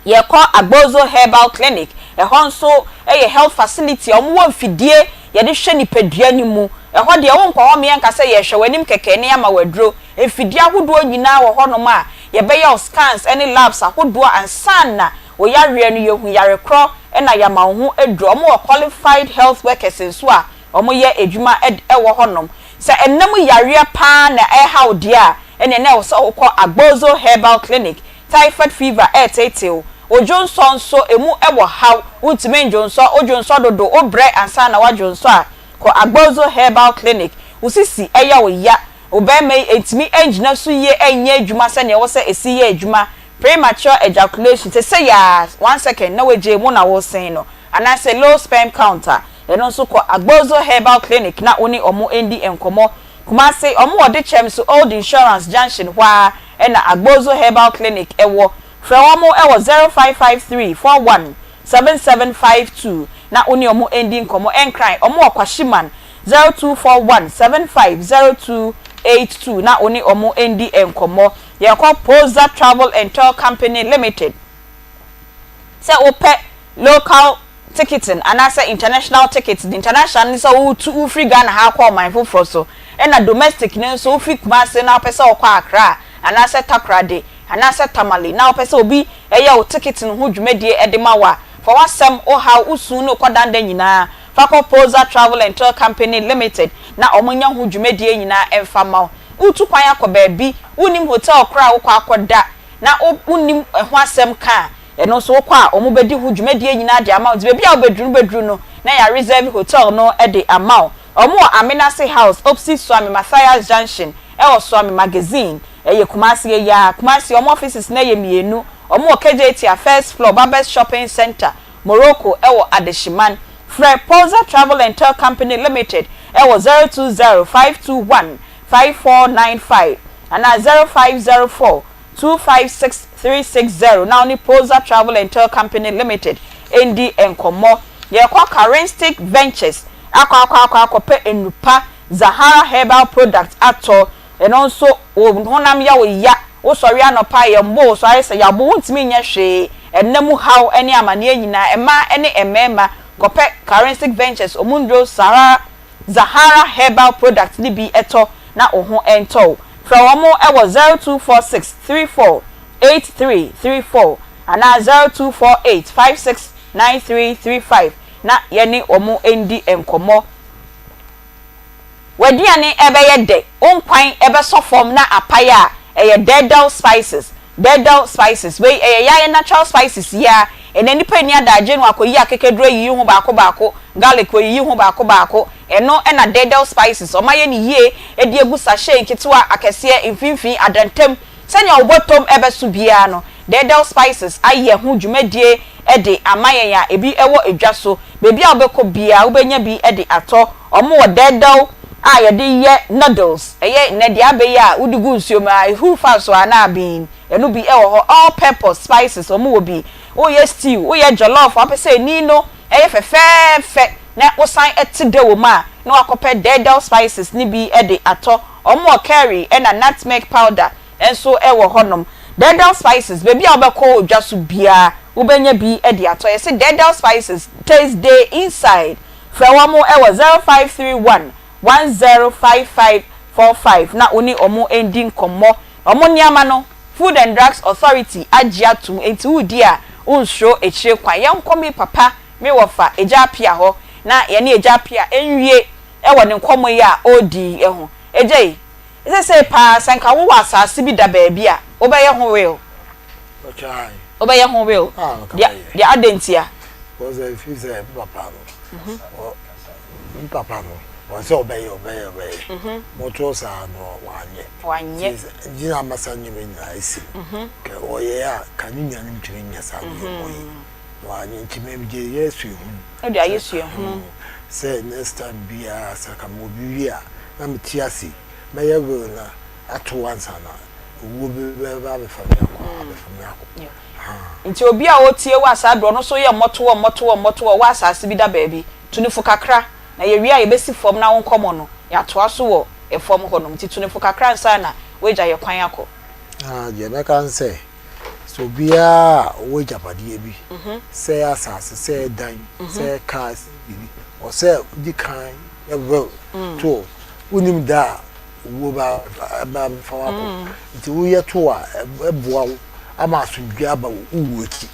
D: Yɛkɔ Agbozo Herbal Clinic, ɛhɔ nso yɛ health facility a wɔwɔ mfidie yɛde hwɛ nipadua no mu. Ɛhɔ deɛ wonkɔ hɔ mmea nka sɛ yɛrehwɛ w'anim kɛkɛ na yɛama wo aduro. Mfidie ahodoɔ nyinaa wɔ hɔnom a yɛbɛyɛ wo scans ne labs ahodoɔ ansa na wo yareɛ no yɛhu yare korɔ na yɛama wo ho aduro. Wɔwɔ qualified health workers nso a wɔyɛ adwuma wɔ hɔnom. Sɛ ɛnna mu yareɛ pa ara na ɛreha wo deɛ a, ɛnneɛ na ɛwɔ sɛ wokɔ Agbozo Herbal Clinic. Typhoid fever reteetee wo, wo dwonsɔ nso, ɛmu wɔ haw, wontumi ndwonsɔ, wodwonsɔ dodo, wobrɛ ansa na woadwonsɔ a, kɔ Agbozo Herbal Clinic. Wo sisi yɛ wo ya, wo barima yi ntumi ngyina so yie nyɛ adwuma sɛdeɛ ɛwɔ sɛ ɛsi yɛ adwuma. Premature ejaculation, sesei ara, one second na wagyae mu na wosen no, anaasɛ low sperm count a, ɛno nso kɔ Agbozo Herbal Clinic na wo ne wɔn ndi nkɔmmɔ. Kumasi, wɔn wɔ Dekyɛm so Old Insurance Junction hɔ ara na Agbozo Herbal Clinic wɔ. Frɛ wɔn wɔ 0553 41 7752 na wo ne wɔn ndi nkɔmmɔ. Nkran, wɔn wɔ Kwashiman, 0241 75 0282 na wo ne wɔn ndi nkɔmmɔ. Yɛkɔ Poza Travel and Tour Company Limited sɛ wopɛ local ticketing anaasɛ international ticket de, international ne sɛ wotu wofiri Ghana ha akɔ ɔman foforɔ so, ɛna domestic no nso wofi Kumasi na wopɛ sɛ wokɔ Accra anaasɛ Takoradi anaasɛ Tamale na wopɛ sɛ obi yɛ wo ticketing ho dwumadie de ma wo a, fa w'asɛm, wo haw, wo su ne wo kɔdanda nyinaa fa kɔ Poza Travel and Tour Company Limited na wɔnyɛ ho dwumadie nyinaa mfa ma wo. Woretu kwan akɔ baabi, wonnim hotel koraa a wokɔ akɔda na wonnim ɛho asɛm ka a, ɛno nso wokɔ a wɔbɛdi ho dwumadie nyinaa de ama wo. Nti baabi a wobɛduru no wobɛduru no na yɛareserve hotel no de ama wo. Wɔwɔ Amenase House opposite Suame Mathias Junction wɔ Suame Magazine, ɛyɛ Kumasi yi ara. Kumasi wɔn offices no yɛ mmienu, wɔwɔ Kejetia first floor, Barbers Shopping Centre, Morocco wɔ Adehyeman. Frɛ Polza Travel and Tour Company Limited wɔ 020 521 5495 anaa 0504 256 360 na wo ne Polza Travel and Tour Company Limited ndi nkɔmmɔ. Yɛrekɔ Karinstic Ventures akɔ akɔ akɔ akɔpɛ nnupa Zahara Herbal Products atɔ. Ɛno nso wo honam yɛ wo ya, wosɔre anɔpa a yɛmmɔ wo so ayɛ sɛ yɛabo wo wontumi nyɛ hwee, ɛnna mu haw ne amaneɛ nyinaa, mmaa ne mmarima, kɔpɛ Karensic Ventures wɔn nnuro Sahara Zahara Herbal Products no bi tɔ na wo ho ntɔ wo. Frɛ wɔn wɔ 0246 34 8334 anaa 0248 56 9335 na yɛne wɔn ndi nkɔmmɔ. W'aduane bɛyɛ dɛ, wo nkwan bɛsɔ fam na apae a, ɛyɛ dɛɛdɛw spices, dɛɛdɛw spices. Wei ɛyɛ yɛn natural spices yi ara. Ɛnnɛ nnipa nni adagye no akɔyi akekaduro ayiyi ho baako baako, garlic wɔyiyi ho baako baako. Ɛno na dɛɛdɛw spices, wɔayɛ no yie de agu sachet nketewa, akɛseɛ, mfimfini, adantam. Sɛnea wo bɔtɔm bɛso biara no, Dɛɛdɛw Spices ayɛ ho dwumadie de ama yɛn a ebi wɔ dwa so. Baabi a wobɛkɔ biara wobɛnya bi de atɔ. Wɔwɔ dɛɛdɛw a yɛde yɛ noodles, ɛyɛ nnɛ deɛ aba yi a wode gu nsuo mu a ɛhuru fa so a na aben, ɛno bi wɔ hɔ. All purpose spices, wɔwɔ bi. Woyɛ stew, woyɛ jollof a wopɛ sɛ ani no yɛ fɛfɛɛfɛ na wosan te dɛ wɔ mu a, na woakɔpɛ dɛɛdɛw spices no bi de atɔ. Wɔwɔ curry ɛna nutmeg powder nso wɔ hɔnom. Dɛɛdɛw spices, baabi a wobɛkɔ wɔ dwa so biara, wobɛnya bi de atɔ. Yɛse dɛɛdɛw spices, taste day inside. Frɛ wɔn wɔ 0531 105545 na wo ne wɔn ndi nkɔmmɔ. Wɔn nneɛma no, Food and Drugs Authority agye atom, enti woredi a, wonsuro akyire kwan. Yɛnkɔ me papa, me wɔfa, Agya Appiah hɔ na yɛne Agya Appiah nwie wɔ ne nkɔmmɔ yi a ɔredi yi ho. Agya yi, sesei paa sɛ nka wowɔ asaase bi da baabi a, wobɛyɛ ho will? Wobɛyɛ ho will? Deɛ, deɛ adɛn ntia?
G: Because ɛfiri sɛ me papa no, me papa no, wɔn sɛ ɔbɛyɛ, ɔbɛyɛ, ɔbɛyɛ. Motoɔ saa no, wanyɛ.
D: Wanyɛ.
G: Gyina ama saa nneɛma nyinaa asi. Kɛ ɔyɛ a, ka ne nuanom ntumi nyɛ saa nneɛma yi. Wanyɛ nti mede yɛ suahunu.
D: Wode ayɛ suahunu.
G: Sɛ next time biara sɛ anka mewɔ bi wie a na mete ase mɛyɛ will no ato hɔ ansa na owuo bi bɛba abɛfa me akɔ a abɛfa me akɔ. Ahaa.
D: Nti obi a ɔretie wo a saa berɛ ɔno nso yɛ mmɔtoɔ mmɔtoɔ mmɔtoɔ wɔ asaase bi da baabi, tu no fo kakra na yɛwie a yɛbɛsi fam na wo nkɔmmɔ no yɛatoa so wɔ fam hɔnom. Nti tu no fo kakra ansa na woagya yɛ kwan akɔ.
G: Ah, deɛ mɛka ne sɛ, Sɛ obiara a ɔwɔ agyapadeɛ bi, sɛ ɛyɛ asase, sɛ ɛyɛ dan, sɛ ɛyɛ kaa, sɛ ɛyɛ biribi, ɔsɛ wodi kan yɛ will to hɔ. Wonnim da a owuo ba ba bɛfa wo akɔ. Nti woyɛ to a, ɛboa wo ama asomdwoeɛ aba wo wuo akyi.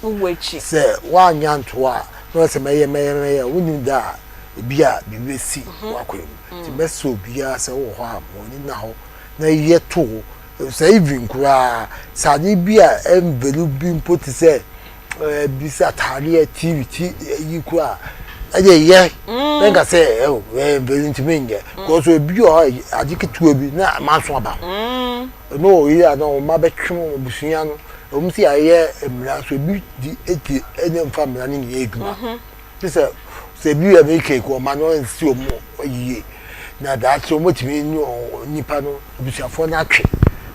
G: Sɛ woanyɛ anto a, na wɔsɛ mɛyɛ mɛyɛ mɛyɛ a, wonnim da a ebi a biribi bɛsi w'akwan mu. Nti mɛsrɛ obiara sɛ wowɔ hɔ a, ma w'ani nna hɔ na yɛ to hɔ. Sɛ even koraa sɛ ade bi a ɛnvɛlu bi mpo te sɛ ɛɛ bi sɛ ataadeɛ tv ti yi koraa ɛde yɛ ɛnka sɛ ɛwɔ ɛnvɛlu ntumi nyɛ kɔsɔ ebi wɔ hɔ ade ketewa bi na manso aba ho ɛno wɔ yi a na wɔn mma bɛtwe wɔn abusua no. Ɛwom sɛ yɛayɛ mmara nso ebi di eti ɛnyɛ nfa mmara no nyɛ adwuma. Te sɛ sɛ ebi yɛ mistake wɔn ma no nsi wɔn yie na daakye wɔn atumi ne wɔn nipa no abusuafoɔ no atwe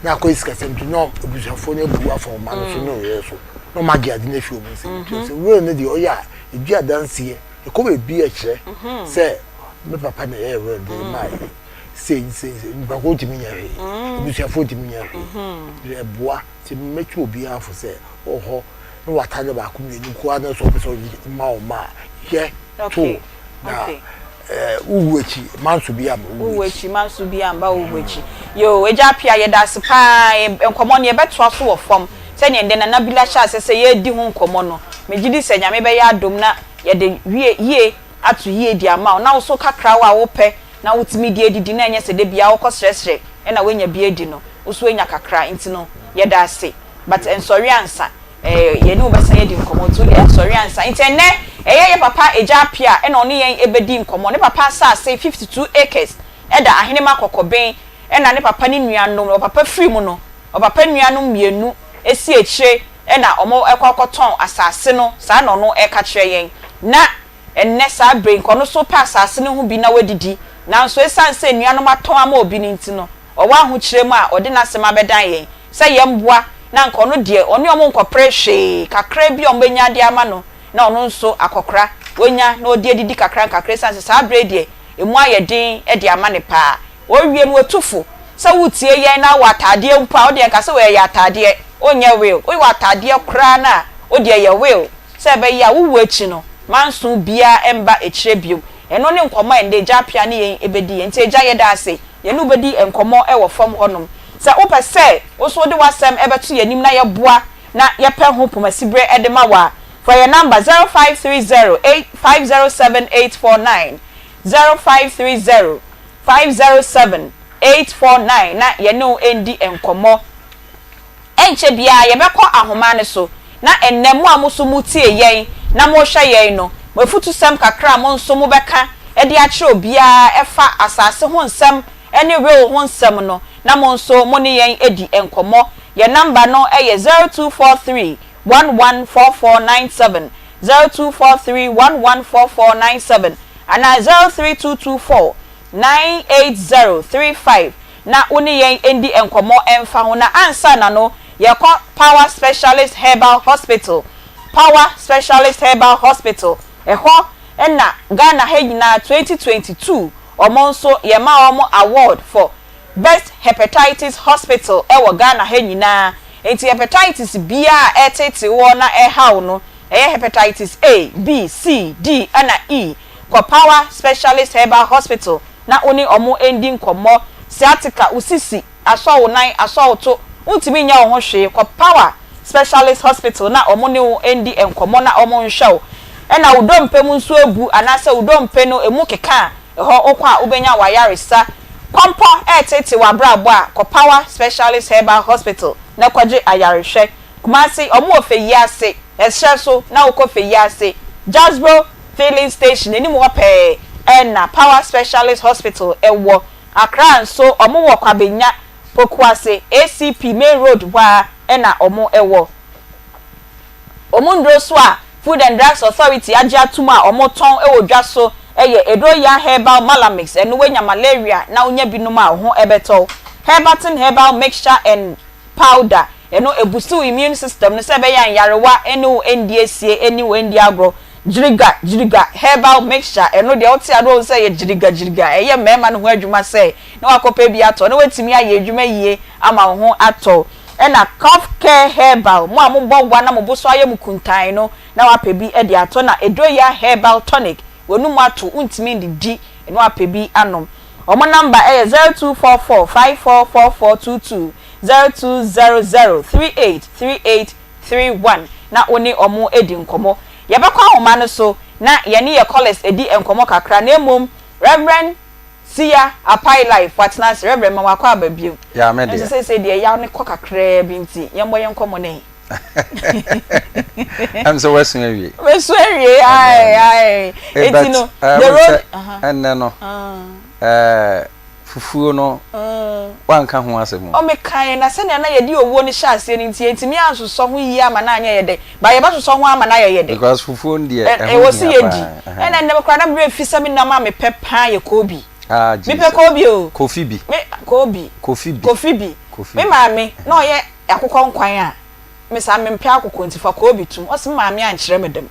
G: na akɔyɛ sikasɛm nti na abusuafoɔ no abu afa wɔn ma no so ne wɔn yere so na wɔn agye ade no afi wɔn nsam. Nti sɛ wura no deɛ ɔyɛ a edi adanseɛ ɛkɔ baabi a ɛkyerɛ sɛ me papa na ɛyɛ wura no de maa yɛ sei sei sei nipa ko ntumi nyɛ hwee abusuafoɔ ntumi nyɛ hwee ɛboa. Nti mɛtu obiara fo sɛ ɔwɔ hɔ na w'atade baako mmienu nko ara na sɛ ɔpɛ sɛ ɔde ma wo mma a, yɛ to na wowu akyi manso bi amma
D: wowu akyi. Manso bi amba wowu akyi. Yoo Agya Appiah yɛda ase paa nkɔmmɔ no yɛbɛtoa so wɔ fam sɛdeɛ ndɛ Nana Bila hyɛ aseɛ sɛ yɛredi ho nkɔmmɔ no megye di sɛ Nyame bɛyɛ adom na yɛde wie yie ato yie de ama wo na wo so kakra a wopɛ na wotumi de adidi na ɛnyɛ sɛ da biara wokɔ srɛsrɛ na woanya bi adi no, wo nso woanya kakra nti no yɛda ase but nsɔre ansa eh, yɛne wo bɛsan adi nkɔmmɔ nti wodeɛ nsɔre ansa. Nti ɛnnɛ ɛyɛ yɛ papa Agya Appiah ɛna ɔne yɛn ɛbɛdi nkɔmmɔ. Ne papa asase 52 acres ɛda Ahenema Kɔkɔben ɛna ne papa ne nuanom, ɔpapa firi mu no, ɔpapa nuanom mmienu ɛsi akyire ɛna wɔn ɛkɔ akɔtɔn asase no, saa na ɔno ɛka kyerɛ yɛn. Na Ɛnnɛ saa bere yi, nka ɔno nso repɛ asase no ho bi na wadidi, nanso esiane sɛ anuanom atɔn ama obi no nti no, ɔwɔ ahokyere mu a ɔde n'asɛm abɛdan yɛn sɛ yɛmmoa na anka ɔno deɛ ɔne wɔn nkɔpere hwee, kakra bi a wɔbɛnya de ama no na ɔno nso akɔkora, wanya na ɔde adidi kakra nkakra esiane sɛ saa bere yi deɛ emu ayɛ den de ama no paa. Wɔwie no wɔtu fo sɛ woretie yɛn na wowɔ ataadeɛ mpo a, wo deɛ nka sɛ ɛyɛ ataadeɛ, wonyɛ will, wowɔ ataadeɛ koraa no a, wo deɛ yɛ will. Sɛ ɛbɛyɛ a wo wu akyi no, manso biara mma akyire bio. Ɛno ne nkɔmmɔ a ɛnnɛ Agya Appiah ne yɛn bɛdi. Enti Agya, yɛda ase. Yɛne wo bɛdi nkɔmmɔ wɔ fam hɔnom. Sɛ wopɛ sɛ wo nso wode w'asɛm bɛto yɛn anim na yɛboa na yɛpɛ ho pomasiberɛ de ma wo a, frɛ yɛn namba 0530 507 849, 0530 507 849 na yɛne wo ndi nkɔmmɔ. Ɛnkyɛ biara yɛbɛkɔ ahoma no so, na ɛnnɛ mo a mo nso motie yɛn na mohwɛ yɛn no, mo afutusɛm kakra a mo nso mobɛka de akyerɛ obiara ɛfa asase ho nsɛm ne will ho nsɛm no, na mo nso mo ne yɛn adi nkɔmmɔ. Yɛn namba no yɛ 0243 114497, 0243 114497, anaa 03224 98035. na wo ne yɛn ndi nkɔmmɔ mfa ho. Na ansa na no, yɛkɔ Power Specialist Herbal Hospital, Power Specialist Herbal Hospital, ɛhɔ na Ghana ha nyinaa 2022 wɔn nso yɛmaa wɔn award for Best Hepatitis Hospital wɔ Ghana ha nyinaa. Nti hepatitis biara a ɛreteetee woɔ na ɛreha wo no, ɛyɛ hepatitis A, B, C, D ɛna E, kɔ Power Specialist Herbal Hospital na wo ne wɔn ndi nkɔmmɔ. Sciatica, wo sisi, asɔ wo nan, asɔ wo to, wontumi nyɛ wo ho hwee, kɔ Power Specialist Hospital na wɔn ne wo ndi nkɔmmɔ na wɔnhwɛ wo. Ɛna wo dompe mu nso abu anaasɛ wo dompe no emu keka a, ɛhɔ wokɔ a wobɛnya w'ayaresa. Kɔmpɔ reteetee w'abrabɔ a, kɔ Power Specialist Herbal Hospital na kɔgye ayarehwɛ. Kumasi, wɔn wɔ Feyiase, ɛserɛ so na wokɔ Feyiase, Jasbro Filling Station anim hɔ pɛɛ na Power Specialist Hospital wɔ. Accra nso, wɔn wɔ Kwabenya, Pokuase, ACP Main Road hɔ ara na wɔn wɔ. Wɔn nnuro nso a Food and Drugs Authority agye atom a wɔtɔn wɔ dwa so yɛ Edoya Herbal Malamix, ɛno woanya malaria na wonya bi nom a wo ho bɛtɔ wo, Herbatin Herbal Mixture and Powder, Ɛno ɛbusti wo immune system no sɛ ɛbɛyɛ a nyarewa ne wo nndi asie ne wo nndi agorɔ. Gyiriga gyiriga herbal mixture, ɛno deɛ wote a na woahu sɛ ɛyɛ gyiriga gyiriga, ɛyɛ mmarima no ho adwuma sɛ na woakɔpɛ bi atɔ na woatumi ayɛ adwuma yie ama wo ho atɔ wo. Ɛna cough care herbal, mo a mobɔ wa na mo bo so ayɛ mo kuntann no na woapɛ bi de atɔ. Na Edoya herbal tonic, w'anum ato wontumi nnidi na woapɛ bi anom. Wɔn number yɛ 0244 544422. 0200 38 38 31 na wo ne wɔn adi nkɔmmɔ. Yɛbɛkɔ ahoma no so na yɛne yɛ callers adi nkɔmmɔ kakra na mmom Rev. Siya Apai Life watena ase. Rev. ma wakɔ aba bio.
E: Ya me
D: Nanso
E: deɛ.
D: seesei deɛ yaw no kɔ kakraa bi nti yɛmmɔ yɛn nkɔmmɔ no ɛ.
E: Ɛm sɛ woasu awie.
D: Masu awie ae ae.
E: Eh,
D: Enti
E: but
D: no
E: eh,
D: the
E: wohu
D: road
E: sɛ
D: aha.
E: ɛnnɛ no
D: Ah.
E: eh, Fufuo no woanka ho asɛm o.
D: O mekaeɛ, na sɛnea na yɛde owuo no hyɛ aseɛ no nti, yɛntumi ansosɔ ho yie ama no anyɛ yɛ dɛ, but yɛbɛsosɔ ho ama no ayɛ yɛ dɛ.
E: Because fufuo no deɛ ɛho
D: Ɛwɔ sɛ
E: hia
D: yɛdi.
E: paa.
D: Ɛna nnɛ koraa na me werɛ fi sɛ me nam a mepɛ paa yɛ koobi.
E: Ah Jesus.
D: Mepɛ koobi o.
E: Kofi bi.
D: Me, koobi.
E: Kofi bi.
D: Kofi bi.
E: Kofi
D: Me
E: bi.
D: maame, na ɔyɛ akokɔ nkwan a, Me saa mempɛ akokɔ nti fa koobi tom. Ɔse me maame ankyerɛ me dɛm.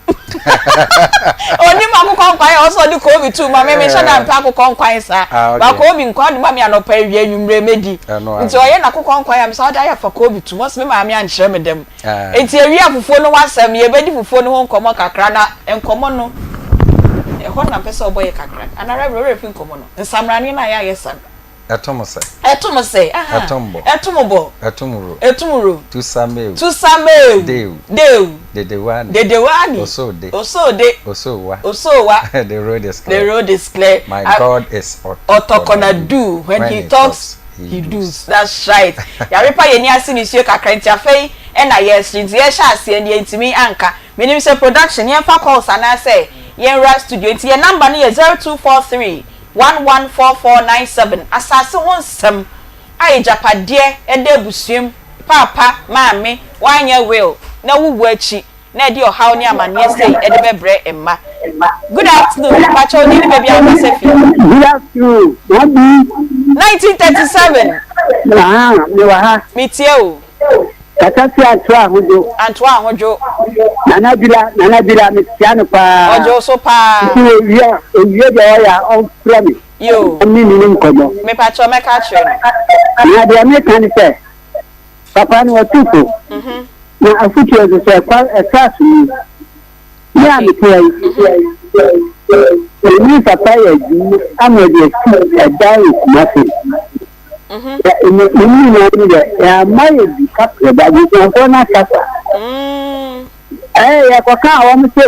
D: Onim akokɔ nkwan a ɔse ɔde koobi tom ma me. Menhyɛ da mpɛ akokɔ nkwan saa.
E: Ah,
D: Ba
E: okay.
D: koobi nkwan ɔde ma me anɔpa awia anwummerɛ mɛdi.
E: Ɛno
D: Nti
E: ano.
D: ɔyɛ n'akokɔ nkwan a me saa ɔde ayɛ fa koobi tom. Ɔse me maame ankyerɛ me dɛm.
E: Ah.
D: Nti awia fufuo no ho asɛm yɛbɛdi fufuo no ho nkɔmmɔ kakra na nkɔmmɔ no ɛhɔ na mpɛ sɛ ɔbɔ yɛ kakra. Anaa Reverend wo werɛ fi nkɔmmɔ no? Nsamrane no a yɛayɛ sa no.
E: Ɛtom sɛ.
D: Ɛtom sɛ, aha.
E: Ɛtom bɔ.
D: Ɛtom bɔ.
E: Ɛtom wuro.
D: Ɛtom wuro.
E: Tusameu.
D: Tusameu.
E: Deu.
D: Deu.
E: Dedewani.
D: Dedewani.
E: Osode.
D: Osode.
E: Osowa.
D: Osowa.
E: The road is clear.
D: The road is clear.
E: My God is
D: Otokonadu. When he talks, he does. That's right. Yarepa yɛn ani ase nisuo kakra nti afei ɛna yɛresere nti yɛhyɛ aseɛ no yɛntumi anka. Menim sɛ production yɛmfa calls anaasɛ yɛnwura studio nti yɛn number no yɛ 0243 114497, Asase ho nsɛm a agyapadeɛ da abusua mu, paapa, maame, woanyɛ will na wo wu akyi na ɛde ɔhaw ne amaneɛ sei de bɛbrɛ mma. Good afternoon, mpakyɛ wo din ne baabi a wokasa fi?
A: Good afternoon, Mabi.
D: 1937.
A: Ah, mewɔ ha.
D: Metie o.
A: Kasa fi Antoa Ahodwo.
D: Antoa Ahodwo.
A: Nana Bila, Nana Bila, mekyia no paa.
D: Ɔgye wo so paa.
A: Nti owie a, owie deɛ ɔyɛ a, ɔmfrɛ me.
D: Yoo.
A: Na me ne no nkɔmmɔ.
D: Mepakyɛw mɛka akyerɛ no.
A: Na deɛ meka ne sɛ, papa no ɔtu fo. Na afotuo nso sɛ ɛkwa ɛtɔ aso mu. Me a mete ha yi, me ne papa yɛ adwuma ama de asi ɛdan wɔ Kumasi. Na emu emu nyinaa ne dɛ yɛama yɛ bi kaprɛ ba abusuafoɔ no akasa. Ɛɛ yɛkɔka a wɔn se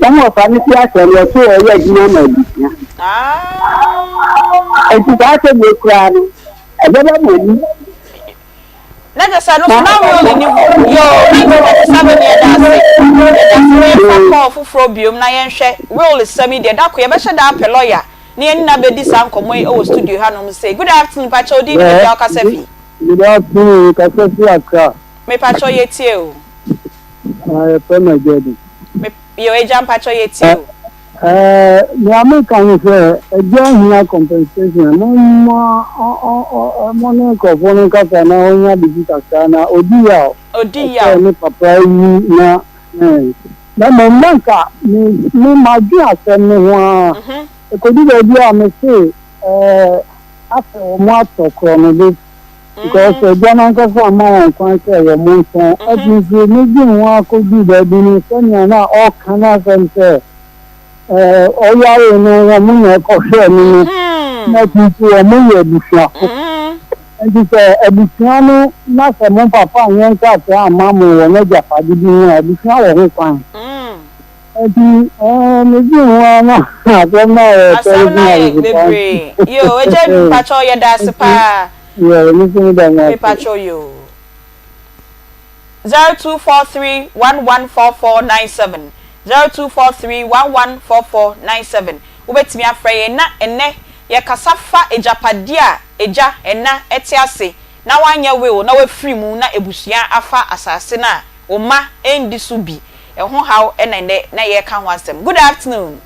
A: wɔn wɔfa no si asɛm wɔso wɔyɛ adwuma ma abusua. Enti saa asɛm wei koraa no ɛbɛba mo ani.
D: Na kyerɛ sɛ no so na will nni hɔ. Yoo, 1937 yɛda ase. Yɛda ase na yɛmfa call foforɔ biom na yɛnhwɛ will sɛm yi deɛ da ko yɛbɛhyɛ da apɛ lawyer na yɛne no abɛdi saa nkɔmmɔ yi wɔ studio hanom sei. Good afternoon, mpakyɛ wo din ne baabi a wokasa fi?
A: Good afternoon, mekasa fi Accra.
D: Mepakyɛ yɛtie o.
A: Ah, yɛfrɛ me Agya
D: Me, yo, agya mpakyɛ yɛtie o.
A: Eh, nea meka ne sɛ, agya hia compensation. Momma mo ne nkurɔfoɔ no nkasa na ɔnya biribi kakra na ɔdi yaw.
D: Ɔdi yaw.
A: Sɛ ne papa awu na eh, na mmom na nka me me madwen asɛm no ho ara. Ɛkɔdu baabi a mese eh, asɛ wɔn atɔ korɔ no de because agya no ankasa amma wɔn kwan sɛ wɔn ntɔn. Ɛti nso medwen ho ara kɔduu baabi no sɛnea na ɔreka n'asɛm sɛ eh, ɔyare no wɔn na ɛkɔhwɛɛ no no, na ɛti nso wɔn yɛ abusuafo. Enti sɛ abusua no na sɛ mo papa anyɛ nkrataa amma mo wɔ n'agyapade bi ho a, abusua wɔ ho kwan. Enti ɛɛ medwen ho ara na asɛm no ayɛ
D: Asɛm no ayɛ bebree. Yoo, Agya Adu mpakyɛw yɛda ase paa.
A: Yoo, me nso meda mo ase.
D: Mepakyɛw yoo. 0243114497 0243114497 Wobɛtumi afrɛ yɛn na ɛnnɛ yɛkasa fa agyapadeɛ a agya, ɛna, te ase na wanyɛ will na wafiri mu na abusua afa asase no a wo mma ndi so bi ɛho haw na ɛnnɛ na yɛreka ho asɛm. Good afternoon.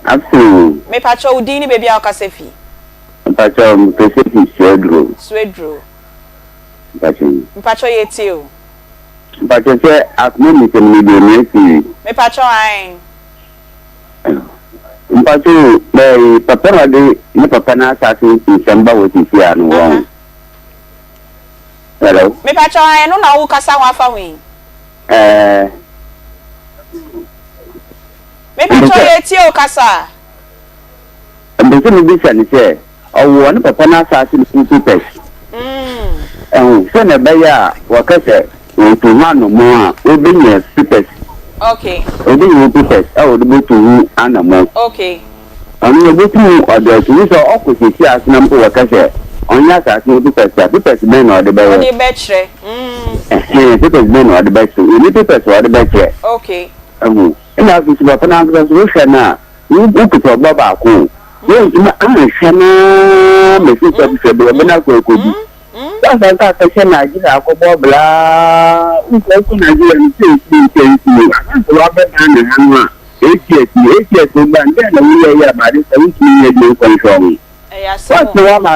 I: Afternoon.
D: Mepakyɛw wo din ne baabi a wokasa fi?
I: Mepakyɛw mekasa fi Suaduro.
D: Suaduro.
I: Mpakyɛw.
D: Mpakyɛw yɛtie o.
I: Mpakyɛw sɛ akoma mu nsɛm no deɛ mia tv.
D: Mepakyɛw ae.
I: Mpakyɛw bɛɛ papa na ɔde ne papa n'asaase nsɛm ba wɔ sisi ano wɔn. Hello.
D: Mepakyɛw ae ɛno na wo kasa ho afa ho yi.
I: Ɛɛ.
D: Mepakyɛw yɛtie o kasa.
I: Mpɛ sɛ mebisa no sɛ, ɔwɔ ne papa n'asaase no ho papers? Ɛho, sɛnea ɛbɛyɛ a wɔka sɛ wɔretu ho anammɔn a, wobenya papers.
D: Okay.
I: Wobenya ho papers a wɔde botu ho anammɔn.
D: Okay.
I: Ɔno no, obotum ɔdze ato mu sɛ ɔkɔ siesie ase na mpo wɔka sɛ ɔnyɛ asaase no ho papers a, papers bɛn na ɔde bɛyɛ?
D: Ɔde bɛkyerɛ. Mm.
I: Ɛhɛn, papers bɛn na ɔde bɛkyerɛ? Onni papers a ɔde bɛkyerɛ.
D: Okay.
I: Ɛho. Ɛna afei so papa no ankasa so wohwɛ no a, Wo wokita ɔba baako o. Woantumi anhwɛ no ara ma ɛsɛ sɛ hwɛ deɛ ɔbɛn akɔ akɔdi. Sasa nka akɛhyɛ Nigeria akɔbɔ bra wokɔ wokɔ Nigeria no sɛ ɛsi nkyɛ nsi o ansa wabɛ Ghana ha no a 8 years ni 8 years wo ba no dɛn na woyɛ yɛ abade sɛ wontumi nyɛ adwuma nkɔ nhwɛ wo ho.
D: Ɛyɛ asɛm o.
I: Woate woama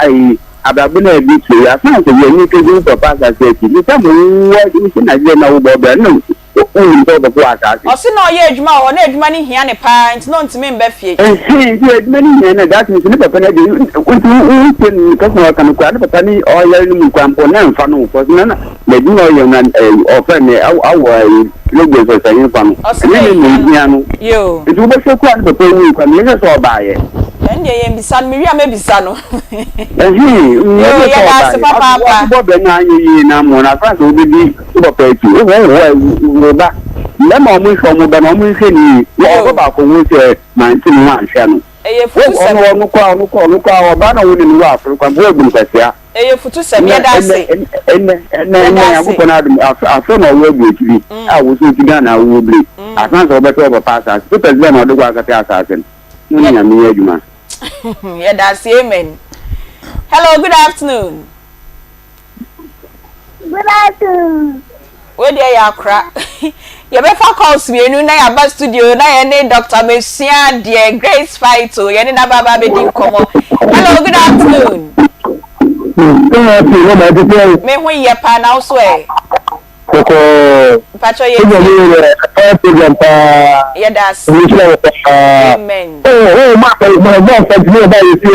I: ayi abrabɔ no a ɛdi so yi asan sɛ yɛn ni kɛse wo papa asase akyi ne sɛ mo wo wohyɛ Nigeria na wobɔ bra no Wonnim sɛ wobɛpo w'asaase.
D: Ɔse na ɔyɛ adwuma wɔ hɔ, na adwuma no hia no paa nti na ɔntumi mba fie.
I: Ɛhɛn, nti adwuma no hia no a, that means ne papa no deɛ, nti wotie no ne kasa a ɔka no koraa, ne papa no ɔyare no mu koraa mpo na ɛmfa no ho, cause na n'adwuma a ɔyɛ no ɔfrɛ no awɔ ɛyi Lagos ɔsɛnhefa no,
D: Ɔse na
I: ɛnyɛ ne na
D: ɛhia no.
I: ɛhia no.
D: Yoo.
I: Nti wobɛhwɛ koraa ne papa wui koraa no, ɛnyɛ sɛ ɔbaeɛ.
D: Ɛno deɛ yɛnbisa no, mewie a mɛbisa no.
I: Ɛhɛn,
D: Yoo,
I: ɛnyɛ sɛ
D: yɛda ase
I: ɔbaeɛ.
D: papaapa.
I: Wakɔbɔ bɛ no anyɛ yie na amoa no, afei ansa wobɛdi. Wo papa akyi. Wo hɔ wo wo ba. Mmarima a wɔhwɛ wɔn ba no, wɔnhwɛ no yie. Wɔ ɔba baako ho sɛ mante ne ho anhwɛ no.
D: Ɛyɛ
I: Wo
D: futusɛm.
I: ɔno ɔno koraa ɔno koraa ɔno koraa ɔbaa na wo ne no wɔ afere koraa mpo woabu no kwasea.
D: Ɛyɛ futusɛm.
I: Nnɛ
D: Yɛda
I: ɛnnɛ
D: ase.
I: ɛnnɛ ɛnnɛ
D: Yɛda
I: ɛnnɛ
D: ase.
I: Nyankopɔn adom afe afe na ɔwɔ aburokyiri a wo so wote Ghana a wowɔ bire. Asan sɛ wobɛtɔ wo papa asaase. Papers bɛn na ɔde kɔ akɔtɛ asaase no? Mo ne Nyame nyɛ adwuma.
D: Yɛda ase. Amen. Hello, good afternoon.
J: Good afternoon.
D: Wei deɛ yɛ akora. Yɛbɛfa calls mmienu na yɛaba studio na yɛne Dr. Mesua deɛ Grace Faito yɛne n'aba aba abɛdi nkɔmmɔ. Hello, good afternoon.
A: Good afternoon, mama ɛte sɛ.
D: Me ho yɛ paa na wo so ɛ.
A: Kɔkɔɔ.
D: Mpakyɛ yɛ tie.
A: Yɛ fire program paa.
D: Yɛda ase.
A: Nhyira wɔ paa.
D: Amen.
A: Oh, oh, ma ma ma nfa ntumi ɔba yɛ fie ɛ.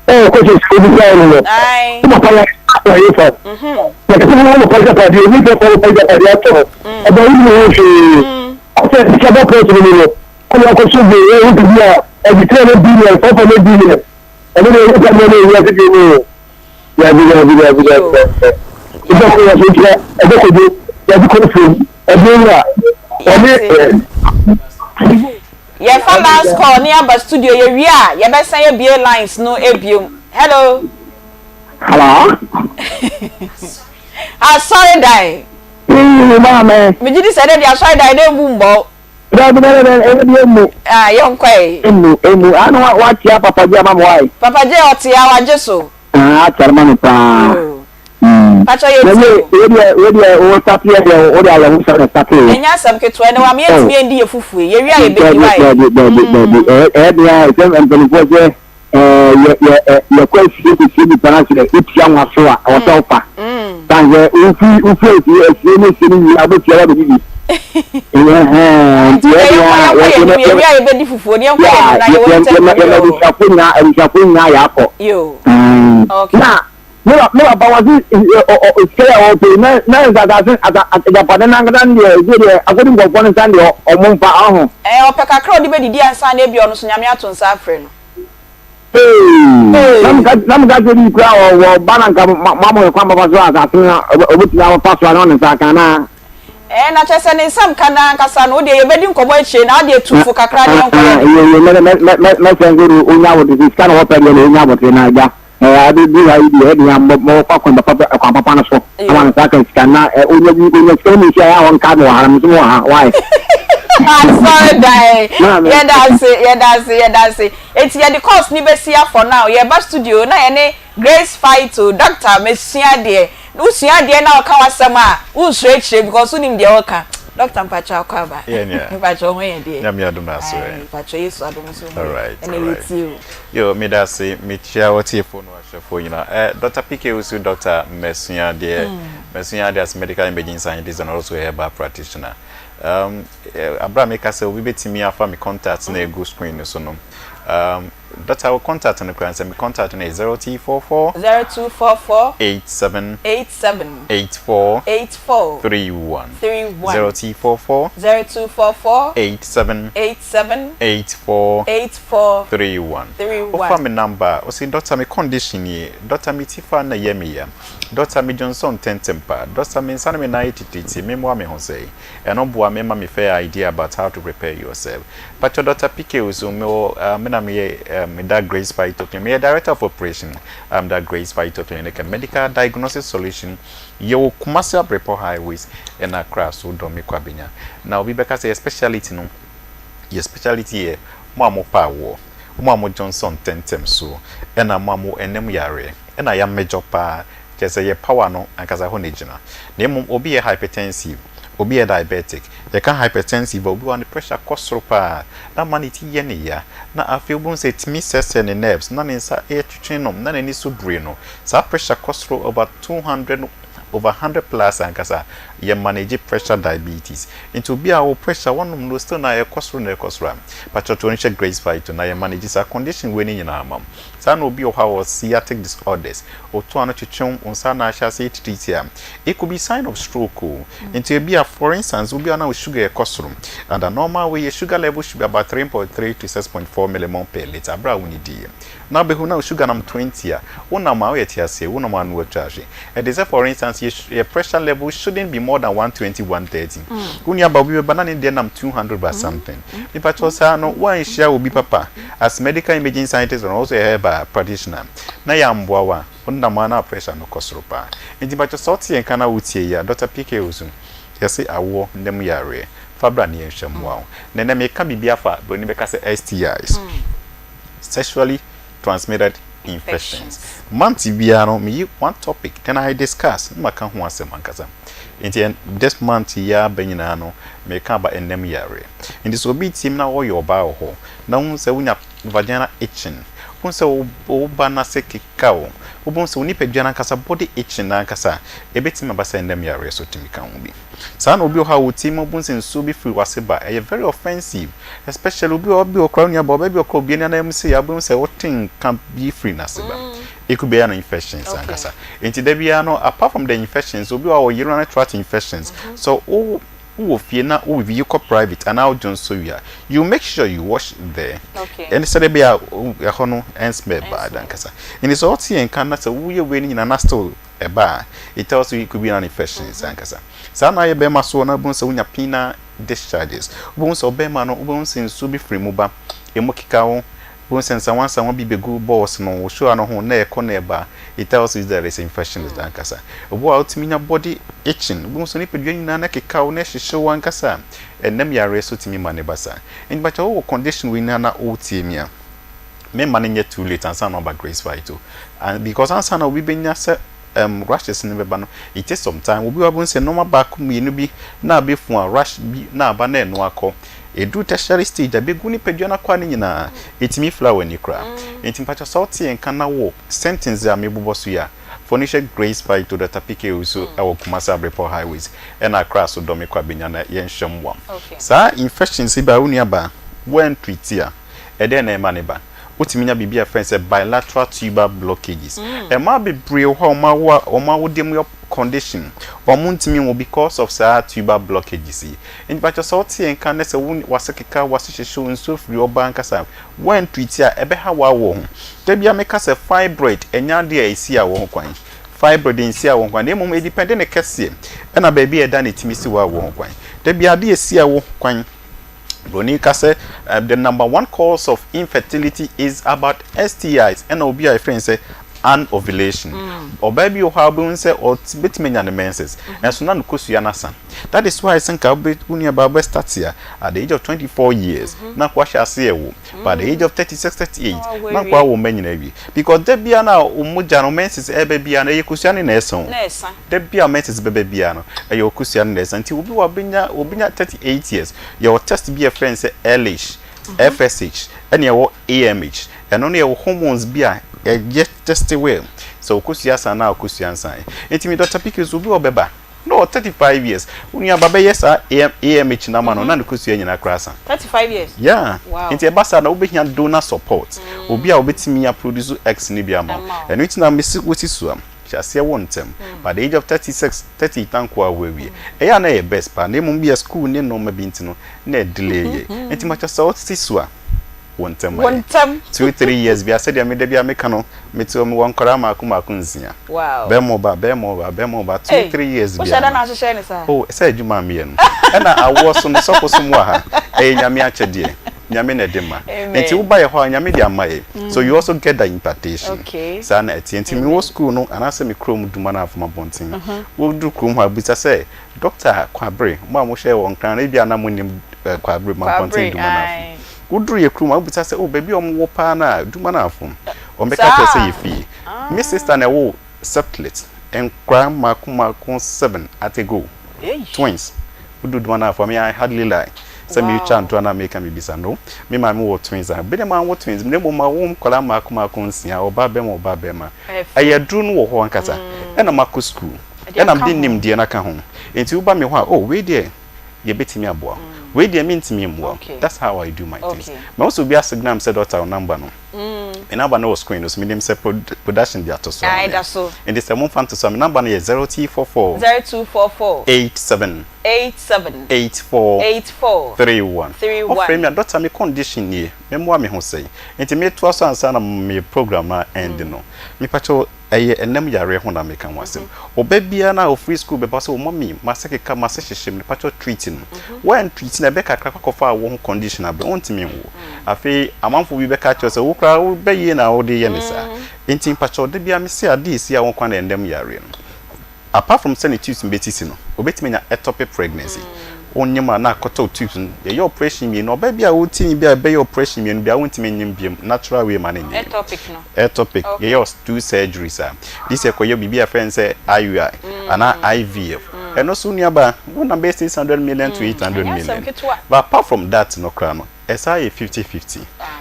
A: Oh, kɔsɛ sika obi sa no no.
D: Aye.
A: Wo papa yɛ akɔ yɛ fa. Na kɛse wo papa yɛ padeɛ, obi sɛ papa yɛ padeɛ atɔ. Ɔba wo ni ho hwee. Asɛ sika bɔ pɔs no mu no. Ɔmo akɔso bi ɛ wo bi a ɛdi 300 billion, 500 billion. Ɛno deɛ ɛyɛ sɛ nneɛma ɛwia sisi mu o. Dabi dabi dabi dabi dabi. Ɛbɛ kɔ yɛ so nkyerɛ ɛbɛ kɔ do yɛde kɔ fam ɛbɛ wura ɔne ɛ.
D: Yɛfa last call ne aba studio yɛwie a yɛbɛsan abue lines no biom. Hello.
A: Hello.
D: Asɔredan.
A: Ee maame.
D: Megye di sɛ ɛnɛ deɛ asɔredan no mbu mbɔ wo.
A: Dabi dabi dabi ɛnɛ deɛ emu.
D: Ah yɛnkɔ ɛ.
A: Emu emu ano wa wakyia Papa J ama me wae.
D: Papa J ɔte a wagye so.
A: Ah akyɛre ma me paa.
D: Yoo. Pakyɛ yɛ tie o.
A: Wei deɛ wei deɛ wo start yɛ deɛ wo de ayɛ ho sɛ na start yɛ.
D: Ɛnyɛ asɛm ketewa ɛnɛ wama yɛntumi ɛndi yɛ fufuo yi yɛwie a yɛbɛdi wae.
A: Dabi dabi dabi ɛyɛ deɛ a sɛ mpanimfoɔ sɛ yɛ yɛ yɛkɔ asie kɔsie nipa no sɛ wotua nwa so a ɛwɔ sɛ wofa san sɛ wofiri wofiri asie asie ne asie no wie a wobɛtua wabɛdidi
D: nti yɛma
A: abusuafo nyinaa abusuafo nyinaa yɛakɔ na ne ne papa wɔ se sika yɛ ɔpɛ na na nsasase asa agyapade n'ankasa no deɛ ɛsɛ deɛ akɔdi nkurɔfoɔ no nsa deɛ ɔmo mfa ɔho.
D: Ɛɛ ɔpɛ kakra a ɔde bɛdidi ansa na ebia ɔno nso Nyame ato nsa afrɛ no.
A: Ee na meka na meka sɛ bi kura wɔ wɔ ba na nka mo mo kwan papa so asase no ɔbɛtumi afa so a na ɔne nsa aka anaa.
D: Ɛɛ na kyerɛ sɛ ne nsa nka no ankasa no wo deɛ yɛbɛdi nkɔmmɔ akyire na wo deɛ tu fo kakra na yɛnkɔ yɛn.
A: Yɛ yɛ mɛ mɛ mɛ mɛsɛ nso de onya abotire sika na wɔpɛ deɛ na onya abotire na agya. Ɛɛ abedu ha yi deɛ ɛde yɛn bɔ kɔ kwan papa kwan papa no so ama no saa ka sika na ɛ onya bi onya sika no mu nso a yɛ a wɔnka me wɔ ha na me nso wɔ ha why.
D: Asɔredan yɛda ase yɛda ase yɛda ase eti yɛde course ni bɛsi ha for now yɛba studio na yɛne Grace Faito doctor mesua adeɛ wosua adeɛ na ɔka w'asɛm a wonsuro akyire because wonim deɛ ɔka doctor mpakyɛ akɔ aba mpakyɛ wo ho yɛ deɛ
K: Nyame adom na aso ɛ.
D: Mpakyɛ Yesu adom nso ho yɛ ɛna yɛtie o.
K: Yo, medase, mekyia w'atiefoɔ ne w'ahwɛfoɔ nyinaa. Eh, Doctor PK Owusu, Doctor Masua adeɛ, masua adeɛ as medical imaging scientist and also a herbal practitioner. Um, eh, abere a meka sɛ obi bɛtumi afa me contact na egu screen no so no, um, Doctor, wo contact no koraa nsɛ me contact no yɛ 0244
D: 0244
K: 87
D: 87
K: 84
D: 84
K: 31
D: 31
K: 0244
D: 0244
K: 87
D: 87
K: 84
D: 84
K: 31
D: 31.
K: Wofa me number a, ose doctor me condition nie, doctor me ti fa na ɛyɛ me ya, doctor me dwonsɔ ntɛntɛm paa, doctor me nsa ne me nan ayɛ titiritii, me mmoa me ho sɛn? Ɛno boa me ma me fɛ idea about how to prepare yourself. Pakyɛ Doctor PK Osu, me wɔ ah, me na me yɛ eh, me da Grace Phyto Clinic, me yɛ director of operation, um, da Grace Phyto Clinic, a medical diagnosis solution, yɛwɔ Kumasi Abrepɔ Highways ɛna Accra so dɔ me Kwabenya. Na obi bɛka sɛ yɛ speciality no, Yɛ speciality yɛ mo a mo pɛ awoɔ. Mo a mo dwonsɔ ntɛntɛm so, ɛna mo a mo ɛnam yareɛ, ɛna ya mɛdwɔ paa, kyerɛ sɛ yɛ power no ankasa hɔ na ɛgyina. Na mmom obi yɛ hypertensive, obi yɛ diabetic. Yɛka hypertensive a, obi wɔ hɔ a ne pressure kɔ soro paa, na ama ne ti yɛ ne ya, na afei wobɛhu sɛ ɛtumi sɛesɛe ne nerves, na ne nsa twetwe no, na n'ani so biri no. Saa pressure kɔ soro over 200 over 100 plus ankasa, yɛ manage pressure diabetes. Nti obi a wo pressure wɔnom no still na ɛkɔ soro na ɛkɔ soro a, pakyɛ to nhyɛ Grace Phyto na yɛ manage saa condition wei no nyinaa ma wo. Saa na obi wɔ hɔ a ɔwɔ sciatic disorders, otu ano twetwe wo nsa na ahyɛ aseɛ tititi a, it could be sign of stroke o. Nti ebi a for instance obi a na wo sugar ɛkɔ soro, and the normal way yɛ sugar level should be about 3.3 to 6.4 millimole per litre abere a wonnidii. Na wobɛhu na wo sugar nam 20 a, wonam a woyɛ te aseɛ, wonam a na woatwa ahwe. Ɛte sɛ for instance yɛ yɛ pressure level shouldn't be more than 120, 130. Wo nua ba obi bɛba na ne deɛ nam 200 ba something. Mepakyɛw saa no woanhyia obi papa as medical imaging scientist and also a herbal practitioner na yɛamboa wo a, wonam a na pressure no kɔ soro paa. Nti mepakyɛw sɛ wote yɛn nka na wotie yi a, Doctor PK Owusu, yɛse awoɔ nna mu yareɛ, fa bra na yɛnhwɛ mmoa wo. Na ɛnnɛ meka biribi afa broni bɛka sɛ STIs. Sexually transmitted infections. Month biara no meyi one topic then I discuss na maka ho asɛm ankasa. Nti this month yi aba nyinaa no meka aba ɛnam yareɛ. Nti sɛ obi tie me na ɔyɛ ɔbaa wɔ hɔ na wohu sɛ wonya vaginal itching, wohu sɛ wo ba no ase keka wo, wobɛhu sɛ wo nipadua no ankasa body itching no ankasa ɛbɛtumi aba sɛ ɛnam yareɛ so tumi ka ho bi. Saa na obi wɔ hɔ a ɔtie mu ɔbɛhu sɛ nsuo bi firi w'ase ba, ɛyɛ very offensive especially obi wɔ hɔ bi wɔ koraa wo nua ba ɔbaa bi wɔ koraa obi ani anan mu sei a wobɛhu sɛ wote nka bi firi n'ase ba. It could be an infections ankasa. Nti da biara no apart from the infections obi wɔ hɔ a ɔwɔ urinary tract infections so wo wowɔ fie na wo yi kɔ private anaa wo dwonsɔ wie a you make sure you wash there ɛne sɛdeɛ ɛbɛyɛ a ɛhɔ no ɛnsmell bad ankasa. Nti sɛ wote yɛn nka na sɛ woyɛ wei no nyinaa na still ɛba a, it tells you it could be an infections ankasa. Saa na ayɛ bɛrima so na wobɛhu sɛ wonya penile discharges. Wobɛhu sɛ ɔbɛrima no, wobɛhu sɛ nsuo bi firi mu ba, ɛmu keka wo, wobɛhu sɛ nsawansawa bi bɛgu balls no, wo shoa no ho na ɛkɔ na ɛba. It tells you there is infections ankasa. Obi wɔ hɔ a wotumi nya body itching, wobɛhu sɛ nipadua nyinaa na ɛkeka wo na ɛhyehye wo ankasa. Ɛnam yareɛ so tumi ma no ba saa. Nti mpakyɛ wowɔ condition wei nyinaa na woretie me a, Memma no nyɛ too late ansa na waba Grace Fight o. And because ansa na obi bɛnya sɛ um, rashes no bɛba no, it takes some time. Obi wɔ hɔ a wobɛhu sɛ nneɛma baako mmienu bi na abɛfu a rash bi na aba na ɛno akɔ. Ɛduru tertiary stage a, bɛgu nipadua no akwaa no nyinaa. Ɛtumi fira w'ani koraa. Nti mpakyɛ sɛ wote yɛn nka na wɔ symptoms a mebobɔ so yi a, fa w'ani hwɛ Grace Fight o, Doctor PK Owusu wɔ Kumasi Abrepɔ Highways ɛna Accra so Dɔme Kwabenya na yɛnhwɛ mmoa. Saa infections yi ba a, wo nuabaa, woantreat a, Ɛdɛn na ɛma no ba? Wotumi nya biribi a yɛfrɛ no sɛ bilateral tubal blockages. Mmaa bebree wɔ hɔ a wɔn awo a wɔn awodeɛ mu yɛ condition, wɔntumi nwo because of saa tubal blockages yi. Nti pakyɛ sɛ wote yɛn nka na sɛ wo w'ase keka, w'ase hyehye wo, nsuo firi ɔbaa ankasa a, woantreat a, ɛbɛha w'awoɔ ho. Da biara meka sɛ fibroid ɛnyɛ adeɛ a ɛsi awoɔ ho kwan. Fibroid nsi awoɔ ho kwan na mmom ɛdepende ne kɛseɛ ɛna baabi a ɛda na ɛtumi si w'awoɔ ho kwan. Da biara adeɛ a ɛsi awoɔ ho kwan Broni ka sɛ the number one cause of infertility is about STIs ɛna obi a yɛfrɛ no sɛ anovulation. Ɔbaa bi wɔ hɔ a wobɛhu sɛ ɔbɛtumi anya ne menses nanso na ne kosua no asa. That is why sɛ nka wo nuabaa wobɛ start a at the age of 24 years na nka wahyɛ ase ɛwo but at the age of 36 38 na nka wawo mma nyinaa awie because da biara no a wo mogya no menses ɛba biara no ɛyɛ kosua no na ɛsa o. Da bi a menses bɛba biara no, ɛyɛ ɔkosua no na ɛsa. Nti obi wɔ hɔ a ɔbɛnya ɔbɛnya 38 years, yɛwɔ test bi a yɛfrɛ no sɛ LH, FSH, ɛna yɛwɔ AMH. Ɛno no yɛwɔ hormones bi a yɛyɛ test wɔ sɛ ɔkosua sa anaa ɔkosua nsae. Nti me Doctor PK so obi wɔ hɔ ɔbɛba na ɔwɔ 35 years, wo nua ba bɛyɛ saa AM AMH no ama no na ne kosua nyinaa koraa asa.
D: 35 years?
K: Yeah.
D: Wow.
K: Nti ɛba saa na wobɛhia donor support, obi a ɔbɛtumi aproduce eggs no bi ama wo. Ɛno nti na mesi wosi so a. Hyɛ aseɛ wo ntɛm. By the age of 36, 30 na nkoa wo awie. Ɛyɛ a na ɛyɛ best paa na mmom bia school ne nnoɔma bi nti no na ɛdelay yɛ. Nti makyɛ sɛ wo si so a, wo ntɛm
D: Wo
K: ayɛ.
D: ntɛm.
K: Two, three years bia sɛdeɛ me da biara meka no, mete hɔ mewɔ nkwadaa mmaako mmaako nsia.
D: Wow.
K: Bɛɛma ɔbaa, bɛɛma ɔbaa, bɛɛma ɔbaa, two,
D: Ei,
K: three years
D: wohyɛ
K: biara
D: da
K: no.
D: na ahyehyɛ no saa?
K: Oh, sɛ adwuma a meyɛ no. Ɛna awoɔ so no, sɔfo som wɔ ha. Ɛyɛ Nyame akyɛdeɛ. Nyame na ɛde ma. Nti wo ba yɛ hɔ a Nyame de ama yɛ. So you also get the impartation. Saa na ɛteɛ. Nti me wɔ school no anaasɛ me kurom duma no afom abɔnten. Wo duru kurom hɔ a bisa sɛ Doctor Kwabere, mo a mo hwɛ wɔ Nkran no ebia na mo nim Kwabere Mampɔnten duma no afom. Woduru yɛ kurom a wobisa sɛ oh baabi a wɔwɔ paa no a Dumanafo. Wɔbɛka akyerɛ wo sɛ yɛ fie. Me sister na ɛwoo septlet, nkwadaa mmaako mmaako seven at a go. Twins. Woduru Dumanafo a me I hardly lie sɛ meretwa ntorɔ anaa mereka biribi saa. No, me maame wɔ twins a. Me deɛ manwo twins na mmom mawo nkwadaa mmaako mmaako nsia, ɔbaa barima ɔbaa barima. Ɛyɛ aduru no wɔ hɔ ankasa. Ɛna makɔ sukuu. Ɛna mede nimdeɛ no aka ho. Nti woba me hɔ a, oh wei deɛ yɛbɛtumi aboa wo. Wei deɛ mentumi mmoa wo. That's how I do my things. Mahu sɛ obi asignal me sɛ doctor wo number no. Me number no wɔ screen no so. Menim sɛ production de ato so ama me. Nti sɛ momfa nto so a, me number no yɛ 0244.
D: 0244.
K: 87.
D: 87.
K: 84.
D: 84.
K: 31.
D: 31.
K: Wofrɛ me a, doctor me condition nie. Memmoa me ho sɛn? Nti metoa so ansa na me program no a end no. Mepakyɛw. Ɛyɛ ɛnam yareɛ ho na meka ho asɛm. Ɔba biara no a ɔfiri school bɛba sɛ oh mummy m'ase keka m'ase hyehye me mepakyɛw treat no. Woan treat no a ɛbɛ kakra kɔ akɔfa awoɔ ho condition abrɛ wo ɔntumi nwo. Afei amanfoɔ bi bɛka akyerɛ wo sɛ wo koraa wo bɛ yie na wode yɛ no saa. Nti mpakyɛw da biara mese adeɛ ɛsi a wo nkwa na ɛnam yareɛ no. Apart from sɛ ne tubes no bɛsisi no, obɛtumi anya ectopic pregnancy. Wonyem a na akɔtɔ wo tubes no, yɛyɛ operation mmienu, ɔbaa bi a wote bi a ɛbɛyɛ operation mmienu biara wontumi nyem biom, natural way ma no nyɛ yie.
D: Ectopic no.
K: Ectopic, yɛyɛ wo two surgeries a, gye sɛ kɔyɛ biribi a yɛfrɛ no sɛ IUI anaa IVF. Ɛno nso nuabaa, wonam bɛyɛ 600 million to 800
D: Ɛnyɛ asɛm
K: million.
D: ketewa.
K: But apart from that no koraa no, ɛsan yɛ 50 50.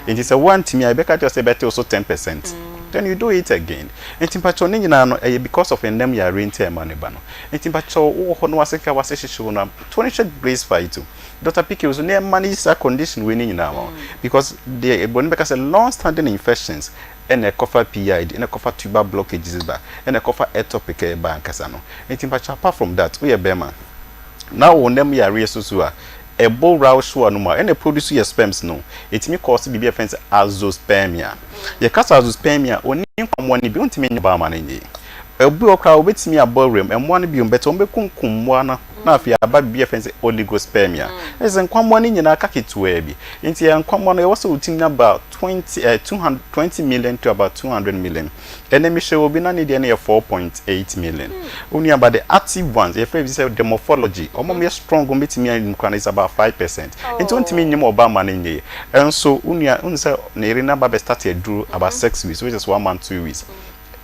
K: Nti sɛ woantumi a, yɛbɛka akyerɛ wo sɛ yɛbɛte wo so 10 percent. Then you do it again. Nti mpakyɛw ne nyinaa no, ɛyɛ because of nnam yareɛ nti a ɛma no ba no. Nti mpakyɛw wowɔ hɔ na w'ase w'ase hyehye wo no a, to no hwɛ Grace Faito. Doctor PK nso na ɛmanage saa condition wei no nyinaa ma wo. Because deɛ broni bɛka sɛ long standing infections ɛna ɛkɔfa PID, ɛna ɛkɔfa tuber blockages ba, ɛna ɛkɔfa ectopic ba ankasa no. Nti mpakyɛw apart from that, woyɛ bɛrima na wo nnam yareɛ so so a, ɛbɔ wura wo hyewa no mu a, ɛna ɛproduce yɛ sperms no. Ɛtumi cause biribi a yɛfrɛ no sɛ azoospermia. Yɛka sɛ azoospermia a, ɔnni nkwammoa no bi, ɔntumi nyɛ ɔbaa ma no nyɛ yie. Ebi wɔ hɔ koraa a, wɔbɛtumi abɔ wuram, mmoa no biom, but wɔbɛkunkum mmoa no na afei aba biribi a yɛfrɛ no sɛ oligospermia. Ɛkyerɛ sɛ nkwammoa no nyinaa aka ketewaa bi. Nti yɛn nkwammoa no, ɛwɔ sɛ wɔtumi nya about 20, eh, 200, 20 million to about 200 million. Ɛnnɛ mehwɛ obi na ne deɛ no yɛ 4.8 million. Wo nua ba the active ones, yɛfrɛ bi sɛ the morphology, wɔn a wɔyɛ strong, wɔn bɛtumi anyim koraa no is about 5%. Nti wontumi nyim ɔbaa ma no nyɛ yie. Ɛnso wo nua, wohu sɛ ne yere no aba bɛ start aduro about 6 weeks, which is 1 month 2 weeks.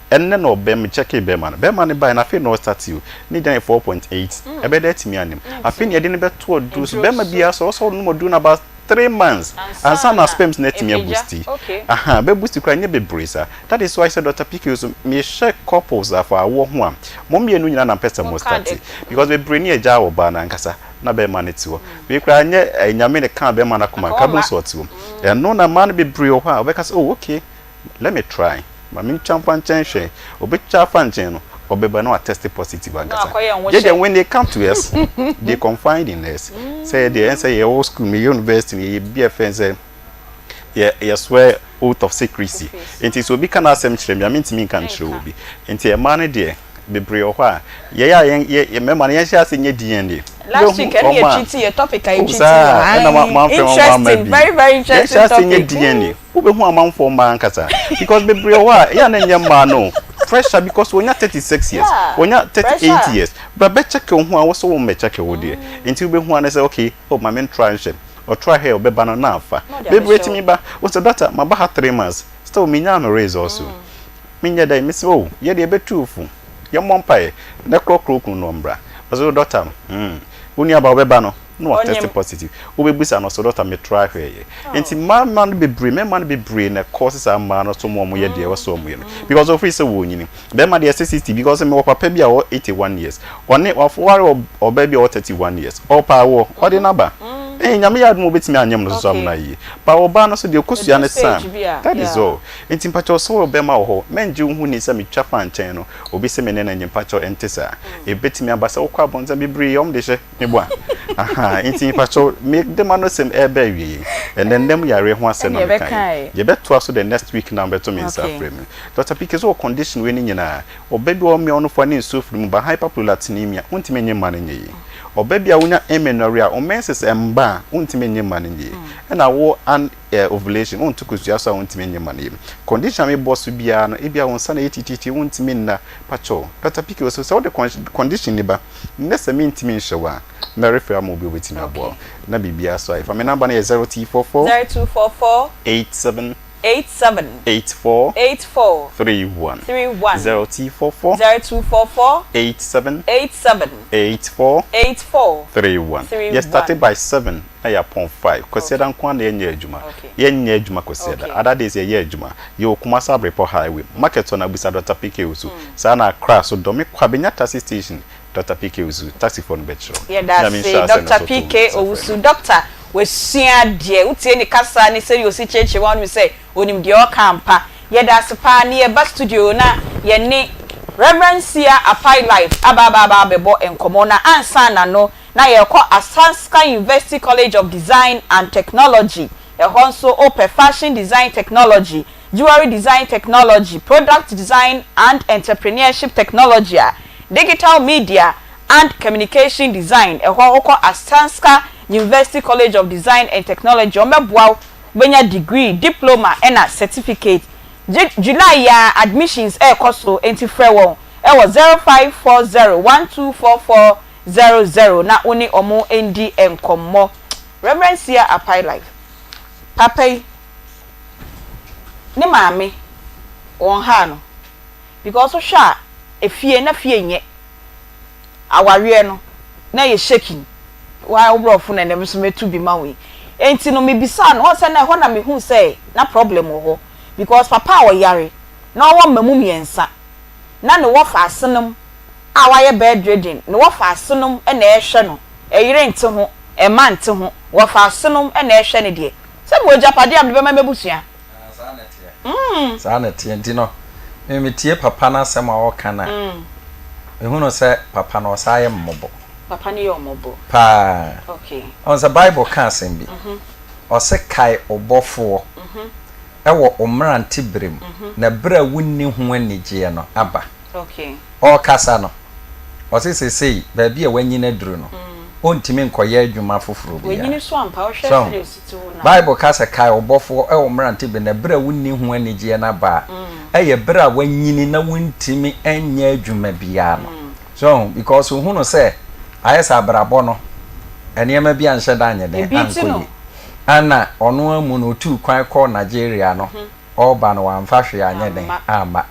K: Ɛnnɛ na ɔbɛ, me checkee bɛrima no, bɛrima no baeɛ no afei na ɔstart o, ne deɛ no yɛ 4.8, ɛbɛyɛ dɛ atumi anim. Afei na yɛde no bɛto aduro so, bɛrima biara sɛ ɔwɔ sɛ ɔnom aduro no about 3 months ansa na sperms no atumi abusti. Aha, bɛ boosti koraa nyɛ bebree saa. That is why sɛ Doctor PK nso mehwɛ couples a for awoɔ ho a, mo mmienu nyinaa na mpɛ sɛ mo starte. Because bebree ne agyaa ɔbaa no ankasa na bɛrima no te hɔ. Wei koraa nyɛ Nyame na ɛkaa bɛrima no akoma nka wobɛhu sɛ ɔte hɔ. Ɛno na mmaa no bebree wɔ hɔ a wɔbɛka sɛ oh okay, Let me try, ma mentwa mfa nkyɛn nhwɛ. Ɔbɛtwa afa nkyɛn no, ɔbɛba na watɛste positive ankasa. Yɛ deɛ when they come to us, they confide in us. Sɛ yɛ deɛ ɛnsɛ yɛwɔ school, meyɛ university no, yɛyɛ biribi a ɛfrɛ no sɛ yɛ yɛ swear oath of secrecy. Nti sɛ obi ka n'asɛm kyerɛ me a, mentumi nka nkyerɛ obi. Nti mmaa no deɛ, bebree wɔ hɔ a, yɛyɛ a yɛn yɛ mmarima no yɛnhyɛ ase nyɛ DNA.
D: Last week ɛna
K: Wobɛhu
D: yɛ
K: wɔn a,
D: treat yɛ topic a yɛ
K: oh
D: treat yɛ
K: saa, ɛna mo amfrɛ wɔn amma
D: interesting
K: bi.
D: very very interesting
K: Yɛnhyɛ ase nyɛ
D: topic.
K: DNA. Wobɛhu amanfoɔ mmaa ankasa because bebree wɔ hɔ a ɛyɛ a na ɛnyɛ mmaa no pressure because wɔnya 36 years,
D: Yeah,
K: wɔnya 38
D: pressure.
K: years, bra bɛ check wo ho a wo so wo mmɛ check wo deɛ nti wobɛhu a ne sɛ okay oh ma me ntra nhwɛ, ɔtra hwɛ ɔbɛba no na afa.
D: Na ɔde
K: Bebree
D: abɛhyɛ
K: tumi
D: wo.
K: ba, wo sɛ doctor maba ha 3 months still menyaa me results o, menyɛ dɛn? Mese oh yɛdeɛ yɛbɛtu wo fo, yɛmmɔ mpaeɛ na korɔkorɔ wo kunu na ɔmmra. Ɔse oh doctor hmm wo nuabaa ɔbɛba no na wa test
D: Ɔnyem.
K: positive wobɛbisa no so doctor me try hwɛɛyɛ nti mmaa mma no bebree mmarima no bebree na ɛkɔɔse saa mmaa no so ma wɔn yɛ deɛ ɛwɔ sɛ wɔn yɛ no because ofiri sɛ wɔnyini bɛrima deɛ ɛsɛ 60 because mewɔ papa bi a ɔwɔ 81 years ɔne waware ɔbaa bi a ɔwɔ 31 years ɔpa awoɔ ɔde n'aba ɛyɛ nyame yɛ adom obɛtumi anyem no so amena yie ba ɔbaa no so deɛ ɔkɔsua ne sam that is all nti mpakyɛw sɛ wɔ bɛrima wɔ hɔ mɛngye wo ho ni sɛ metwa fa nkyɛn no obi sɛ me ne no nye mpakyɛw ɛnte saa ɛbɛtumi aba sɛ wokɔ abɔnten bebree wɔn de hyɛ Meboa. Ahaa, nti mpakyɛw, me de m'ano sɛm ɛreba awiei. Ɛnnɛ nna mu yareɛ ho asɛm na meka yi. Yɛbɛtoa so the next week na wobɛto me nsa afrɛ me. Doctor PK, so wɔ condition wei no nyinaa, ɔba bi wɔ hɔ mmea ɔno fo a ne nsuo firi mu ba, hyperprolactinemia, wontumi nye mma no nyɛ yie. Ɔba bi a wonya amenorrhea, wo menses mba a, wontumi nye mma no yie. Ɛna wo an eh, ovulation, wonto kosua so a wontumi nye mma no yie. Condition a mebɔ so biara no, ebia wo nsa na ɛyɛ tititi, wontumi nna. Pakyɛw, Doctor PK, ɔse sɛ wode condition no ba, nnɛ sɛ mentumi nhyɛ wo a, mɛ refer ama obi a obetumi aboa wo. Na biribiara so ayɛ fa. Me number no yɛ 0244
D: 0244
K: 87
D: 87
K: 84
D: 84
K: 31
D: 31
K: 0244
D: 0244
K: 87
D: 87
K: 84
D: 84
K: 31. Yɛ starte
D: 31
K: by 7 na yɛapɔn 5. Kwasiada nko ara na yɛnyɛ adwuma. Yɛnyɛ adwuma Kwasiada. Other days yɛyɛ adwuma. Yɛwɔ Kumasi Abrepɔ Highway, Market hɔ na bisa Doctor PK Owusu. Saa na Accra so Dome Kwabenya Taxi Station Doctor PK Owusu, taxi foɔ no bɛkyerɛ wo.
D: Yɛda
K: Nyame
D: ase
K: nhyira sɛ
D: Doctor
K: no so to
D: PK
K: nsa frɛ
D: Owusu.
K: me.
D: Doctor wasua adeɛ, wotie ne kasa ne sɛdeɛ ɔsi kyerɛkyerɛ mu a wonim sɛ ɔnim deɛ ɔreka ampa. Yɛda ase paa ne yɛba studio na yɛne Rev. Sia Apai Life aba aba aba abɛbɔ nkɔmmɔ na ansa na no na yɛrekɔ Asanska University College of Design and Technology ɛhɔ nso wopɛ Fashion Design Technology, Jewelry Design Technology, Product Design and Entrepreneurship Technology a, Digital Media and Communication Design, ɛhɔ wokɔ Asanska University College of Design and Technology, wɔbɛboa wo, wobɛnya degree, diploma ɛna certificate. Gye July yi ara admissions ɛrekɔ so, enti frɛ wɔn wɔ 0540 1244 00 na wo ne wɔn ndi nkɔmmɔ. Rev. Sia Apai Life, papa yi, ne maame wɔn haa no because wohwɛ a efie na fie nyɛ awareɛ no na ɛyɛ shaking waa wo brɔfo na ɛnɛ nso mɛtu bi ma wo yi enti no mebisaa no ɔn sɛ na ɛhɔ na mehu sɛ na problem wɔ hɔ because papa a ɔyare na ɔwɔ mmamu mmiɛnsa na ne wɔfa asenom a wayɛ bedridden ne wɔfa asenom na ɛrehwɛ no ɛyere nte ho ɛma nte ho wɔfa asenom na ɛrehwɛ no deɛ Sɛ mewɔ agyapadeɛ a mede bɛma m'abusua.
E: Saa na ɛteɛ. Saa na ɛteɛ. Nti no, me metie papa no asɛm a ɔreka no a, mehu no sɛ papa no ɔsan yɛ mmɔbɔ.
D: Papa no yɛ ɔmmɔbɔ.
E: Paa.
D: Okay.
E: Ɔhu sɛ Bible ka asɛm bi. Ɔse kae wo bɔfoɔ wɔ wo mmerante berɛ mu, na berɛ a wonni ho anigyeɛ no aba.
D: Okay.
E: Ɔrekasa no, ɔse seesei baabi a wanyin aduru no, ɔntumi nkɔyɛ adwuma foforɔ biara.
D: Wanyini so ampa, wohwɛ
E: So ahu?
D: sɛdeɛ ɔsi te hɔ no a.
E: Bible ka sɛ, Kae wo Bɔfoɔ wɔ wo mmeranteberɛ, na berɛ a wonni ho anigyeɛ no aba a, ɛyɛ berɛ a wanyini na wontumi nyɛ adwuma biara no. So ahu? Because wohu no sɛ ayɛ sɛ abrabɔ no, nneɛma bi anhyɛ da anyɛ dɛn
D: Ebi ti
E: ankɔ
D: no.
E: yie. Ɛna ɔno ara mu no, ɔtuu kwan kɔɔ Nigeria no, ɔreba no wamfa hwee anyɛ dɛn amma.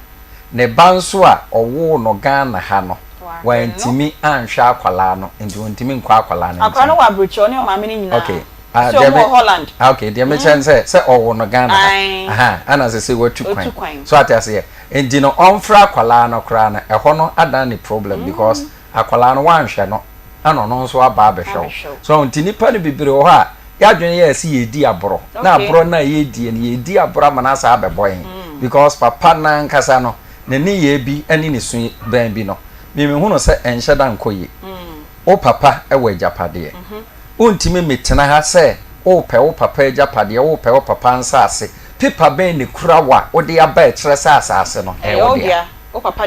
E: Ne ba nso a ɔwoo no Ghana ha no, wantumi anhwɛ akwadaa no, nti ɔntumi nkɔ akwadaa no nkyɛn.
D: Akwadaa no wɔ aburokyire, ɔne ɔmaame no nyinaa.
E: Okay. Ah,
D: Sɛ ɔmo wɔ Holland.
E: Ah, okay, deɛ mekyerɛ ne sɛ, sɛ ɔwoo no Ghana ha. Aha, ɛna sɛ sɛ watu kwan. So ate aseɛ? Nti no, ɔmfrɛ akwadaa no koraa no, ɛhɔ no adan ne problem because Akwadaa no woanhwɛ no ɛna ɔno nso aba abɛhwɛ wo. So nti nnipa no bebree wɔ hɔ a yɛadwene yɛ sɛ yɛredi aborɔ na aborɔ no a yɛredie no yɛredi aborɔ ama no asan abɛbɔ yɛn because papa no ankasa no ne nneyɛɛ bi ne ne suban bi no me mehunu sɛ ɛnhyɛ da nkɔ yie. Wo papa wɔ agyapadeɛ. Wontumi mmetena ha sɛ worepɛ wo papa agyapadeɛ, worepɛ wo papa nsaase. Paper bɛn na ɛkura wo a wode aba a ɛkyerɛ sɛ asaase no ɛyɛ wo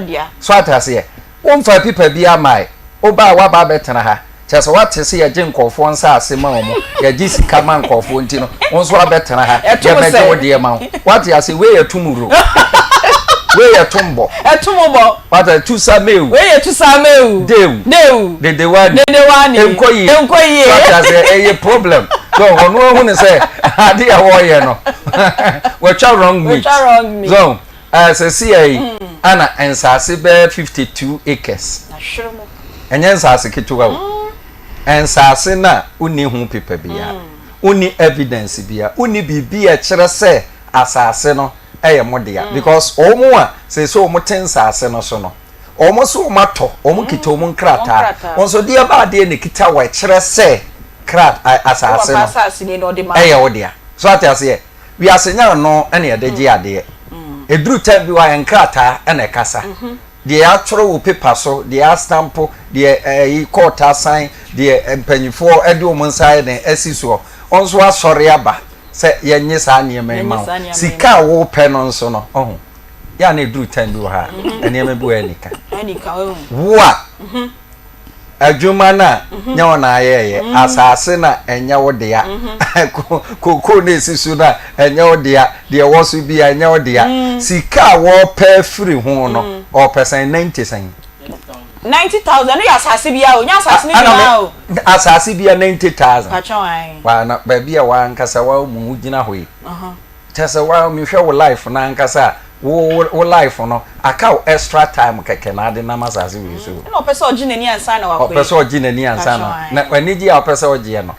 E: dea? So ate aseɛ? Womfaa pipa biara mmae. Wobaa a woaba abɛtena ha. Kyerɛ sɛ woate sɛ yɛgye nkurɔfoɔ nsaase ma wɔn, yɛgye sika ma nkurɔfoɔ nti no, wo nso abɛtena ha, yɛmmɛgye wo deɛ ma wo. Woate aseɛ? Wei yɛ tumuro. Wei yɛ tombɔ.
D: Ɛtombɔ.
E: Woate aseɛ? Tusamewu.
D: Wei yɛ tusamewu.
E: Dewu.
D: Dewu.
E: Dedewani.
D: Dedewani.
E: Ɛnkɔ yie.
D: Ɛnkɔ yie.
E: So ate aseɛ? Ɛyɛ problem. So ɔno ahu ne sɛ adeɛ a wɔreyɛ no, watwa wrong meat.
D: Watwa wrong meat.
E: So Eh, seesei yi ana nsaase bɛyɛ 52 acres. Ɛnyɛ nsaase ketewa o. Nsaase no a wonni ho pepa biara, wonni evidence biara, wonni biribi a ɛkyerɛ sɛ asaase no yɛ mo dea. Because wɔn a seesei wɔn te nsaase no so no, wɔn nso wɔn atɔ, wɔn kita wɔn nkrataa. Wɔn nso deɛ ba adeɛ na ekita wɔ ɛkyerɛ sɛ kra asaase no ɛyɛ wo dea. So ate aseɛ? Wiase nyɛ ano na yɛde gye adeɛ. Ɛduru time bi hɔ a, nkrataa na ɛkasa. Deɛ yɛatwerɛ wɔ paper so, deɛ yɛastampo, deɛ ɛyi court asan, deɛ mpanyinfoɔ de wɔn nsa ayɛ dɛn asi soɔ. Wɔn nso asɔre aba sɛ yɛnnye saa nneɛma yi ma wo. Sika a wopɛ no nso no, ɔho, yɛ a na ɛduru time bi wɔ ha a, nneɛma bi wɔ hɔ a ɛnika. Wo a. Adwuma no a, nyɛ wo na ayɛeɛ, asase no a, ɛnyɛ wo dea, kokoo no a ɛsi so no a, ɛnyɛ wo dea, deɛ ɛwɔ so biara, ɛnyɛ wo dea. Sika a wɔrepɛ afiri ho no, ɔrepɛ sɛn? 90 sɛn?
D: 90,000, ɛno yɛ asase biara o, nyɛ asase no nyinaa o.
E: Asase biara 90,000. Waa na baabi a w'ankasa wa mu wogyina hɔ yi. Kyerɛ sɛ wa mehwɛ wo life no ankasa a, wo wo life no aka wo extra time kɛkɛ na ade nam asase wei so.
D: Ɛna ɔpɛ sɛ ɔgye n'ani ansa na wakɔ yi.
E: Ɔpɛ sɛ ɔgye n'ani ansa na na anigye a ɔpɛ sɛ ɔgyeɛ no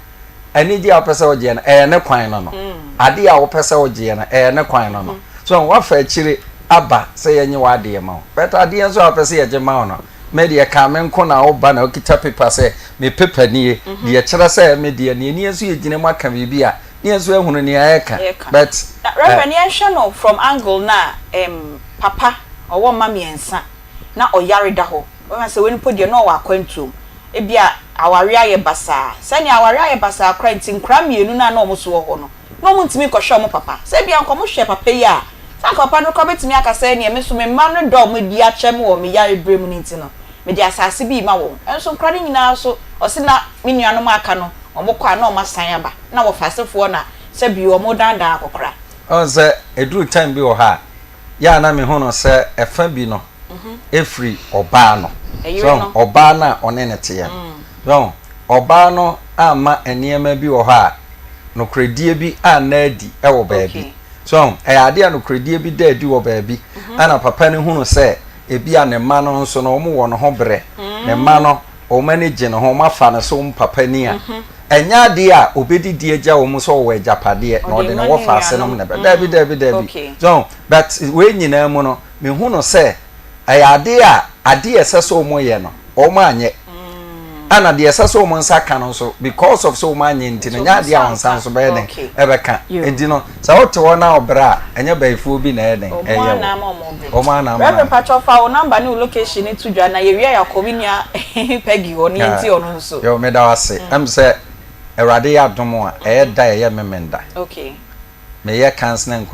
E: anigye a ɔpɛ sɛ ɔgyeɛ no ɛyɛ ne kwan no no. Adeɛ a ɔpɛ sɛ ɔgyeɛ no ɛyɛ ne kwan no no. So wafa akyire aba sɛ yɛnye w'adeɛ ma wo but adeɛ nso a ɔpɛ sɛ yɛgye ma wo no me deɛ ka me nko na woba na wokita paper sɛ me paper nie deɛ kyerɛ sɛ me deɛ nie nie nso yɛgyina mu aka biribi a ne yɛn nso ahunu nea ɛreka but.
D: Na Reverend yɛnhwɛ no from angle no a em papa ɔwɔ mma miɛnsa na ɔyare da hɔ wɛma sɛ wei no mpo deɛ na ɔwɔ akwantuom ebia awareɛ ayɛ basaa sɛnea awareɛ ayɛ basaa koraa nti nkwadaa mienu no a na wɔn nso wɔ hɔ no na wɔn ntumi nkɔhwɛ wɔn papa sɛ ebia nka wɔn hwɛ papa yi a sɛ anka papa no koraa bɛtumi aka sɛ ɛneɛ me nso me mma no dɔ a wɔn adi akyɛ me wɔ me yare berɛ mu no nti no mede asaase bi rema wɔn nso nkwadaa no nyinaa nso ɔse na me nuanom a aka no wɔn kɔ a na wɔn asan aba. na wɔfa asefoɔ na sɛ bio wɔn dandan akɔkora.
E: Ɔhu sɛ ɛduru time bi wɔ hɔ a, yɛ a na mehu no sɛ ɛfa bi no ɛfiri ɔbaa no. So ɔbaa no a ɔne no teɛ no. So ɔbaa no amma nneɛma bi wɔ hɔ a nokorɛdie bi anna adi wɔ baabi. So ɛyɛ adeɛ a nokorɛdie bi da adi wɔ baabi ɛna papa no hunu sɛ ebi a ne mma no nso no wɔn wɔ ne ho berɛ. Ne mma no wɔn ani gye ne ho, wɔafa no sɛ wɔn papa ni a, ɛnyɛ adeɛ a ɔbɛdidi agya wɔn sɛ ɔwɔ agyapadeɛ na ɔde ne wɔfa asenom na ɛbɛ. Daabi, daabi, daabi. So, but wei nyinaa mu no, mehu no sɛ ɛyɛ adeɛ a adeɛ a ɛsɛ sɛ wɔyɛ no, wɔanyɛ. Ɛna deɛ ɛsɛ sɛ wɔn nsa ka no nso, because of sɛ wɔanyɛ nti no, ɛnyɛ adeɛ a wɔn nsa nso bɛyɛ dɛn ɛbɛka. Nti no, sɛ wote hɔ na wobrɛ a, ɛnyɛ bayifoɔ bi na ɛyɛ dɛn ɛyɛ wo. Wɔn ara na ama.
D: Reverend pakyɛw fa wo number ne wo location no to dwa na yɛwie a yɛakɔ me nua Peggy hɔ na yɛntie ɔno nso.
E: Yo, meda wo ase. Ɛm sɛ Awurade yɛ adom a, ɛyɛ da a ɛyɛ Memenda.
D: Okay.
E: Meyɛ counseling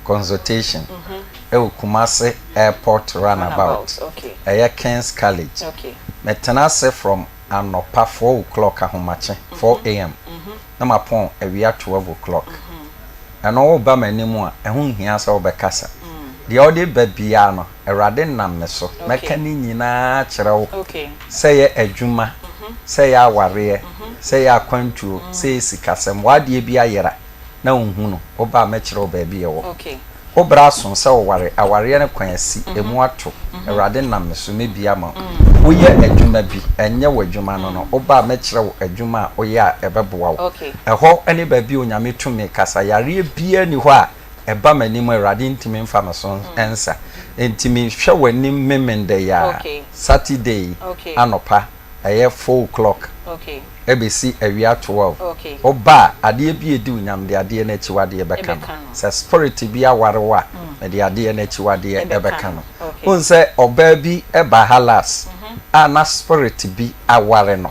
E: consultation ɛwɔ Kumasi Airport Runabout. Ɛyɛ King's College. Metena ase from anɔpa 4 o'clock ahomakye, 4 am, na mapɔn awia 12 o'clock. Ɛno woba m'anim a, ɛho nhia sɛ wobɛkasa. Deɛ wode ba biara no, Awurade nam me so mɛka ne nyinaa akyerɛ wo, sɛ ɛyɛ adwuma, sɛ ɛyɛ awareɛ, sɛ ɛyɛ akwantuo, sɛ ɛyɛ sikasɛm, w'adeɛ bi ayera na wonhu no, woba a mɛkyerɛ wo baabi a ɛwɔ. Wo berɛ aso sɛ woware, awareɛ no kwan asi, ɛmu ato, Awurade nam me so mɛbue ama wo. Woyɛ adwuma bi, ɛnyɛ w'adwuma no no, woba a mɛkyerɛ wo adwuma a woyɛ a ɛbɛboa wo. Ɛhɔ ne baabi a Onyame tumi kasa. Yareɛ biara nni hɔ a ɛba m'anim a Awurade ntumi mfa me so nsa. Enti mehwɛ w'anim Memenda yi ara, Saturday yi anɔpa, ɛyɛ four o'clock ɛbɛsi awia 12. Woba a, adeɛ bi a ɛdi wo nya, mede adeɛ no akyiwadeɛ bɛka no. Sɛ spirit bi aware wo a, mede adeɛ no akyiwadeɛ bɛka no. Wohu sɛ ɔbaa bi baa ha last a na spirit bi aware no.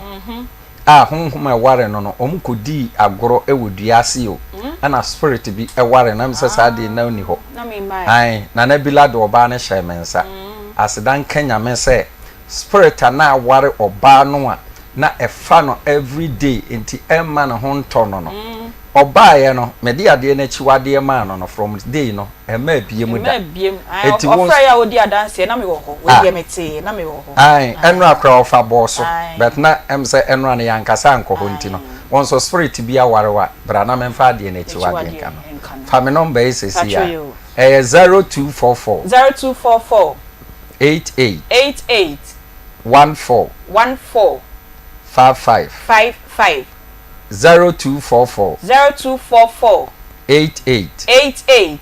E: A honhom a ɛware no no, wɔn kɔdii agorɔ wɔ dua ase o, ɛna spirit bi ware no, ɛm sɛ saa deɛ na ɔnni hɔ. Ae, Nana Bila de ɔbaa no hyɛɛ me nsa. Aseda nka Nyame sɛ spirit a na aware ɔbaa no a na ɛfa no everyday nti ɛmma ne ho ntɔ no no, ɔbaeɛ no, mede adeɛ no akyiwadeɛ maa no no, from day no, ɛmmaa biem da.
D: Ɛmmaa biem. Ae,
E: Enti wo
D: ɔfrɛeɛ a ɔdi adanseɛ, na mewɔ hɔ. Wei
E: Ah.
D: deɛ metee, na mewɔ hɔ.
E: Ae, ɛnora koraa ɔfa bɔɔ so,
D: Ae.
E: but na ɛm sɛ ɛnora no yɛankasa ankɔ hɔ nti no,
D: Ae.
E: wo nso spirit bi aware wo a, bra na memfa adeɛ no akyiwadeɛ
D: Akyiwadeɛ
E: nka no.
D: nka no.
E: Fa me nɔmba yi seesei
D: Patro
E: a,
D: yi o.
E: ɛyɛ 0244.
D: 0244.
E: 88.
D: 88.
E: 14.
D: 14.
E: 55.
D: 55.
E: 0244.
D: 0244.
E: 88.
D: 88.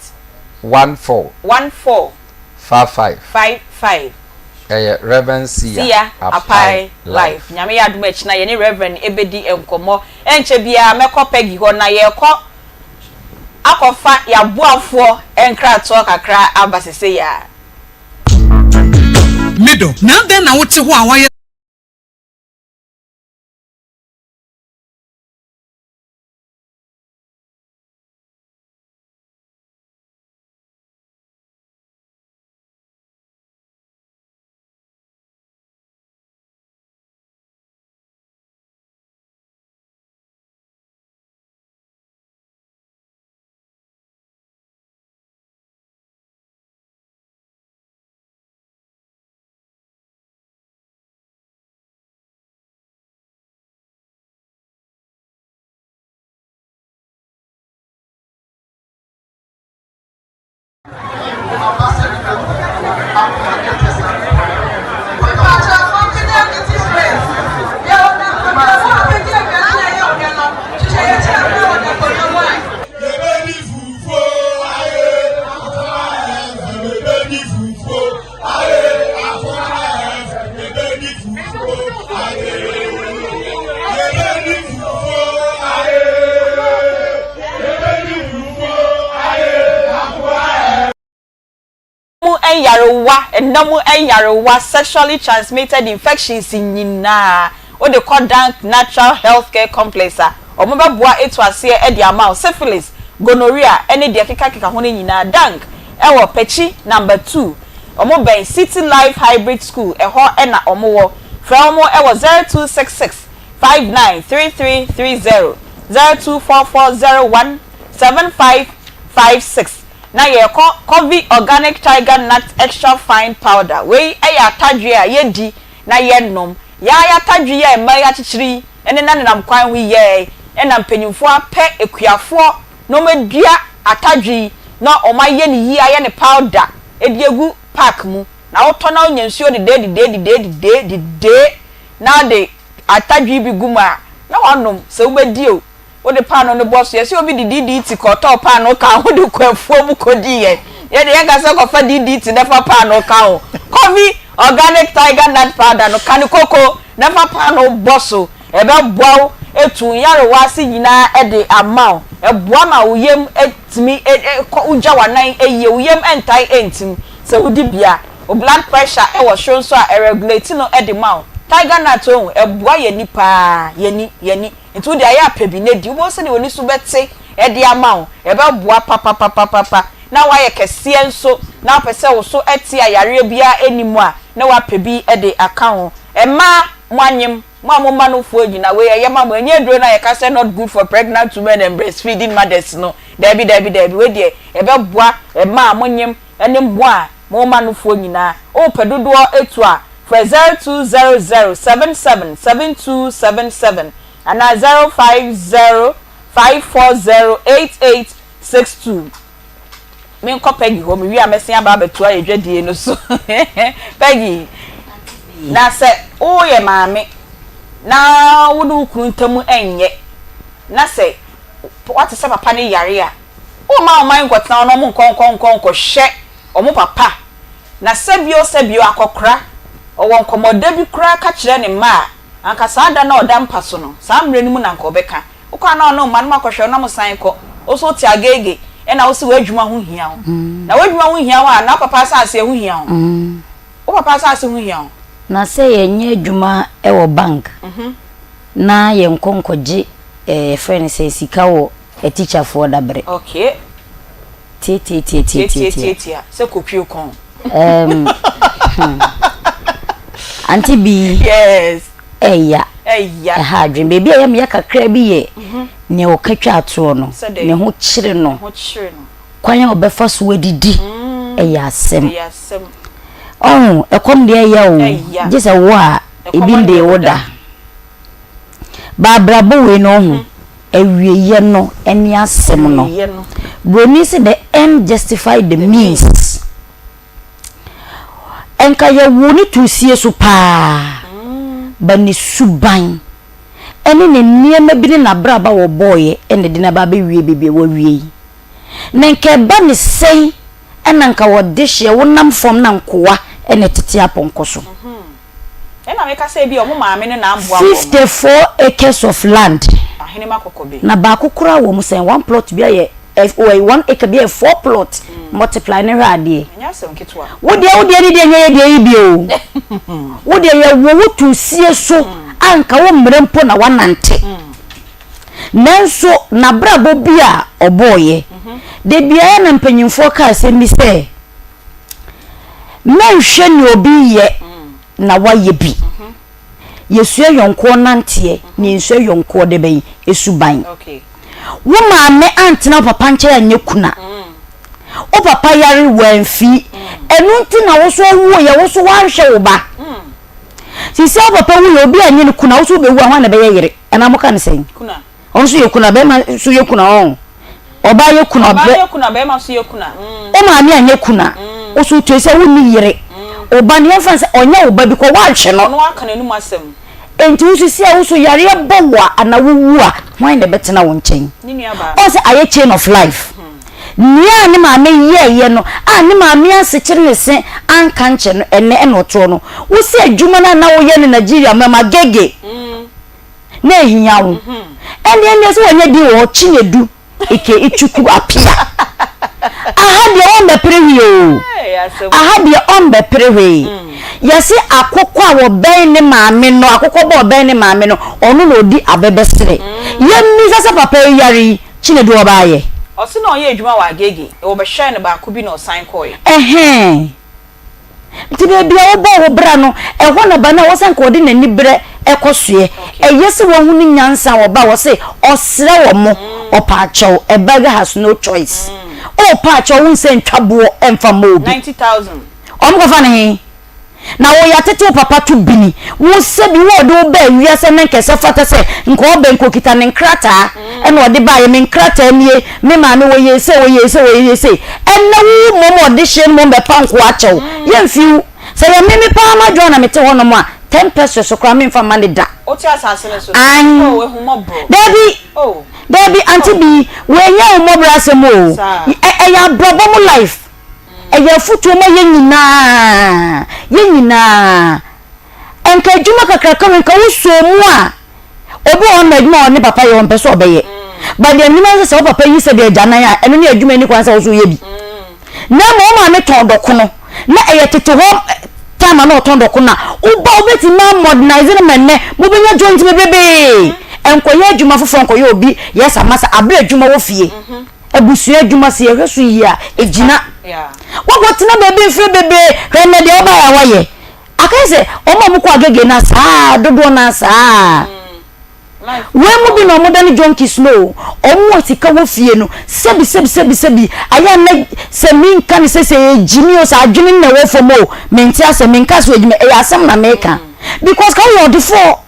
E: 14.
D: 14.
E: 55.
D: 55.
E: Ɛyɛ Rev. Sia
D: Sia
E: Apai
D: Apai
E: Life.
D: Life. Nyame yɛ adom a ɛkyena yɛne Rev. Ɛbɛdi nkɔmmɔ. Ɛnkyɛ biara mɛkɔ Peggy hɔ na yɛrekɔ akɔfa yɛaboafoɔ nkratoɔ kakra aba sesei ara.
J: Me dɔ, na adɛn na wote hɔ a woayɛ.
D: nyarewa, nna mu nyarewa, sexually transmitted infections nyinaa, wode kɔ Dank Natural Health Care Complex a, wɔbɛboa atu aseɛ de ama wo. Syphilis, gonorrhea ne deɛ ɛkekakeka ho no nyinaa, Dank wɔ Pekyi Number 2, wɔbɛn City Life Hybrid School, ɛhɔ na wɔwɔ. Frɛ wɔn wɔ 0266 593330, 024401 7556. Na yɛrekɔ Covey Organic Tiger Nut Extra Fine Powder. Wei yɛ atadwe a yɛdi na yɛnom. Yɛn ara yɛatadwe yi a mmaa yi akyekyere yi nenanenam kwan ho yi yɛɛ na mpanimfoɔ apɛ akuafoɔ na wɔadua atadwe yi na wɔayɛ no yie ayɛ no powder de agu pack mu. Na wotɔ na wonya nsuo dedee dedee dedee dedee dedee na wode atadwe yi bi gu mu a na woanom sɛ wobɛdi o Wode paanoo no bɔ so. Yɛse obi de DDT kɔtɔɔ paanoo kaa ho de kɔ afuo mu kɔdiiɛ. Yɛde yɛnka sɛ kɔfa DDT na fa paanoo ka ho. Covey Organic Tiger Nut Powder no, ka no koko na fa paanoo bɔ so. Ɛbɛboa wo atu wo nyarewa ase nyinaa de ama wo. Ɛboa ma wo yam tumi kɔ, wogya w'anan yie, wo yam ntae ntim sɛ wodi bi a. Wo blood pressure wɔ soro nso a, ɛregulate no de ma wo. Tiger nut wohu, ɛboa yɛn ani paa, yɛn ani, yɛn ani. Nti wo deɛ ayɛ a pɛ bi na di. Wobɛhu sɛdeɛ w'ani so bɛte de ama wo. Ɛbɛboa papapapapa. Na woayɛ kɛseɛ nso, na wopɛ sɛ wo so te a yareɛ biara nni mu a, na woapɛ bi de aka ho. Mmaa, moanyem, mo a momma nufoɔ nyina, wei ɛyɛ ma mo. Ɛnyɛ aduro no a yɛka sɛ not good for pregnant women and breastfeeding mothers no. Daabi, daabi, daabi. Wei deɛ ɛbɛboa mmaa a monyem ne mo a momma nufoɔ nyinaa. Wopɛ dodoɔ tu a, frɛ 0200 77 7277 anaa 050 540 8862. Menkɔ Peggy hɔ, mewie a mɛsen aba abɛtoa yɛn dwadie no so. Peggy, na sɛ woyɛ maame na wo ne wo kunu ntam nyɛ, na sɛ woate sɛ papa no yare a, womma wo mma nkɔtena hɔ na wɔnkɔ nkɔ nkɔ nkɔhwɛ wɔn papa? Na sɛbio sɛbio akɔkora, ɔwɔ nkɔmmɔdɛ bi koraa ka kyerɛ ne mma a, anka saa da no a ɔda mpa so no, saa mmerɛ no mu na anka ɔbɛka. Wokɔ a na ɔne wo mma no moakɔhwɛ wo na mosan kɔ. Wo nso wote ageege, ɛna wose w'adwuma ho hia wo. Na w'adwuma ho hia wo a, na wo papa asase ɛho hia wo? Wo papa asase ho hia wo?
F: Na sɛ yɛnyɛ adwuma wɔ bank na yɛnkɔ nkɔgye eh, yɛfrɛ no sɛ sika wɔ atikyafoɔ dabrɛ.
D: Okay.
F: Tiatiatiatiatia.
D: Tiatiatiatia sɛ kopue kɔn.
F: Um, hmm. Auntie bi.
D: Yes.
F: Ɛya.
D: Ɛya.
F: Ɛha adwene. Baabi a ɛyɛ meya kakra bi yɛ mhm. nea ɔka twa atoɔ no. Ne ho kyere no.
D: Ho kyere no.
F: Kwan a ɔbɛfa so adidi.
D: Mm.
F: Ɛyɛ asɛm.
D: Ɛyɛ asɛm.
F: Ɔho ɛkɔm deɛ ɛyɛ o.
D: Ɛya.
F: Gye sɛ wo a ebi nde wo da. Ba abrabɔ wei no ɔho. Awieɛ no ne asɛm no. Broni se the end justify the means. Nka yɛwoo no too sie so paa but ne suban ne ne nneɛma bi ne n'abrabɔ a wɔbɔeɛ na ɛde no aba abɛwie baabi a wawie yi. Na nka ɛba ne sɛn na nka wɔde hyeɛ wonam fam na nkoa na ɛtete apɔnkɔ so.
D: Ɛna meka sɛ ebia wɔn maame no na amboa wɔn.
F: 54 acres of land.
D: Ahenema kɔkɔbe.
F: Na baako koraa wɔ mu sɛn? One plot bi ayɛ ɛ one acre bi ayɛ four plot. Multiply ne hwɛ adeɛ.
D: Ɛnyɛ asɛm ketewa.
F: Wo deɛ wo deɛ ne deɛ nyɛ yɛ deɛ yi bi o. Wo deɛ yɛ wo wo to sie so a nka wo mmerɛ mpo na wanante. Nanso n'abrabɔ bi a ɔbɔɔyɛ. Da biara na mpanyinfoɔ ka asɛm bi sɛ. Mɛnhwɛ nea obi reyɛ na woayɛ bi. Yɛsua yɔnkoɔ nanteɛ na yɛnsua yɔnkoɔ de bɛn suban. Wo maame antena wo papa nkyɛn anyɛ kuna. Wo papa yare wamfi. Ɛno nti na wo so ɔwuiɛ wo so woanhwɛ wo ba. Sisi a wo papa wuiɛ obi anyɛ no kuna wo so wobɛwu a hwan na ɛbɛyɛ yere? Anaa moka no sɛn? Ɔno nso yɛ kuna, bɛrima nso yɛ kuna ɔn. Ɔbaa yɛ kuna.
D: Ɔbaa yɛ kuna, bɛrima nso yɛ kuna.
F: Wo maame anyɛ kuna, wo so tue sɛ wonni yere. Wo ba no yɛmfa no sɛ ɔnyɛ wo ba bi kɔ woanhwɛ no.
D: Ɔno aka n'anum asɛm.
F: Enti wo sisi a wo so yareɛ bɔ wo a anaa wo wu a, hwan na ɛbɛtena wo nkyɛn?
D: Ne nua baa.
F: Ɔn sɛ ayɛ chain of life. Nea ne maame yɛɛyɛ no a ne maame ansekyere ne se anka nkyɛ no ɛnnɛ ɛna ɔtoɔ no. Wo se adwuma no a na woyɛ no Nigeria mɛma gege. na ehia wo. Ɛnde ɛnde sɛ wɔnyɛ din wɔ hɔ Chinedu Ike Ichuku Apia. Aha deɛ ɔmmɛpere hwee o. Aha deɛ ɔmmɛpere hwee. Yɛse akokɔ a wɔbɛn ne maame no, akokɔ ba a ɔbɛn ne maame no, ɔno na ɔdi abɛbɛserɛ. Yɛmmisa sɛ papa yi yare yi, Chinedu ɔbaayɛ?
D: Ɔse na ɔyɛ adwuma wɔ Agege, wɔbɛhwɛɛ no baako bi na ɔsan kɔeɛ.
F: Ɛhɛn. Nti baabi a wobɔɔ wo bra no, ɛhɔ na ba no a ɛwɔ sɛ anka ɔde n'ani brɛ kɔ soɛ. Ɛyɛ sɛ wahunu nyansa a ɔba a ɔse ɔsrɛ wɔn, ɔpaakyɛw, a beggar has no choice. Ɔɔpaakyɛw wo nsɛ ntwa boɔ mfa mma obi. Wɔn kɔfa no he? Na wo yɛatete wo papa to bini, wo sɛbi wo a ɔde wo baa wiase na nka ɛsɛ fata sɛ nka ɔbɛ nka ɔkita ne nkrataa ɛna ɔde baeɛ, me nkrataa nie, Me maame wɔyɛɛ sei, wɔyɛɛ sei, wɔyɛɛ sei. Ɛnnɛ wo mmom ɔdehyeɛ no mmom bɛpa nkoa akyɛ wo. Yɛmfi wo. Sɛ ɛyɛ me me paa m'adwene a na mete hɔnom a, ten pesewas koraa memfa mma no da.
D: Wote asase no so no?
F: Ae.
D: Oh, ahummɔborɔ.
F: Dabi!
D: Oh.
F: Dabi, Auntie Bee, wei ɛnyɛ ahummɔborɔ asɛm o.
D: Saa.
F: Ɛ, ɛyɛ abrabɔ mu life. Ɛyɛ afotuo ma yɛn nyinaa. Yɛn nyinaa. Nka adwuma kakraka wei nka wosɔɔ mu a, obi wɔ hɔ nom adwuma a ɔne papa yɛ ɔmpɛ sɛ ɔbɛyɛ. But deɛ menim ara ne sɛ sɛ wo papa yi sɛdeɛ agyanan a, ɛno ne adwuma nni kwan sɛ wo nso woyɛ bi. Na mmom wo maame tɔn dɔkono na ɛyɛ tete hɔ time a na ɔtɔn dɔkono a, woba a wobɛtumi a modernise no ma nnɛ mobɛnya joint bebrebee. Nkɔyɛ adwuma foforɔ nkɔyɛ obi yes amasa aberɛ adwuma wɔ fie. Abusua adwuma sɛ yɛhwɛ so yie a, ɛgyina. Woakɔtena baabi mfeɛ bebree, hwɛ nnɛ deɛ wobaeɛ a woayɛ. Aka sɛ wɔn a wɔkɔ agege no saa dodoɔ no ara saa. Wei mu bi na wɔn dane junkies no o. Wɔn a sika wɔ fie no sɛbi sɛbi sɛbi sɛbi ayɛ a na sɛ mi nka ne sɛ sɛ ɛyɛ gyimi o sɛ adwene no na ɛwɔ fam o mente asɛ menka sɛ ɔgyimi ɛyɛ asɛm na meka because ka woyɛ ɔdefoɔ.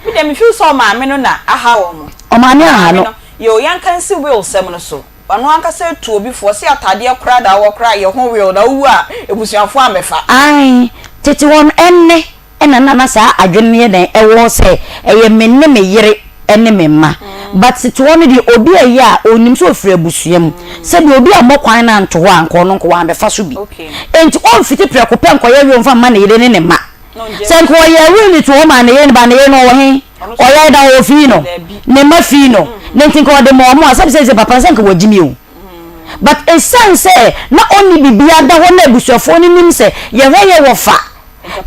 D: Me deɛ me feel sɛ ɔmaame no na aha wɔn.
F: Ɔmaame aha no.
D: Yoo yɛnka nsi will sɛm no so. Ɔno ankasa atu obi fo, ɔse ataadeɛ koraa da wɔ koraa yɛ ho will na wowu a abusuafoɔ ammɛfa.
F: Ae, tete hɔ no ɛnnɛ na na na saa adwene no yɛ dɛn ɛwɔ hɔ sɛ ɛyɛ me ne me yere ne me mma but tete hɔ no deɛ obi ɛyɛ a ɔnim sɛ ɔfiri abusua mu sɛdeɛ obi ammɔ kwan no anto hɔ a nka ɔno nka wammɛfa so bi enti ɔmfiti prɛko pɛ nkɔyɛ will mfa mma ne yere ne ne mma. Sɛ nka ɔyɛɛ will no too hɔ maa ne yere no ba ne yere no ɔwɔ he? Ɔyare da hɔ ɔfii no, ne mma fii no, ne nti nka ɔde ma ɔmo a, sɛbi sɛ sɛ papa no sɛ nka wagye mi o. But ɛsiane sɛ na ɔnni biribiara da hɔ na abusuafoɔ no nim sɛ yɛhwɛ yɛ wɔfa,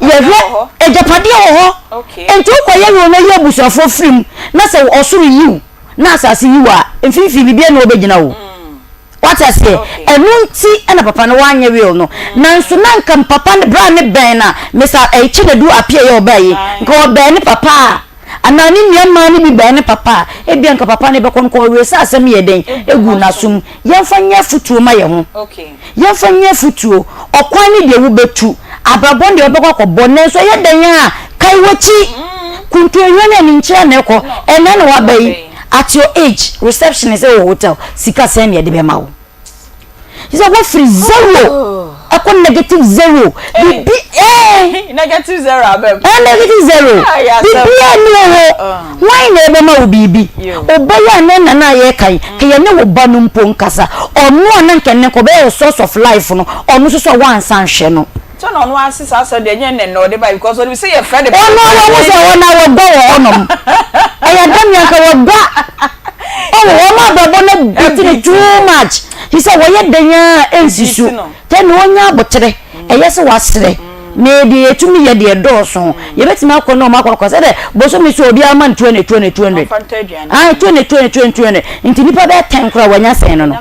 F: yɛhwɛ agyapadeɛ wɔ hɔ, nti wokɔyɛ will no yi abusuafoɔ firi mu na sɛ ɔsoro yi wo na asase yi wo a, mfimfini biribiara nni hɔ bɛgyina o. Wate aseɛ? Ɛno nti na papa no wanyɛ will no. Nanso na nka papa no, berɛ a ne bɛn na Mister eh, Chinedu Appiah yɛ ɔbaa yi, nka ɔbɛn ne papa a, anaa ne nua mmaa no bi bɛn ne papa a, ebia nka papa no bɛkɔ no, nka ɔwee sɛ asɛm yɛ dɛn? Egu n'asom. Yɛmfa nyɛ afotuo ma yɛn ho. Yɛmfa nyɛ afotuo. Ɔkwan ne deɛ wobɛtu, abrabɔ no deɛ wobɛkɔ akɔbɔ, nanso ɛyɛ dɛn a, kae w'akyi. Kuntuahwa ne aninkyerɛ na ɛkɔ. Ɛnnɛ na woaba yi. At your age, receptionist wɔ hotel, sika sɛn na yɛde bɛma wo? Sɛ wofiri zero ɛkɔ negative zero, bibi ɛɛ.
D: Negative zero abɛm.
F: Ɛɛ negative zero, bibi ɛni wɔ hɔ. Wɔn na ɛbɛma wo biribi. Ɔbɛyɛ a ne nana a yɛka yi, ka yɛne wo ba no mpo nkasa. Ɔno a na nka nnɛ nka ɔbɛyɛ wo source of life no, ɔno nso so a woansan nhwɛ no.
D: Sɛ na ɔno ara se saa asɛm deɛ ɛnyɛ nnɛ na ɔde bae because ɔnim sɛ yɛfrɛ no
F: Ɔno ara wahu sɛ hɔ na wɔgua wɔ hɔnom. Ɛyɛ dɛm yɛ anka wɔgua. Ɔwɔ wɔn abrabɔ no beat no too much. He sɛ wɔyɛ dɛn ara ɛnsi so. Tɛ na ɔnya aboterɛ. Ɛyɛ sɛ wasrɛ. Me deɛ yɛtumi yɛ deɛ ɛdɔɔso. Yɛbɛtumi akɔ ne wɔn akɔ akɔ sɛ dɛ bosome so obiara ma no 200 200 200. Ae 200 200 200 200. Nti nnipa bɛyɛ 10 koraa wɔanya sɛn no no.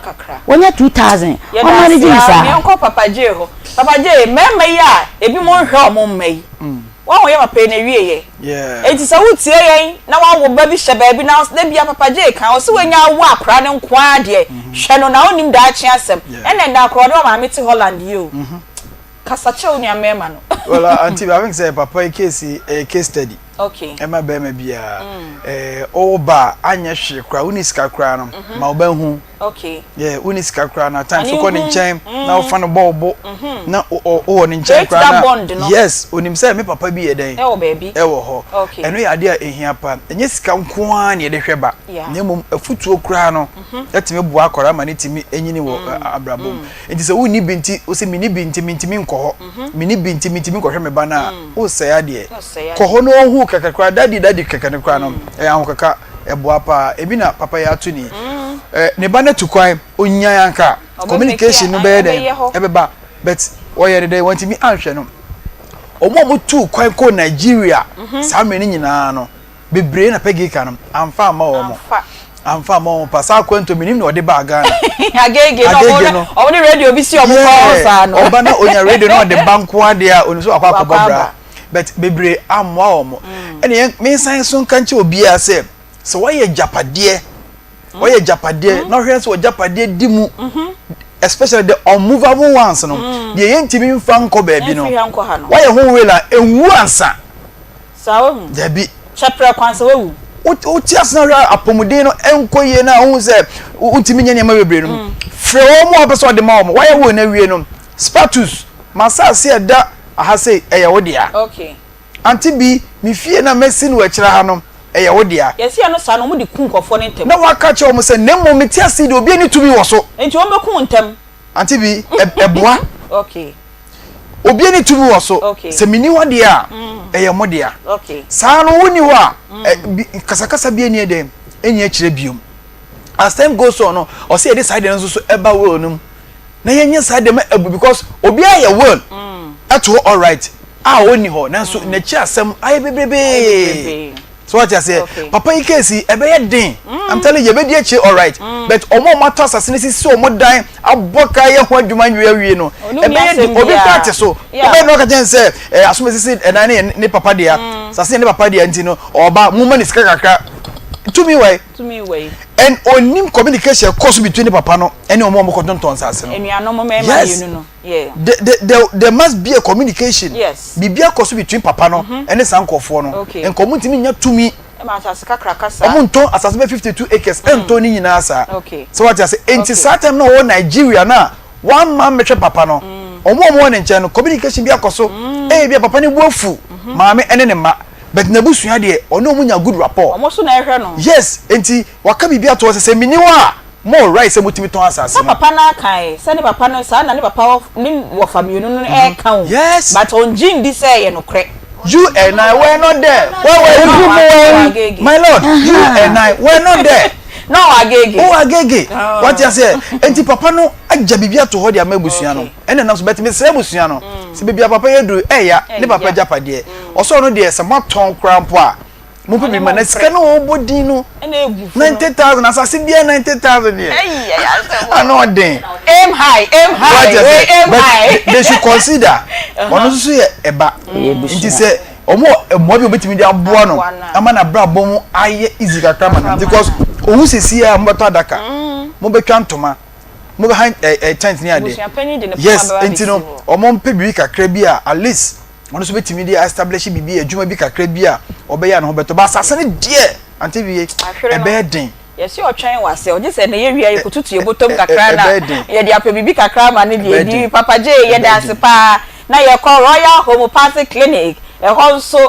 F: Wɔnya 2000.
D: Yɛda
F: Ɔma no
D: ase
F: gye
D: aa.
F: saa.
D: Meɛnkɔ Papa Jay hɔ. Papa Jay, mmarima yi a ebinom nhwɛ wɔn mma yi, woahu yɛ papa yi n'awieɛ. Enti sɛ wotie yɛn na woawo ba bi hyɛ baabi na da biara Papa Jay ka, ɔse wanya awo akora no nko ara deɛ, hwɛ no na wonnim daakye asɛm. Ɛna ɛnnɛ akora ɔne ɔmaame te Holland yi o. Kasa kyerɛ wo nua mmarima no.
L: Well, Auntie, I think sɛ papa yi case yi ɛyɛ case study.
D: Okay.
L: Ɛma bɛrima biara. Ɔwɔ ba a anyɛ hwee koraa, wonni sika koraa no, ma wo ba nhu.
D: Okay.
L: Yeah, wonni sika koraa na times
D: Ane
L: wokɔ ne
D: hu.
L: nkyɛn na wofa no bɔ wo bo na wowɔ ne nkyɛn
D: Create
L: koraa
D: that
L: na
D: bond no.
L: yes, onim sɛ me papa bi yɛ dɛn?
D: Ɛwɔ baabi.
L: Ɛwɔ hɔ.
D: Okay.
L: Ɛno yɛ adeɛ a ɛhia paa. Ɛnyɛ sika nko ara na yɛde hwɛ ba.
D: Yeah.
L: Na mmom afutuo koraa no ɛtumi boa akwadaa ma ne tumi nyini wɔ abrabɔ mu. Nti sɛ wonni bi nti wose menni bi nti mentumi nkɔ hɔ, menni bi nti mentumi nkɔhwɛ me ba no a, wosɛe adeɛ. Kɔ hɔ na ɔhu kɛkɛ koraa, daddy daddy kɛkɛ no koraa no, ɛyɛ ahokeka, ɛboa paa. Ebi na papa yi ato ni. Ne ba no atu kwan, ɔnyae anka. Communication no bɛyɛ dɛn? Ɛbɛba. But wɔyɛ no dɛn? Wɔntumi anhwɛ no. Wɔn a wɔtuu kwan kɔɔ Nigeria saa mmerɛ no nyinaa no, bebree na Peggy ka no, amfa amma wɔn. Amfa amma wɔn pa. Saa akwantuo menim na ɔde baa Ghana.
D: Agege no,
L: Agege no.
D: wɔn de radio bi si wɔn kɔn ho saa no.
L: Ɔba na onya radio na ɔde ba nko ara deɛ a, onim sɛ wakɔ akɔbɔ bra. But bebree ammoa wɔn. Ɛna yɛn mensan so nka nkyerɛ obiara sɛ, sɛ woayɛ agyapadeɛ, woayɛ agyapadeɛ na wohwɛ sɛ w'agyapadeɛ di mu, especially the unmovable ones no, deɛ yɛntumi mfa nkɔ baabi no, woayɛ ho will a, ɛnwu ansa.
D: Saa wahu.
L: Dabi.
D: Kyɛ prɛko ansa wawu.
L: Wote ase na hwɛ apɔmuden no ɛnkɔ yie na wohu sɛ wontumi nyɛ nneɛma bebree no, frɛ wɔn a wɔpɛ sɛ wɔde ma wɔn. Woayɛ will no awie no, Spatus, m'asase a ɛda aha sei, ɛyɛ wo dea.
D: Okay.
L: Ante bi, me fie no a masi no wɔ akyire ha no, ɛyɛ wo dea.
D: Yɛsi ɛno saa no, wɔde ku nkurɔfoɔ no ntɛm.
L: Na waka akyerɛ wɔn sɛ, Na mmom mete ase yi deɛ, obiara nni tumi wɔ so.
D: Enti wɔbɛku wo ntɛm.
L: Ante bi, ɛboa.
D: Okay.
L: Obiara nni tumi wɔ so.
D: Okay.
L: Sɛ menni hɔ deɛ a, ɛyɛ mo dea.
D: Okay.
L: Saa no, wonni hɔ a, kasakasa biara nni dɛn, nni akyire biom. As time goes on no, ɔsɛ yɛde saa deɛ no nso so ɛba will no mu. Na yɛnyɛ saa deɛ ma abu because obiara yɛ will ɛto hɔ alright a ɔnni hɔ nanso n'akyi asɛm ayɛ bebrebee. So wate aseɛ? Papa yi case yi ɛbɛyɛ den. I'm telling you yɛbɛdi akyire alright but wɔn a wɔatɔ asase no sisi wɔn dan abɔ ka yɛ ho adwuma nwie awie no ɛbɛyɛ den obi kora te so wobɛyɛ na ɔka kyɛn sɛ ɛɛ asom esisi ɛdan no yɛ ne papa dea asase yɛ ne papa dea nti no ɔba mo ma ne sika kakra tumi wɔ
D: Tumi wɔ yi.
L: And onim communication ɛkɔ so between ne papa no ɛne wɔn a wɔkɔtontɔn nsase no.
D: Anuanom mmarima
L: Yes.
D: mmienu no. Yeah.
L: There, there, there, there must be a communication.
D: Yes.
L: Biribi akɔ so between papa no ɛne saa nkurɔfoɔ no.
D: Okay.
L: Nka wɔn ntumi nya tumi.
D: Ɛma asase kakraka saa.
L: Wɔn ntɔn asase bɛ 52 acres ɛntɔn ne nyinaa saa.
D: Okay.
L: So wate ase. Nti
D: Okay.
L: saa time na ɔwɔ Nigeria na wamma mmɛhwɛ papa no. Wɔn a wɔwɔ ne nkyɛn no communication bi akɔ so. Ebia papa no bo afu maame ɛne ne mma. But n'abusua deɛ ɔne ɔmo nya good rapport.
D: Ɔmo so na ɛhwɛ no.
L: Yes, nti waka biribi ato hɔ sɛ sɛ menni hɔ a mo wɔ right sɛ motumi tɔn asase
D: Sɛ
L: no.
D: papa no aka ɛ, sɛ ne papa no saa na ne papa ne wɔfa mienu no ɛɛka o,
L: Yes.
D: but ɔngye ndi sɛ ɛyɛ nokorɛ.
L: You and I were not there, where were you? My lord, you and I were not there.
D: Na ɔwɔ Agege.
L: Ɔwɔ Agege. Wate aseɛ? Nti papa no agya biribi ato hɔ de ama abusua no. Ɛna ɛnam so but mesrɛ abusua no sɛ baabi a papa yi aduru ɛya ne papa agyapadeɛ. Ɔsɛ ɔno deɛ sɛ moatɔn koraa mpo a mompɛ bi ma na sika no a ɔbɔ din no 90,000 asase biara 90,000 deɛ ano ɔden.
D: Aim high, aim high, wei aim high.
L: But they should consider ɔno nso so yɛ ɛba nti sɛ wɔn wɔ mmoa bi a wɔbɛtumi de aboa no ama n'abrabɔ mu ayɛ easy kakra ma no because owu sisi a mobɛtɔ adaka mobɛtwa ntoma mobɛha ɛ ɛ tent ne ade yes nti no wɔn mpɛ biribi kakra bi a at least ɔno nso bɛtumi de establish biribi adwuma bi kakra bi a ɔbɛyɛ a ne ho bɛtɔ ba asase no deɛ ante wie ɛbɛyɛ den.
D: Yɛse ɔtwɛn wase ɔgye sɛ ɛnɛ yɛwie a yɛkɔtutu yɛ bɔtɔm kakra na yɛde apɛ biribi kakra ama no deɛ ɛdi Papa Jay yɛda ase paa na yɛkɔ Royal Homeopathic Clinic ɛhɔ nso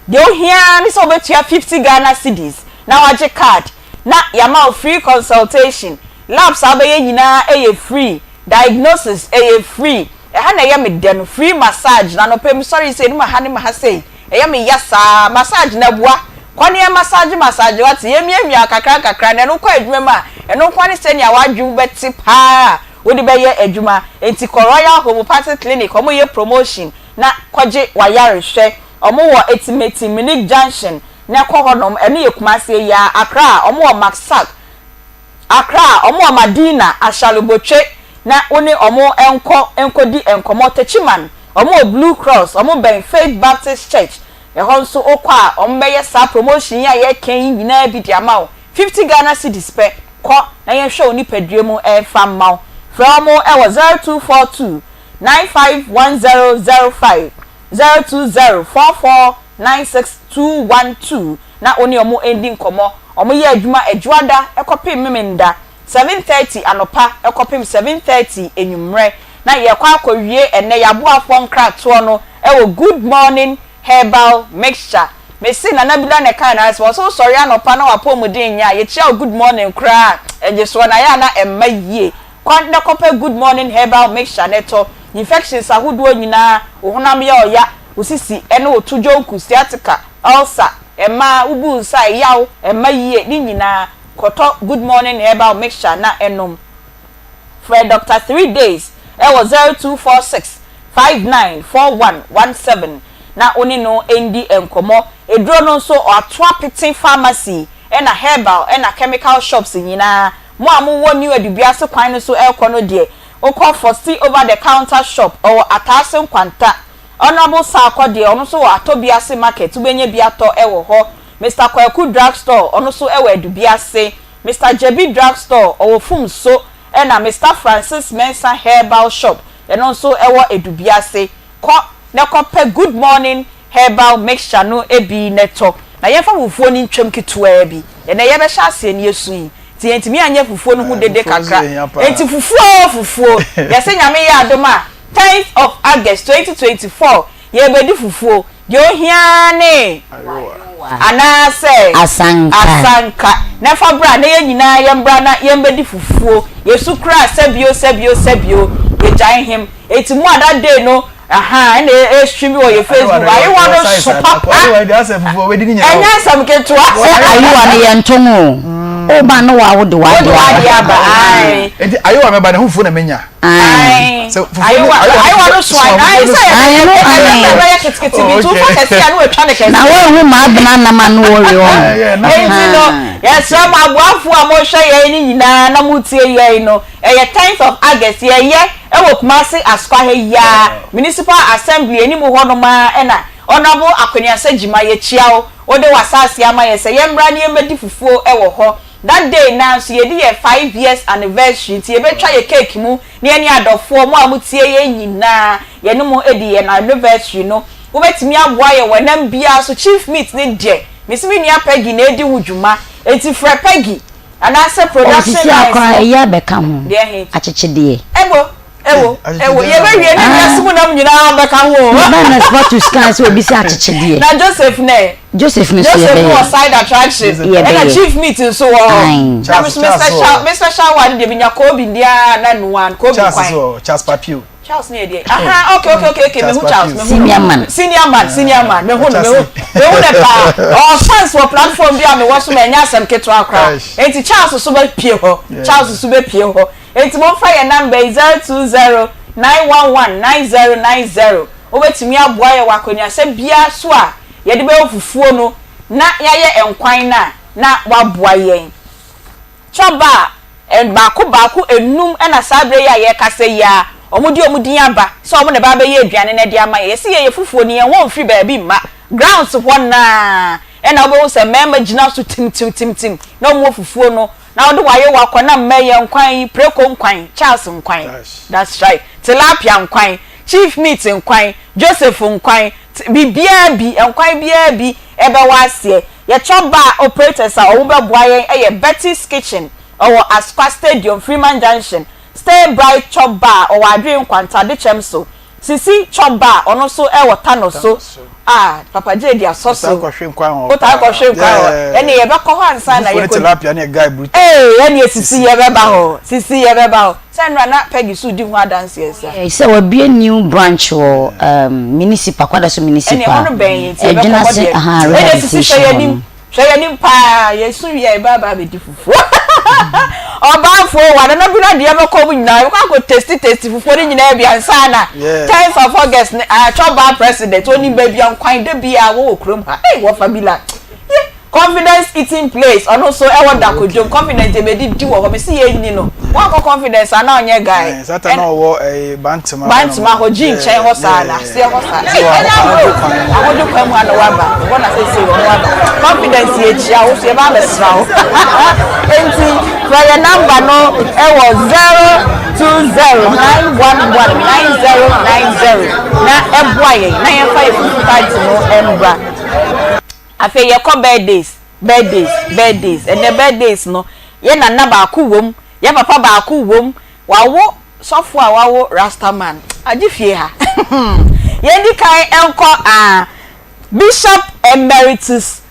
D: deɛ ohia ara ne sɛ wobɛtua 50 Ghana cedis na wagye card na yɛama wo free consultation labs a wobɛyɛ nyinaa ɛyɛ free diagnosis ɛyɛ free Ɛha na ɛyɛ me dɛ no, free massage na anɔpa yi me sɔree sei no ma ha ne ma ha sei, ɛyɛ me ya saa, massage no ɛboa, kɔ ne yɛ massage massage wate, yɛ miamia wo kakra nkakra na ɛno kɔ adwuma mu a, ɛno nko ara ne sɛnea w'adwene bɛte paa a wode bɛyɛ adwuma, enti kɔ Royal Homeopathic Clinic, wɔn yɛ promotion na kɔgye w'ayarehwɛ, wɔn wɔ Etimeti Minik Junction na kɔ hɔ nom, ɛno yɛ Kumasi yi ara, Accra wɔn wɔ Macsack. Accra, wɔn wɔ Madina, Ashaley-Botwe, na wo ne wɔn nkɔ nkɔdi nkɔmmɔ. Techiman, wɔn wɔ Blue Cross, wɔn bɛn Faith Baptist Church, ɛhɔ nso wokɔ a wɔbɛyɛ saa promotion yi a yɛreka yi nyinaa bi de ama wo. 50 Ghana cedis pɛ, kɔ na yɛnhwɛ wo nipadua mu mfa mma wo. Frɛ wɔn wɔ 0242 951005, 020 44 96212 na wo ne wɔn ndi nkɔmmɔ. Wɔyɛ adwuma Adwuada kɔpem Memenda, 7:30 anɔpa kɔpem 7:30 anwummerɛ. Na yɛrekɔ akɔwie ɛnnɛ yɛaboafoɔ nkratoɔ no wɔ Good Morning Herbal Mixture. Mese Nana Bila na ɛkae n'asɛm, ɔse wosɔre anɔpa na w'apɔmuden nyɛ a, yɛkyia wo good morning koraa a, ɛgyesoɔ no ayɛ a na ɛmma yie. Kɔ na kɔpɛ Good Morning Herbal Mixture no tɔ. Infections ahodoɔ nyinaa, wo honam yɛ ɔya, wo sisi ne wo to dwonku, sciatica, ulcer, mmaa, wo bu nsa a ɛyaw, ɛmma yie, ne nyinaa, kɔtɔ Good Morning Herbal Mixture na nom. Frɛ Doctor Threedays wɔ 0246 59 41 17 na wo ne no ndi nkɔmmɔ. Aduro no nso wɔato apete pharmacy ɛna herbal ɛna chemical shops nyinaa. Mo a mowɔ New Adubiase kwan no so rekɔ no deɛ, wokɔ Fosti over the counter shop, ɔwɔ Ataase Nkwanta. Honourable Sarkor deɛ ɔno nso wɔ Atɔbiase market, wobɛnya bi atɔ wɔ hɔ. Mister Kwaku drug store, ɔno nso wɔ Adubiase. Mister Gyebi drug store, ɔwɔ Fumso. Ɛna Mister Francis Mensah herbal shop, ɛno nso wɔ Adubiase. Kɔ na kɔpɛ Good Morning herbal mixture no bi na tɔ. Na yɛmfa fufuo no ntwam ketewaa bi. Ɛnnɛ yɛbɛhyɛ aseɛ no yɛsu yi nti yɛntumi anyɛ fufuo no ho dede kakra. Enti fufuo oo fufuo. Yɛse Nyame yɛ adom a tenth of August 2024 yɛrebɛdi fufuo. Deɛ ohia ara ne anaasɛ
F: Asanka.
D: asanka. Na fa bra na yɛn nyinaa yɛmbra na yɛmbɛdi fufuo. Yɛsu koraa sɛbio sɛbio sɛbio yɛgyae hem. Enti mo a that day no ahaa ɛna ɛ stream wɔ yɛ Facebook ayewa no so papa. Ɛnyɛ asɛm ketewa.
F: Sɛ ayewa no yɛntɔn o. Woba no wa wode
D: w'adeɛ aba.
L: Enti ayewa mɛba no ho fufuo na menya.
D: Sɛ fufuo no ayewa no so a ayi sɛ yɛ bɛyɛ ketekete bi nti wofa kɛse a na watwa ne kɛse.
F: Na woahu m'abena nam ano wɔwe wɔn.
D: Enti no yɛsrɛ mo aboafoɔ a mohwɛ yɛn no nyinaa na motie yɛn no ɛyɛ tenth of August yɛyɛ wɔ Kumasi Asokwa ha yi ara Municipal Assembly anim hɔ nom ara na Honourable Akwaniasa Gyima yɛkyia wo wode w'asaase ama yɛn sɛ yɛmmra na yɛmmɛdi fufuo wɔ hɔ That day no ara nso yɛdi yɛn five years anniversary nti yɛbɛtwa yɛn cake mu na yɛne adɔfoɔ, mo a motie yɛn nyinaa, yɛne mo adi yɛn anniversary no. Wobɛtumi aboa yɛn wɔ ɛnam biara so, Chief Meat no deɛ, mese me nua Peggy na ɛredi ho dwuma, enti frɛ Peggy anaasɛ
F: Oh,
D: production
F: sisi
D: lines
F: akora
D: no.
F: ɛyi abɛka ho.
D: Deɛ he?
F: Akyekyedeɛ.
D: Ɛbo, ɛwo, ɛwo, yɛbɛwie ne wiase mu nam nyinaa bɛka ho o.
F: Meba na Spatus kaa sɛ obi sɛ akyekyedeɛ.
D: Na Joseph nɛ?
F: Joseph no so
D: Joseph
F: yɛbɛyɛ.
D: wɔ side attraction.
F: Yɛbɛyɛ.
D: Ɛna chief meat nso wɔ hɔ.
F: Ae.
D: Na me nso me special, me special one deɛ menya Kobe deɛ a na noa no, Kobe
L: Charles
D: kwan.
L: nso wɔ hɔ, Charles Papio.
D: Charles ne yɛ deɛ. Aha, okay, okay, okay, okay, mehu Charles, mehu no.
F: Senior man.
D: Senior man, senior man, mehu no, mehu, mehu no paa. Ɔwɔ fans wɔ platform bi a mewɔ so ma ɛnyɛ asɛm ketewa koraa. Enti Charles nso bɛpue hɔ, Charles nso bɛpue hɔ. Enti momfa yɛn number yi, 020 911 9090. Wobɛtumi aboa yɛn wɔ akɔnuasɛm biara so a yɛde bɛwɔ fufuo no na yɛayɛ nkwan no a, na waboa yɛn. Chɔba a baako baako nnum na saa berɛ yi a yɛrekasa yi ara, wɔde wɔn din aba sɛ wɔn na ɛba abɛyɛ aduane no de ama yɛn. Yɛse yɛyɛ fufuo no, yɛn ho mfiri baabi mma. Grounds hɔ no ara na wobɛhu sɛ mmarima gyina so tim-tim-tim-tim na wɔwɔ fufuo no, na wode w'ayewa kɔ na mmɛyɛ nkwan yi, preko nkwan, Charles nkwan, that's right, tilapia nkwan, chief meat nkwan, Joseph nkwan, Biribiara bi, nkwan biara bi bɛwɔ aseɛ. Yɛkyɛ bar operators a wɔn bɛboa yɛn yɛ Betty's Kitchen, ɔwɔ Asokwa Stadium, Freeman Junction, Stay Bright Chop Bar, ɔwɔ Adwee Nkwanta, Adekyɛm so, Sisi Chop Bar, ɔno nso wɔ Tano so. Ah, Papa J de asɔ so.
L: Wotaa kɔhwe nkwan hɔ
D: Wotaa
L: paa.
D: kɔhwe nkwan hɔ.
L: Yeah.
D: Ɛnneɛ yɛbɛkɔ hɔ ansa na
L: Fufuo ne
D: yɛkɔ.
L: tilapia ne guy brutal.
D: Ee, ɛnneɛ Sisi yɛbɛba hɔ. Sisi yɛbɛba hɔ. Sɛ nnora na Peggy so redi ho adanseɛ sa.
F: Sɛ wabue new branch wɔ um, municipal, Kwadaso municipal.
D: Ɛnneɛ hɔ no bɛn yɛn nti yɛbɛkɔ hɔ
F: Adwinase,
D: deɛ.
F: aha,
D: Ɛnneɛ Sisi
F: rehabilitation
D: hwɛ
F: hɔ
D: yɛn anim,
F: no.
D: hwɛ yɛn anim paa, yɛsu wie a yɛbɛ aba abɛdi fufuo. Ɔbaafoɔ o, anana bi na deɛ bɛkɔ mu nyinaa, yɛbɛkɔ akɔ tasty tasty fufuo no nyinaa bi ansa na
L: Yeah.
D: 10th of August ne ah, Chɔbaa president, onim baabi a nkwan da biara wɔ wɔ kurom ha. Ei, wɔfa bi la. Ye, Confidence eating place ɔno nso ɛwɔ dakodwom confidence deɛ medi di wɔ hɔ mesi yɛ nni no wankɔ confidence a na ɔnyɛ guy
L: Ɛɛ, saa ta na ɔwɔ ɛɛ Bantama hɔ
D: Bantama
L: nom.
D: hɔ gyi nkyɛn hɔ saa na aseɛ hɔ saa
L: Ɛwɔ
D: ɛna
L: Ahodwo kwan mu.
D: ahodwo kwan mu ana waba ɛhɔ na sɛsɛ ɔno aba confidence yɛ kyia wo so yɛba abɛsra wo enti frɛ yɛ number no ɛwɔ 020 911 9090 na ɛboa yɛn na yɛmfa yɛ fufu party no ɛmbra. Afei yɛkɔ birthdays, birthdays, birthdays. Ɛnnɛ birthdays no, yɛ nana baako wom, yɛ papa baako wom, wawo sɔfo a wawo rasta man. Agye fie ha. Yɛndi kan nkɔ ah, Bishop Emeritus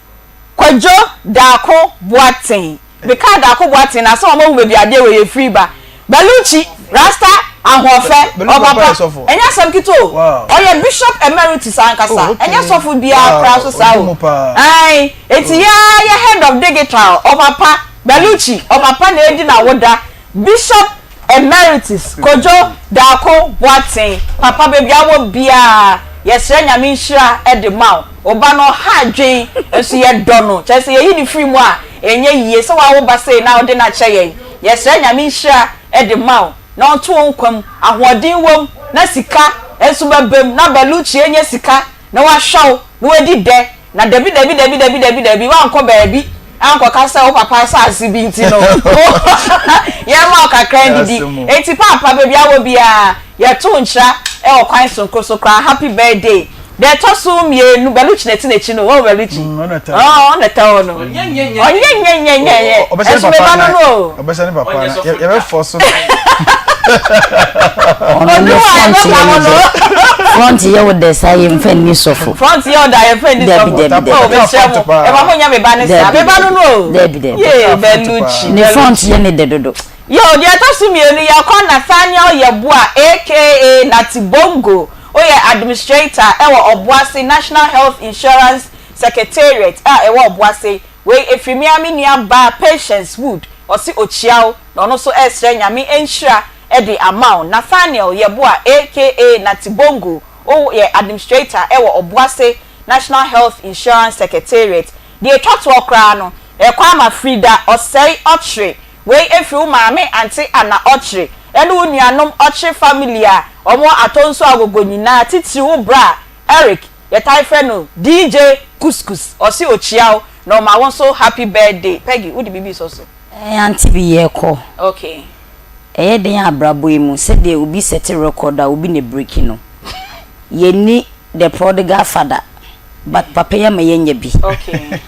D: Kwadwo Darko Boateng. Mekaa Darko Boateng na sɛ wɔahu baabi adeɛ wei efiri ba. Baluchi, Rasta, Ahoɔfɛ, Ɔpapa, ɛnyɛ asɛm ketewa o. Ɔyɛ Bishop Emeritus ankasa, ɛnyɛ sɔfo biara koraa so saa o. Ae, enti yɛ ara yɛ Head of Digital, Ɔpapa, Baluchi, Ɔpapa na edi n'awoda. Bishop. Emeritus Kojo Darko Boateng, papa baabi a wɔ biara yɛsrɛ Nyame nhyira de ma wo. Wo ba no ɔha adwen nso yɛdɔ no, kyerɛ sɛ yɛyi no firi mu a ɛnyɛ yie sɛ woawo ba sei na wode no akyɛ yɛn. Yɛsrɛ Nyame nhyira de ma wo na ɔnto wo nkwa mu, ahoɔden wom na sika nso bɛba mu na Bellucci anya sika na wahwɛ wo na wadi dɛ Na dabi dabi dabi dabi dabi dabi woankɔ baabi ankɔka sɛ wo papa asase bi nti no yɛmma wo kakra ndidi. Enti paapa baabi a wɔ biara yɛto nkyira wɔ kwan soronko so koraa happy birthday. Deɛ ɛtɔ so mmienu Baluchi na ɛte n'akyi no woahu Baluchi? Ɔno na ɛtɛ hɔ no. Ɔnyɛ nyɛnyɛnyɛnyɛ ɛnso me ba no no o.
L: Ɔbɛhyɛ ne papa na yɛbɛfɔ so.
F: Ɔno ne front yɛ no dɛ front yɛ wo dɛ saa yɛ nfa nni sɔfo.
D: Front yɛ wo dɛ yɛ nfa nni sɔfo.
F: Dabi dabi dabi.
D: Oh mesrɛ mo ɛma mo nyɛ me ba ne saa me ba no no o.
F: Dabi dabi.
D: Yee Bellucci.
F: Ne front yɛ ne dɛ dodo.
D: Yo deɛ ɛtɔ so mmienu yɛkɔ Nathaniel Yeboah aka Natty Bongo woyɛ administrator ɛwɔ Ɔboase National Health Insurance Secretariat a ɛwɔ Ɔboase wei ɛfiri me ara me nua baa Patience Wood ɔse ɔkyia wo Na ɔno nso resrɛ Nyame nhyira de ama wo. Nathaniel Yeboah aka Natty Bongo, wo yɛ administrator wɔ Ɔboase National Health Insurance Secretariat. Deɛ ɛtwa toɔ koraa no, ɛrekɔ ama Frida Ɔsɛe Ɔkyere. Wei ɛfiri wo maame Ante Anna Ɔkyere ɛne wo nuanom Ɔkyere family a wɔn wɔ Atonsu Agogo nyinaa, titiri wo bra Eric, yɛtae frɛ no DJ Kuskus, ɔse ɔkyia wo na ɔma wo nso happy birthday. Peggy, wode biribi resɔ so?
F: Ɛɛ ante bi yɛkɔ.
D: Okay.
F: Ɛyɛ den abrabɔ yi mu sɛdeɛ obi sɛte record a obi na breki no. Yɛnni the prodigal father but papa yi ama yɛanya bi.
D: Okay.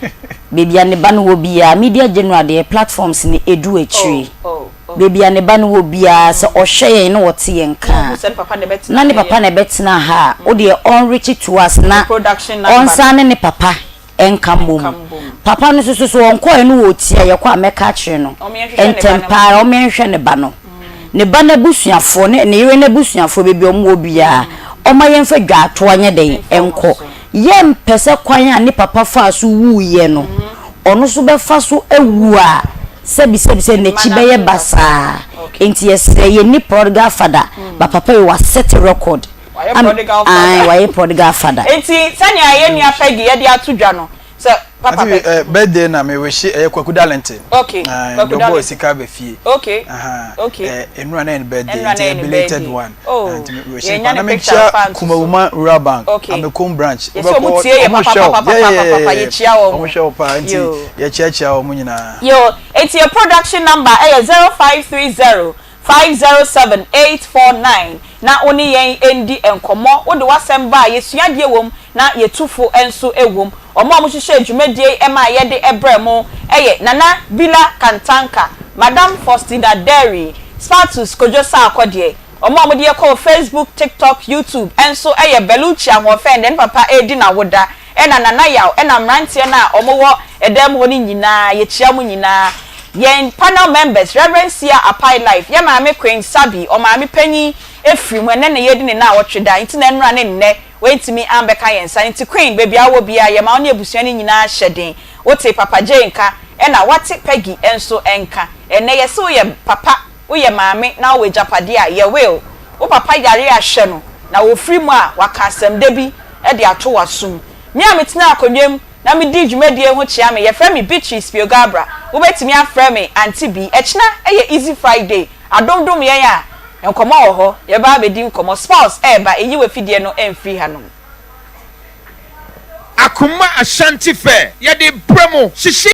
F: Baabi a ne ba no wɔ biara, media general deɛ platforms no ɛduru akyire.
D: Oh, oh, oh.
F: Baabi a ne ba no wɔ biara sɛ ɔhwɛ yɛn na ɔte yɛn nka a, na ne papa na ɛbɛtena ha a, wo deɛ ɔnreach to us na ɔnsan ne ne papa nka mmom. Papa no nso so ɔnkɔɛ no wɔ tia yɛkɔ a mɛka akyerɛ no ntɛm pa ara ɔmmɛnhwɛ ne ba no. Ne ba no abusuafoɔ ne ne yere no abusuafoɔ baabi a wɔwɔ biara ɔmma yɛmfa dwaatoa nyɛ dɛn nkɔ. Yɛmpɛ sɛ kwan a ne papa faa so wuiɛ no ɔno nso bɛfa so awu a sɛbi sɛbi sɛ n'akyi bɛyɛ basaa. Enti yɛsrɛ yɛnni prodigal father but papa yi wasɛte record.
D: Wayɛ
F: Am
D: prodigal
F: ae
D: father.
F: wayɛ prodigal father.
D: Enti sɛnea yɛn nua Peggy de ato dwa no, sɛ Papa
L: Ante
D: Peggy.
L: eh, birthday na me wishe ɛyɛ Kwaku Darlington.
D: Okay,
L: Aye,
D: Kwaku
L: deɛ ɔbɔɔ
D: Darlington.
L: sika ba fie.
D: Okay,
L: Aha,
D: okay.
L: eh, nnura na yɛ ne birthday,
D: Ɛnnora
L: nti
D: na yɛ
L: ɛyɛ
D: ne
L: belated
D: birthday.
L: one.
D: Oh,
L: Ah, nti me wishe
D: yɛnya
L: pa. Na
D: ne picture
L: menkyia
D: mfa nto so.
L: Kumawuma Rural Bank,
D: Okay.
L: Amekom branch.
D: Yɛsɛ ɔmo tie yɛ
L: ɔmo hwɛ wo. Yeah, yeah, yeah,
D: papapapapapa,
L: yeah.
D: yɛkyia wɔn.
L: Ɔmo hwɛ wo paa, nti
D: Yo.
L: yɛkyiakyia wɔn nyinaa.
D: Yo, enti yɛ production number ɛyɛ 0530 507 849 na wo ne yɛn ndi nkɔmmɔ. Wode w'asɛm ba a, yɛsua adeɛ wom na yɛtu fo nso wom. Wɔn a wɔhyehyɛɛ dwumadie yi maa yɛde brɛɛ mo yɛ Nana Bila Kantanka, Madam Faustina Derry, Spatus Kojo Sarkodie. Wɔn a wɔde yɛn kɔɔ Facebook, TikTok, YouTube nso yɛ Bellucci Ahoɔfɛ Ɛnnɛ ne papa redi n'awoda. Ɛna Nana Yaw ɛna mmeranteɛ no a wɔwɔ ɛdan mu hɔ no nyinaa, yɛkyia mo nyinaa. Yɛn panel members, Rev. Sia Apai Life, yɛn maame Queen Sabi, ɔmaame panyin firi mu, ɛnnɛ na yɛredi ne naawɔtwe da, nti na nnora ne nnɛ wantumi ambɛka yɛn nsa. Nti Queen, baabi a wowɔ biara, yɛma wo ne abusua no nyinaa hyɛ den. Wote Papa Jay nka, ɛna woate Peggy nso nka. Ɛnnɛ yɛse woyɛ papa, woyɛ maame na wowɔ agyapadeɛ a, yɛ will. Wo papa yare a hwɛ no, na wɔfiri mu a, waka asɛmdɛ bi de ato w'asom. Me a metena akonnwa mu na medi dwumadie ho kyea me, yɛfrɛ me Beatrice Piogabra. Wobɛtumi afrɛ me Auntie Bee. Ɛkyena yɛ Easy Friday. Adom dom yɛn a, nkɔmmɔ wɔ hɔ. Yɛbɛba abɛdi nkɔmmɔ. Spouse reba, ɛnyi w'afidie no mfiri hanom.
M: Akoma Ashanti Fair, yɛde brɛ mo, hyehye.